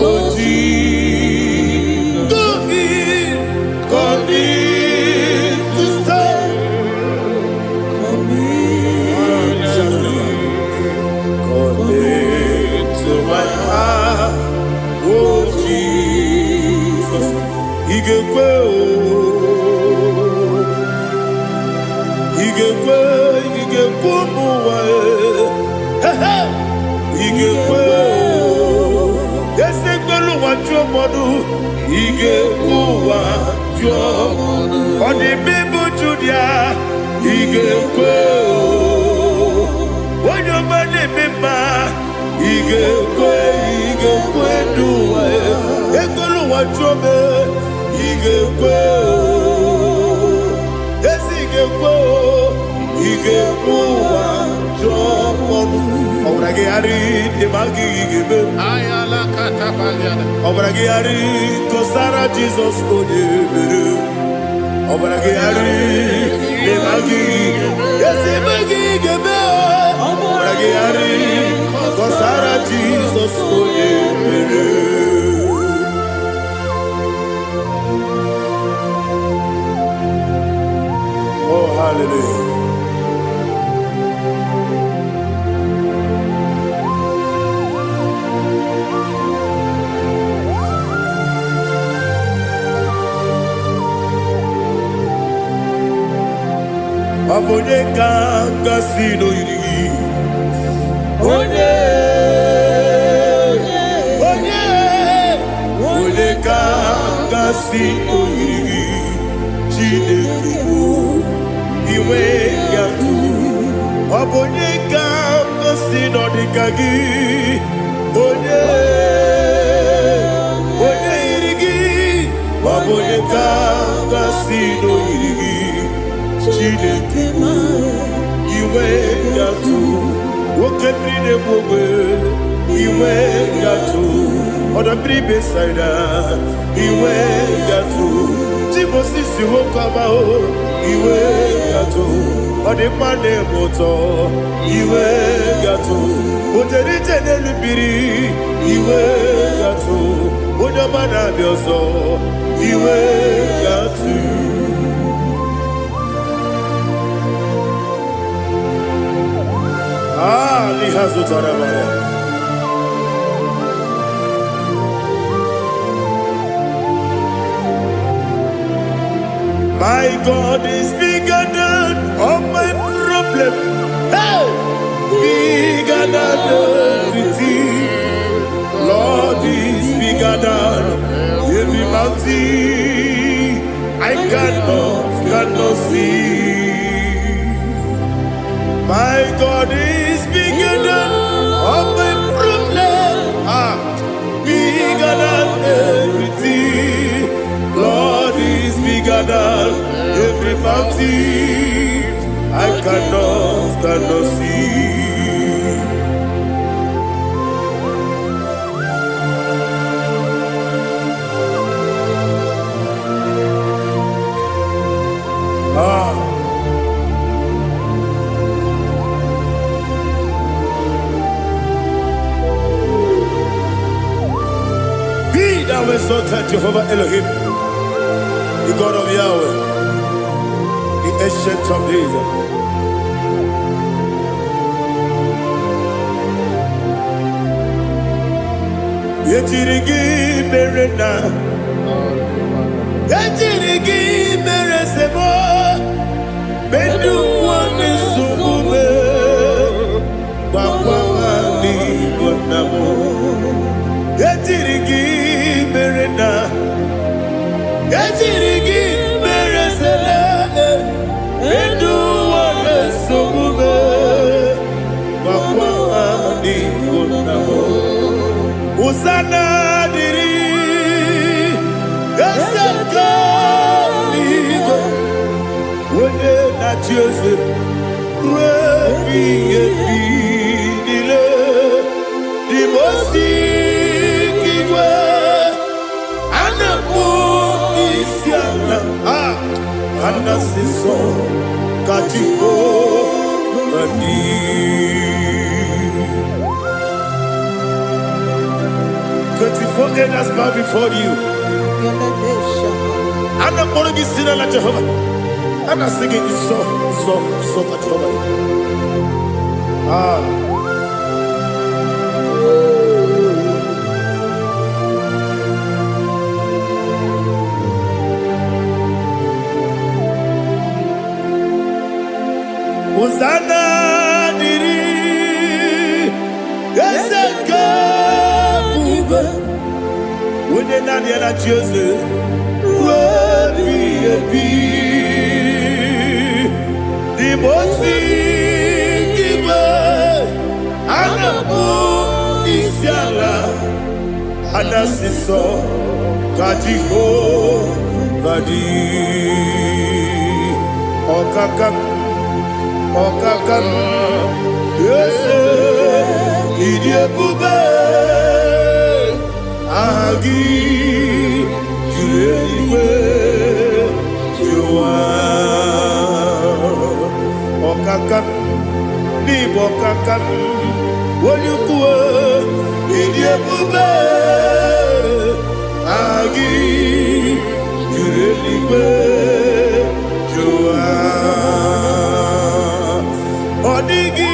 Oh Jesus. Come in. Come in to stay. Come into my heart. Oh Jesus. Igekwe o. Igekwe, igekwe ụmụ ụwa e. He he. Igekwe o. Eze gbelu ụwa jụọ mmadụ. Igekwe ụwa jụọ. Ọ dị mma ịbụ Judia. Igekwe o. Onye ọma na-eme mma. Igekwe, igekwe ndụ ụwa e. Egbelu ụwa jụọ m e. Igekwe o. Ezi ga-ekwe o, ị ga-ekwe ụwa jụọ ọnụ. Ọbara gị ghara ịdị ma gị ga-eme. Ọbara gị ghara kọsara Jizọs onye mere. Ọbara gị ghara ịdị ma gị ezi ma gị ga-eme. Ọbara gị ghara kọsara Jizọs onye mere. Oh, hallelujah. Ọ bụ onye ka gasị n'oyiri gị? Onye, onye, onye ka gasị n'oyiri gị? Chineke bụ inwe gatụ. Ọ bụ onye ka gasị n'ọdịka gị? Onye, onye yiri gị? Ọ bụ onye ka gasị n'oyiri gị? Chineke bụ inwe gatụ. Nwoke mmiri na-egbu ogbe inwe gatụ. Ọdọ mmiri Besaida inwe gatụ. Timosisi nwoke ọma o inwe gatụ. Ọ dị mma na-eme ụtọ inwe gatụ. O jere ije n'elu mmiri inwe gatụ. Onye ọma na-abịa ọzọ inwe gatụ. Ah, liha zụtara mara. My God is bigger than all my problem. Hey! Bigger than everything. Lord is bigger than every mountain. I cannot see. My God is bigger than all my problem. Ah, bigger than everything. Lord is bigger than every mountain. I cannot see. Taa Jehovah Elohim, the God of Yahweh, the Ancient of Days. Ejiri gị mere na ejiri gị mere sebo medu nwa nsogbu me gbakwa n'igbo nna m. Ejiri gị mere na ejiri gị mere sele medu nwa nsogbu me gbakwa n'igbo nna m. Hosanna dịrị eze nke eluigwe, onye na-achị eze ruo ebighị ebi niile. Dị m osi igwe a na-akpọ isi ala a anasị nsọ ka Jehova dị. 24 elders bow before you. A na-akpọrọ gị si n'ala Jehova. A na-asị gị nsọ, nsọ, nsọ ka Jehova dị. Ah. Hosanna dịrị eze nke ebube, onye naanị ya na-achị eze ruo ebighị ebi. Dị m ozi igwe a na-akpọ isi ala a na-asị nsọ ka Jehova dị. Ọkaka m, ọkaka m, eze, ịdị ebube, aha gị juru eluigwe juru ụwa. Ọkaka m, n'ịbụ ọkaka m, onye ukwu, ịdị ebube, aha gị juru eluigwe juru ụwa. Ọ dịghị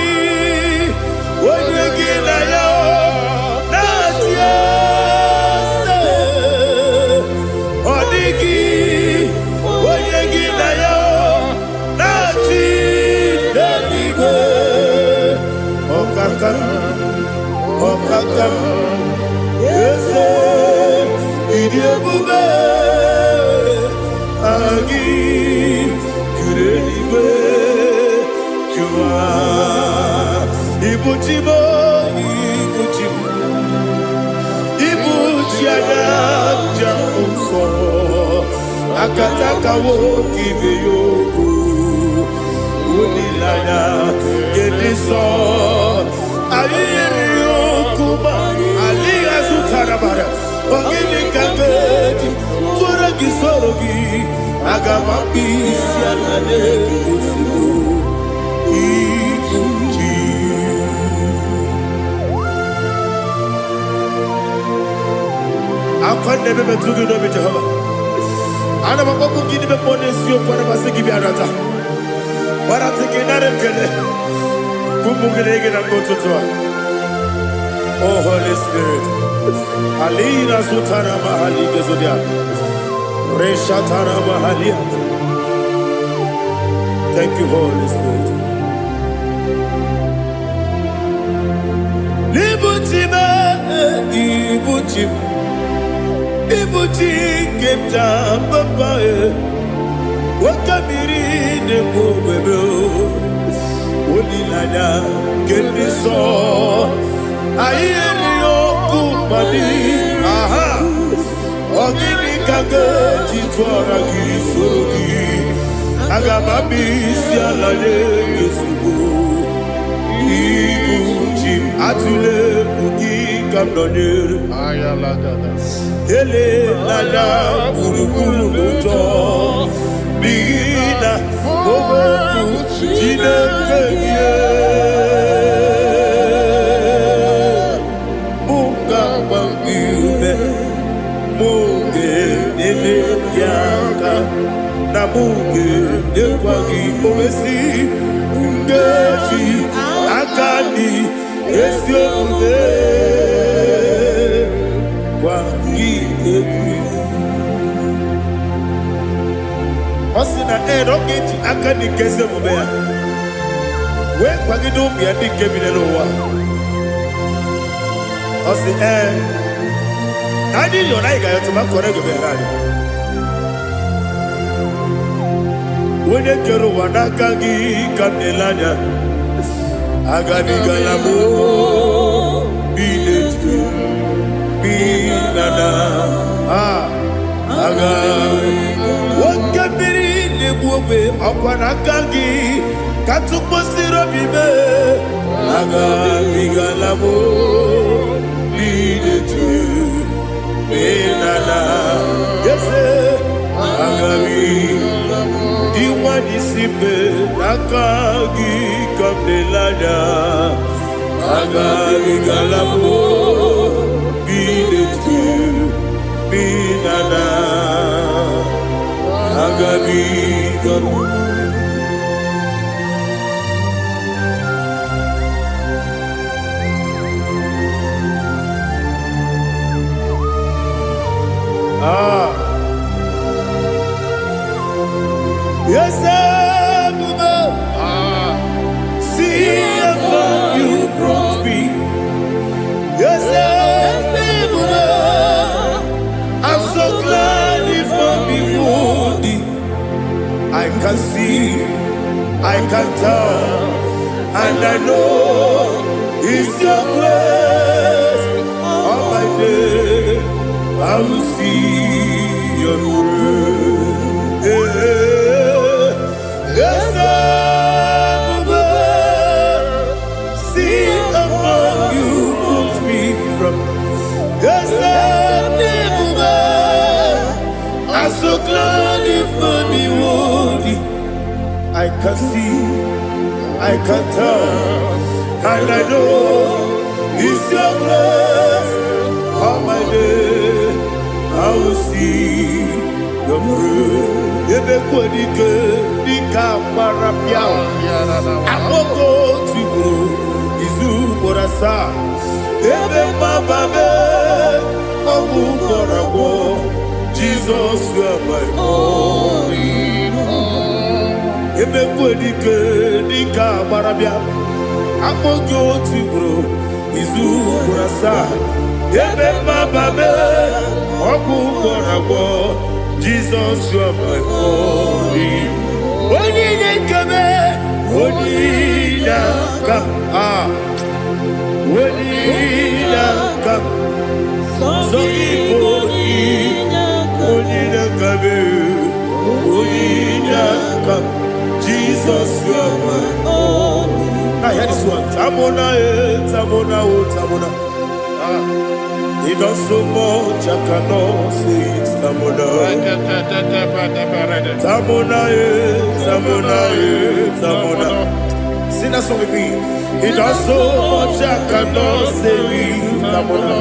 onye gị na ya na-achị eze. Ọ dịghị onye gị na ya na-achị n'eluigwe. Ọkaka m, ọkaka m, eze, ịdị ebube, aha gị juru eluigwe juru ụwa. Ibu chi m, ibu chi m, ibu chi anya nja nsọ akataka nwoke ibe ya okwu olileanya nke dị nsọ anyị yiri okwu ma alịghị azụtara mara. Ọ gịnị ka m ga-eji tụọrọ gị soro gị? Aga m akpụ isi ala n'ezigbo ibu ji. Akwa na-ebe metụ gị n'obi Jehova. Ana m akpọkwu gị n'ime mmụọ n'eziokwu. Ana m asị gị bịa nata gbarata gị nara ekele ka ụmụ gị na gị na mgbe ụtụtụ a. Oh Holy Spirit, alina sutara mahali gezodia reshatara mahalia. Thank you, Holy Spirit. Ibuchi m, ibuchi m, ibuchi nke m ji papa e, oke mmiri na-egbu ogwebe, olileanya nke ndị nsọ anyị erighị ọkụ mmadụ. Aha, ọ gịnị ka ga-eji tụọra gị soro gị? Aga m abịa isi ala nye gị ozugbo. Ibu chi m, atụla egwu, gị ka m nọnyere. Elela gburugburu n'ụjọ, n'ihi na okwu Chineke gị mụ ga-agba gị ume, mụ. gị aka na mụ ga-enyekwa gị owesi nkeji aka dị ezi omume gwa gị ekwu. Ọ sị na ee, na ọ ga-eji aka dị nke ezi omume ya wee kwagide ụmụ ya ndị nke bi n'ụwa. Ọ sị ee, na anyị yọrọ, anyị ga-ayọtụ ma kọrọ ego mere anyị. Onye kere ụwa, n'aka gị ka m na-ele anya. Agabigala m bi n'etu bi na na a aga oke mmiri na-egbu ogbe, ọkwa n'aka gị ka tụkpọsiri obi mee. Agabigala m bi n'etu bi na na ese agabi dị nwanyị si mbe, n'aka gị ka m na-ele anya. Agabigala m bi n'etu bi na na agabigala. Ah. Yes, Ebube, see how far you brought me. Yes, Ebube, I'm so glad you found me worthy. I can see, I can tell, and I know it's your grace. All my day, I will see your grace. Yes, Ebube, see how far you put me from. Yes, Ebube, I'm so glad you found me worthy. I can see, I can tell, and I know it's your grace. All my day, I will see your grace. Ebe kwenike dịka gbara pịa akpọkọ tigburu izu ugboro asaa, ebe mgbaba mee ọgwụ gwọrọ agwọ. Jizọs, you are my all. Ebe kwenike dịka agbara bịa akpọ gị otu ugboro izu ugboro asaa, ebe mmaba mee ọgwụ gwọrọ agwọ. Jizọs, you are my all. Onye na-ekebe, onye na-aka a, onye na-aka sọ gị bụ onye na-akabe, onye na-aka. Jesus, you are my all. Now hear this one. Tamona, eh, Tamona, oh, Tamona. He does so much, I cannot say it. Tamona. Tamona, eh, Tamona, eh, Tamona. Sing that song with me. He does so much, I cannot say it. Tamona.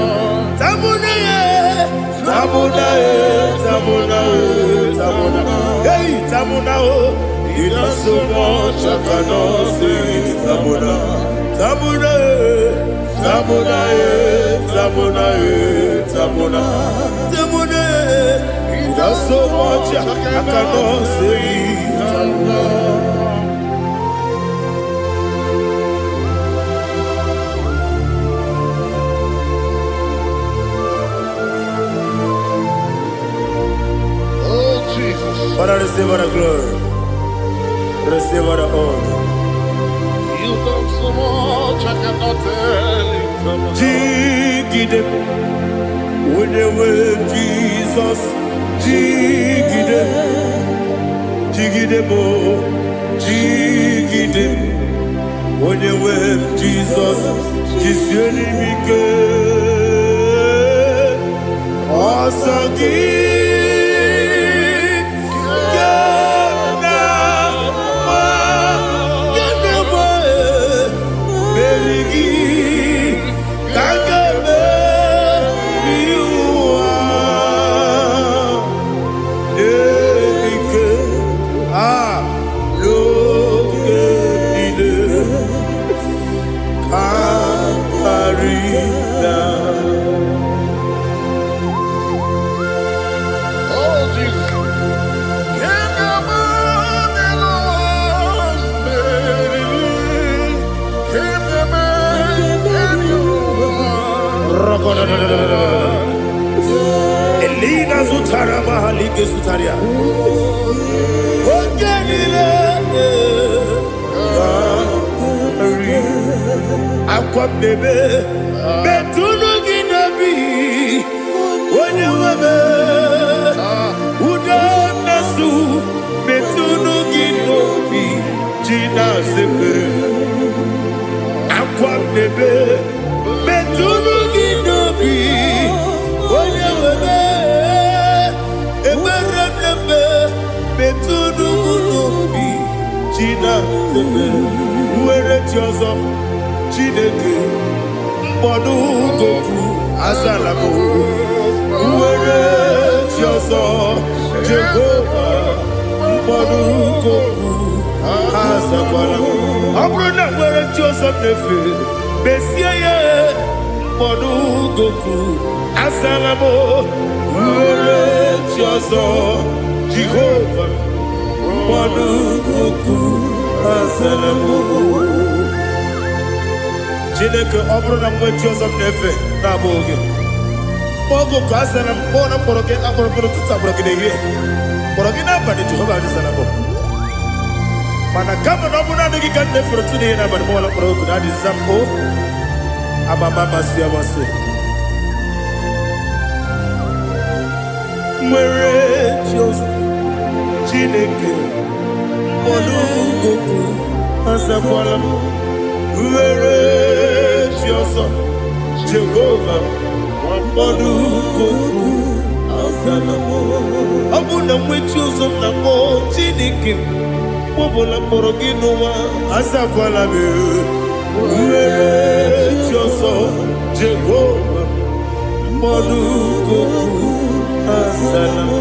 Tamona, eh, Tamona, eh, Tamona, eh, Tamona. Hey, Tamona, oh. He does so much, I cannot say it. Tamona. Tamona, eh, Tamona, eh, Tamona, eh, Tamona. Tamona, eh. He does so much, I cannot say it. Tamona. Oh, Jesus. Father, receive all the glory. Receive all the honor. You've done so much, I cannot tell it. Jigide, onye Jesus, jigide, jigide mo, jigide, onye nwe Jizọs, jisie n'ime ike. Ọsọ gị ga na-agba, ga na-agba, meri gị ka a ga-emeri ụwa. Oh, Jesus. Elina zụtara mahalike zụtara ya. Oge niile ga-eri akwa m na-ebe metụnụ gị n'obi onye nwe m ude na-asụ metụnụ gị n'obi ji na-asepere akwa m na-ebe metụnụ gị n'obi onye nwe m ekpere m na-eme metụnụ m n'obi ji na-asepere nwere chi ọzọ Chineke mkpọdụ goku azala m nwere chi ọzọ Jehova mkpọdụ goku azakwala m. Ọ bụrụ na nwere chi ọzọ m na-efe mesie ya mkpọdụ goku azala m nwere chi ọzọ Jehova mkpọdụ goku azala m. Chineke, ọ bụrụ na mgbe chi ọzọ m na-efe na-abụghị gị, oge ka azara m kpọọ na mkpọrọ gị akpọrọ mkpọrọ ụtụtụ, akpọrọ gị n'ehihie, kpọrọ gị n'abalị, Jehova adịzara m. Mana kama na ọ bụrụ naanị gị ka m na-efere otu n'ihe n'abalị m ọla kpọrọ oku na adịza m o amama amasị amasị nwere chi ọzọ Chineke mkpọrọ goku azakwala m nwere chi ọzọ Jehova mkpọrọ goku azala m. Ọ bụ na nwechi ụzọ m na-akpọ Chineke m ọbụla mkpọrọ gị n'ụwa azakwala m nwere chi ọzọ Jehova mkpọrọ goku azala m.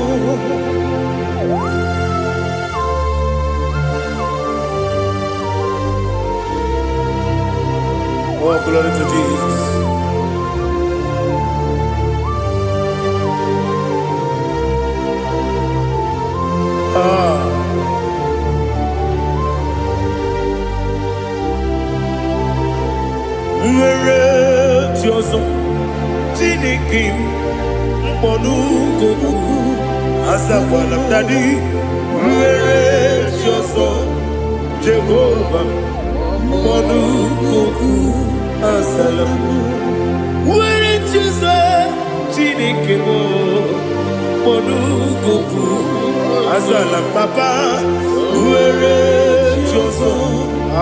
Oh, glory to Jesus. Ah. Nwere chi ọzọ Chineke m mkpọrọ azakwala m dadi nwere chi ọzọ Jehova mkpọrọ azala m nwere chi ọzọ Chineke m mkpọrọ azala m papa nwere chi ọzọ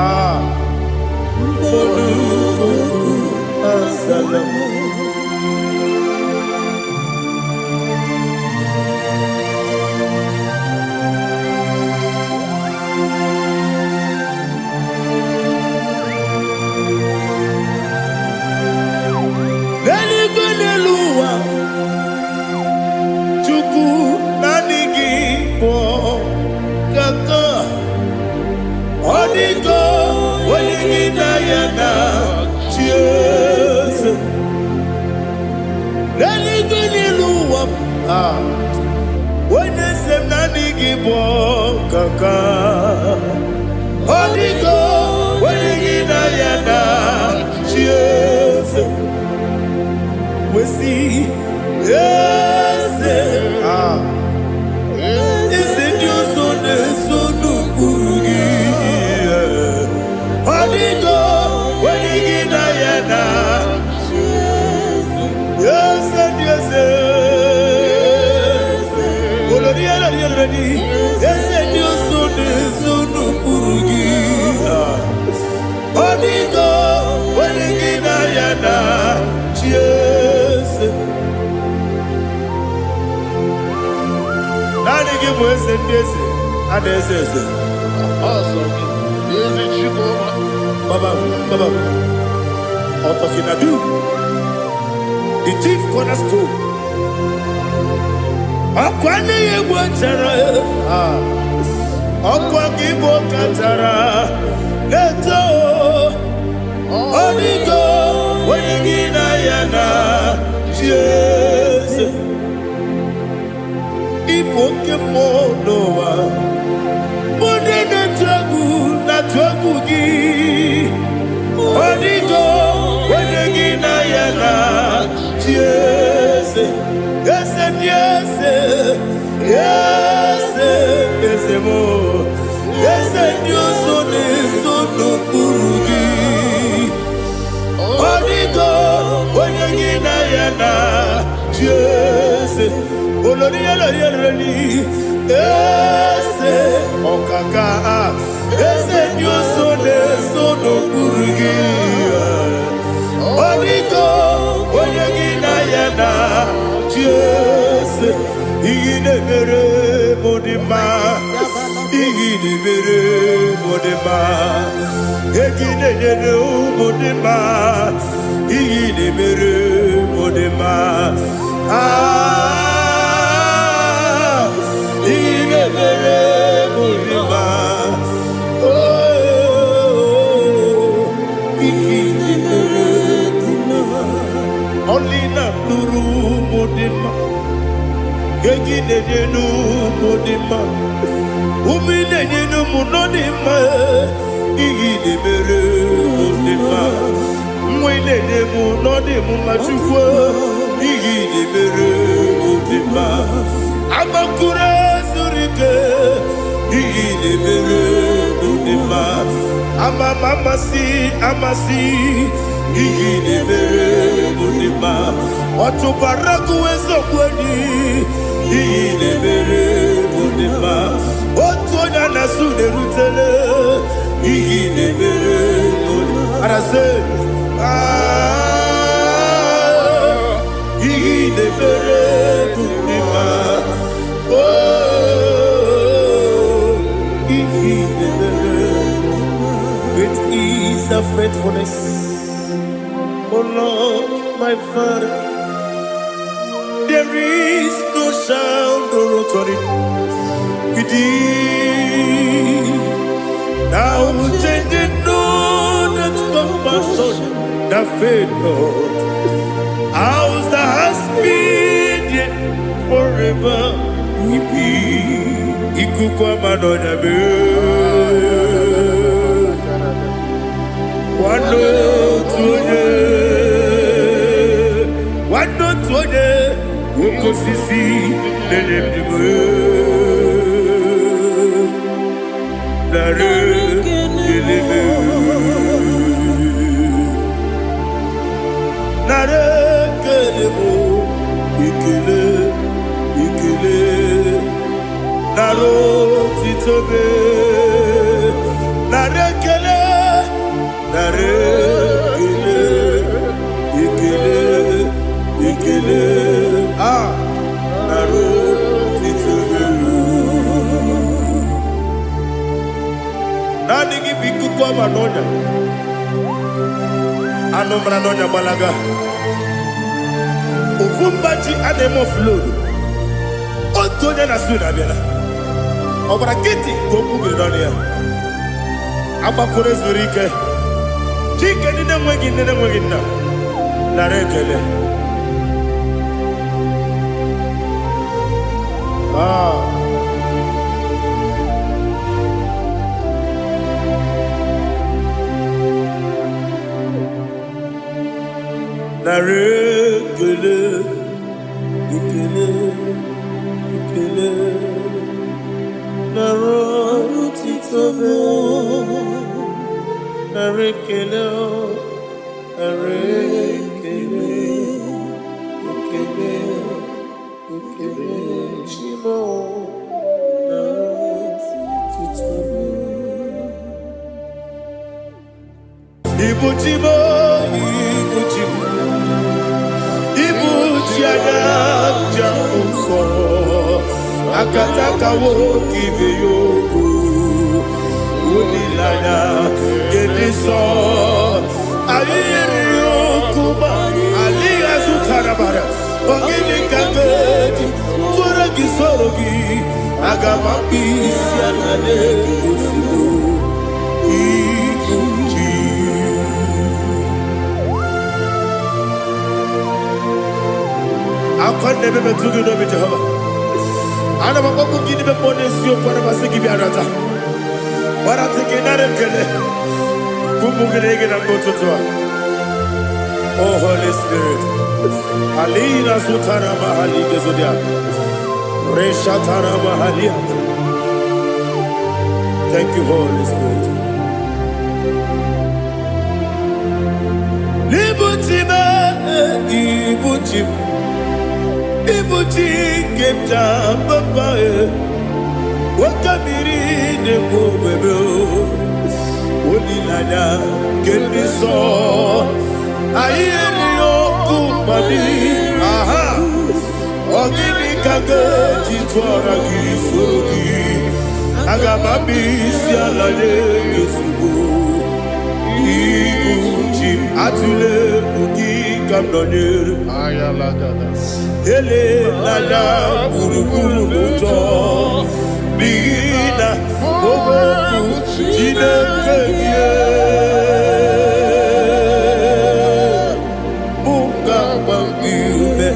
ah mkpọrọ azala m. N'eluigwe n'elu ụwa Chukwu naanị gị bụ kaka ọ dịgo onye gị na ya na chi eze. N'eluigwe n'elu ụwa ah, onye eze m naanị gị bụ kaka ọ dịgo onye gị na ya na chi eze wesi eze ah, eze ndị ọzọ na-eso n'ụkpụrụ gị ọ dịgo onye gị na ya na eze ndị eze olori elori elori eze ndị ọzọ na-eso n'ụkpụrụ gị ah. Ọ dịgo onye gị na ya na chi eze. Naanị gị bụ eze ndị eze a na-eze eze. Baba, Baba, Otokinadu, the chief cornerstone. Ọkwa nne ya egbu chara, ah, ọkwa gị bụ kachara na-eto. Ọ dịgo onye gị na ya na chi eze. Ị bụ oke mmụọ n'ụwa. Ndị na-atụ egwu na-atụ egwu gị. Ọ dịgo onye gị na ya na chi eze, eze ndị eze, eze eze m, eze ndị ọzọ na-eso n'okpuru gị. Ọ dịgo onye gị na ya na chi eze, olori elori elori, eze ọkaka, eze ndị ọzọ na-eso n'okpuru gị. Ọ dịgo onye gị na ya na chi eze, ihe na-emere m dị mma, ihe na-emere m dị mma, ego ị na-enyere ụmụ dị mma, ihe na-emere m dị mma. Ah, ihe na-emere m dị mma. Oh, ihe na-emere dị mma. Ọlị na-alụrụ ụmụ dị mma, ego ị na-enye n'ụmụ dị mma, ụmụ ị na-enye n'ụmụ nọ dị mma, ihe ị na-emere mụ dị mma, nwa ị na-enye mụ nọ dị m mma. Chukwu, ihe ị na-emere mụ dị mma. Agbakụrụ zuru ike, ihe ị na-emere mụ dị mma. Ama m amasị amasị, ihe ị na-emere mụ dị mma. Ọtụbara gụ eziokwu enyi, ihe ị na-emere mụ dị mma. Otu onye a na-asụ na-erutele, ihe ị na-emere mụ dị arasị. Ah, ihe ị na-emere mụ dị mma. Oh, ihe ị na-emere. Great is the faithfulness, O Lord, my Father. There is no sound or authority. Now changing no that compassion that fail not. House that has been there forever we be. Ikuku ama n'ọnya mee. Nwanne otu onye, nwanne otu onye, oke osisi na-enye ndụ. Narị ekele m. Narị ekele m, ekele, ekele, narị otito m, narị ekele, narị ekele, ekele, ekele, ah, narị otito m. Naanị gị bụ ikuku ama n'ọnya. Anụ mara n'ọnya gbalaga. Ofu mba ji a na-eme offload. Otu onye na su na-abịala. Ọ gbara nkịtị ka okwu biri n'ọnụ ya. Agbakọrọ zuru ike. Chike ndị na-enweghị nne na-enweghị nna. Nara ekele. Ah. Nara ekele, ekele, ekele, nara otito m, nara ekele, nara ekele, ekele, ekele, Chimo, nara otito m. Ibu Chimo, Ibu Chimo, Ibu chi anya nja nsọ, akataka nwoke ibe ya okwu, olileanya nke nsọ. Anyị yiri okwu ma alịghị azụtara bara. Ọ gịnị ka m ga-eji tụọrọ gị soro gị? Aga m akpụ isi ala n'ozugbo. Ibu chi. Akwa na-ebe metụ gị n'obi, Jehova. Ana m akpọkwu gị n'ime mmụọ n'eziokwu, ana m asị gị bịa nata. Gbarata gị nara ekele. Ụmụ gị na-ege na mgbe ụtụtụ a. Oh Holy Spirit. Alina zutara mahali gezodia. Reshatara mahalia. Thank you, Holy Spirit. Ibuchi m, ibuchi m, ibuchi nke m ji papa e. Oke mmiri na-egbu ogbebe o. Olileanya nke ndị nsọ. Anyị erighị ọkụ mmadụ. Aha! Ọ gịnị ka ga-eji tụọra gị soro gị? Aga m abịa isi ala nye gị ozugbo. Ibu chi m, atụla egwu, gị ka m nọnyere. Ayalagada. Elela anya gburugburu n'ụjọ, n'ihi na okwu Chineke gị mụ ga-agba gị ume,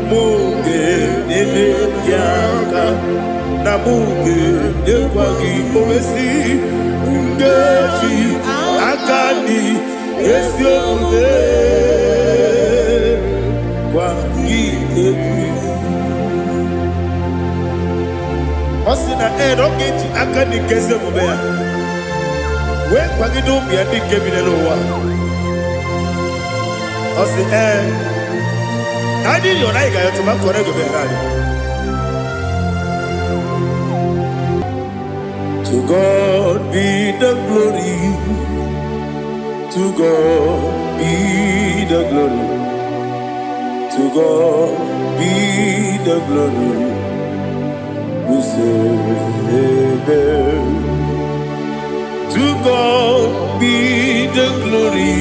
mụ ga-enyere gị aka, na mụ ga-enyekwa gị owesi nkeji aka dị ezi omume gwa gị egwu. Ọ sị na ee, na ọ ga-eji aka dị nke ezi omume ya wee kwagide ụmụ ya ndị nke bi n'ụwa. Ọ sị ee, na anyị yọrọ, anyị ga-ayọtụ ma kọrọ ego meghere anyị. To God be the glory. To God be the glory. To God be the glory. We say amen. To God be the glory.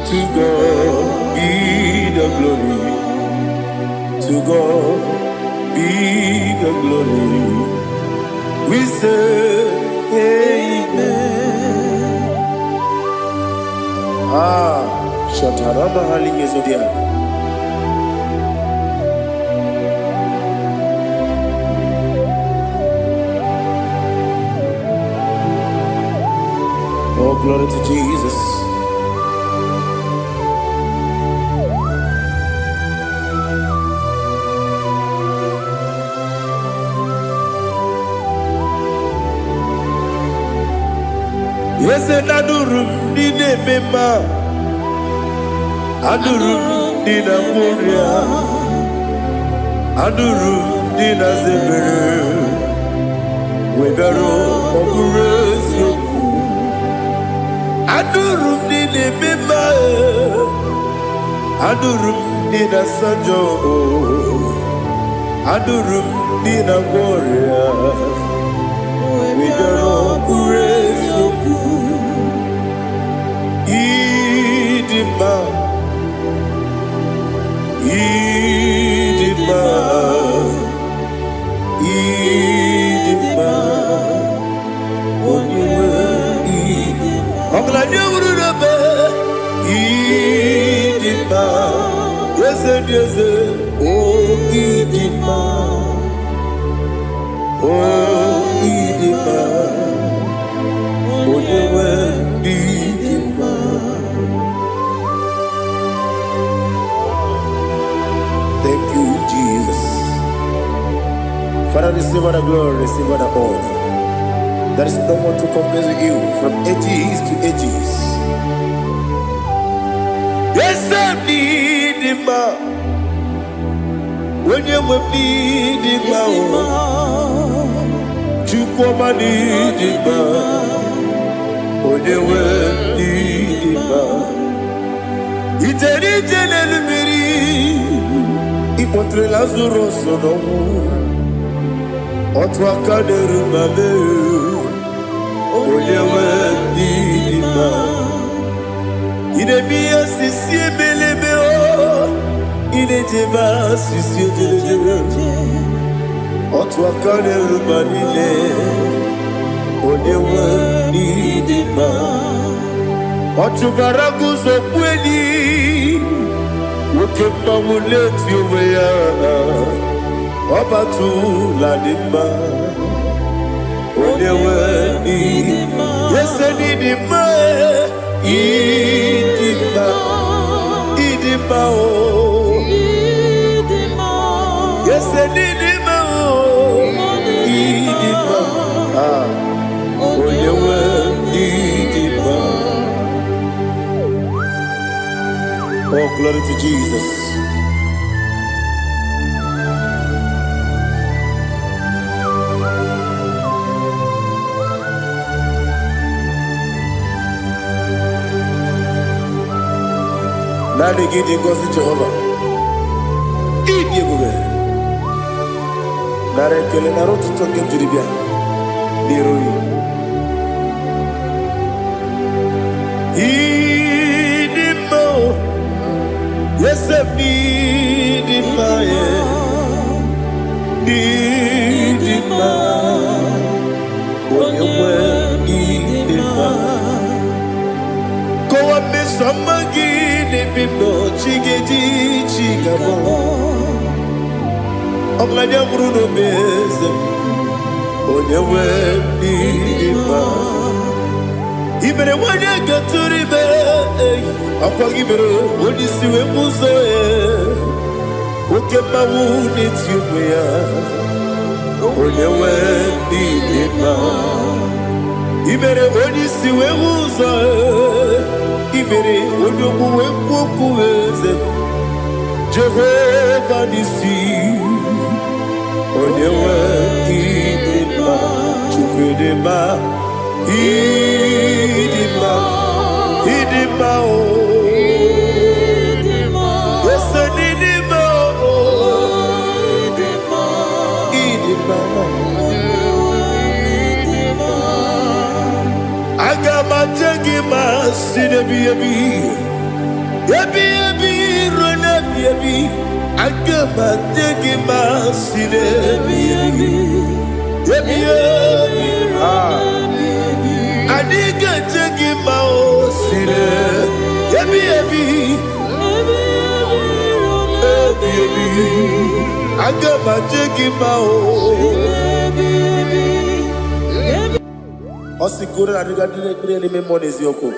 To God be the glory. To God be the glory. We say amen. Ah, Shataraba Hali Yezodia. Oh, glory to Jesus. Eze na-adụrụ m ndị na-eme mma, adụrụ m ndị na-agwọ ọrịa, adụrụ m ndị na-aza ebere, webịara ọ bụrụ eziokwu. Adụrụ m ndị na-eme mma, adụrụ m ndị na-asa njọ, adụrụ m ndị na-agwọ ọrịa, webịara ọ bụrụ eziokwu. Ịdị mma, ịdị mma, ịdị mma, onye nwe ịdị. Ọgaranya wuru n'ebe ịdị mma, eze dị eze, o ịdị mma, o ịdị mma, onye nwe ịdị mma. Thank you, Jesus. Father, receive all the glory, receive all the honor. There is no one to compare with you from ages to ages. Yes, I need him. Onye nwe m n'ịdị mma o, Chukwuma n'ịdị mma, onye nwe m n'ịdị mma. Ijere ije n'elu mmiri, ịkpọtere Lazarus n'ọnwụ, otu aka na-eru ma mee, onye nwe m n'ịdị mma. Ị na-eme ihe osisi ebelebe o, ị na-ejebe asịsị ejelejele, otu aka na-eru ma niile, onye nwe n'ịdị mma. Ọ chụbara guzo kpueli, nwoke mmanwụ na-eti onwe ya. Ọbatụla dị mma. Onye nwe Ịdị mma. Ese n'ịdị mma, ịdị mma, ịdị mma o. Ịdị mma. Ese n'ịdị mma o, ịdị mma. Ah, onye nwe ịdị mma. Oh, glory to Jesus. Naanị gị dị ngọzi Jehova. Ịdị ebube. Nara ekele, nara otuto nke m jiri bịa n'iru gị. Ịdị mma o, ese m n'ịdị mma ya, n'ịdị mma, onye nwe ịdị mma. Kọwa mmeso ọma gị n'ebe m nọ, chi ga-eji chi ga-abọ. Ọgaranya nwụrụ n'obe eze m, onye nwe ịdị mma. I mere nwanyị gatụrụ ime, ei, ọkwa gị mere onye isi wee bụ ụzọ ya. Oke mmanwụ na-eti onwe ya, onye nwe ịdị mma. I mere onye isi wee hụ ụzọ ya. I mere onye ogbu wee kwuo okwu eze m. Jehova n'isi, onye nwe ịdị mma. Chukwu ịdị mma, ịdị mma, ịdị mma o. Ịdị mma. Ese n'ịdị mma o, Ịdị mma. ịdị mma. Ịdị mma. Aga m aje gị ma si n'ebi ebi, ebi ebi ruo n'ebi ebi. Aga m aje gị ma si n'ebi ebi, ebi ebi. Ah. Anyị ga-eje gị ma o si n'ebi ebi, ebi ebi. Aga m aje gị ma o. Ọ sị ka unu na-adịga ndị na-ekpere n'ime mmụọ n'eziokwu.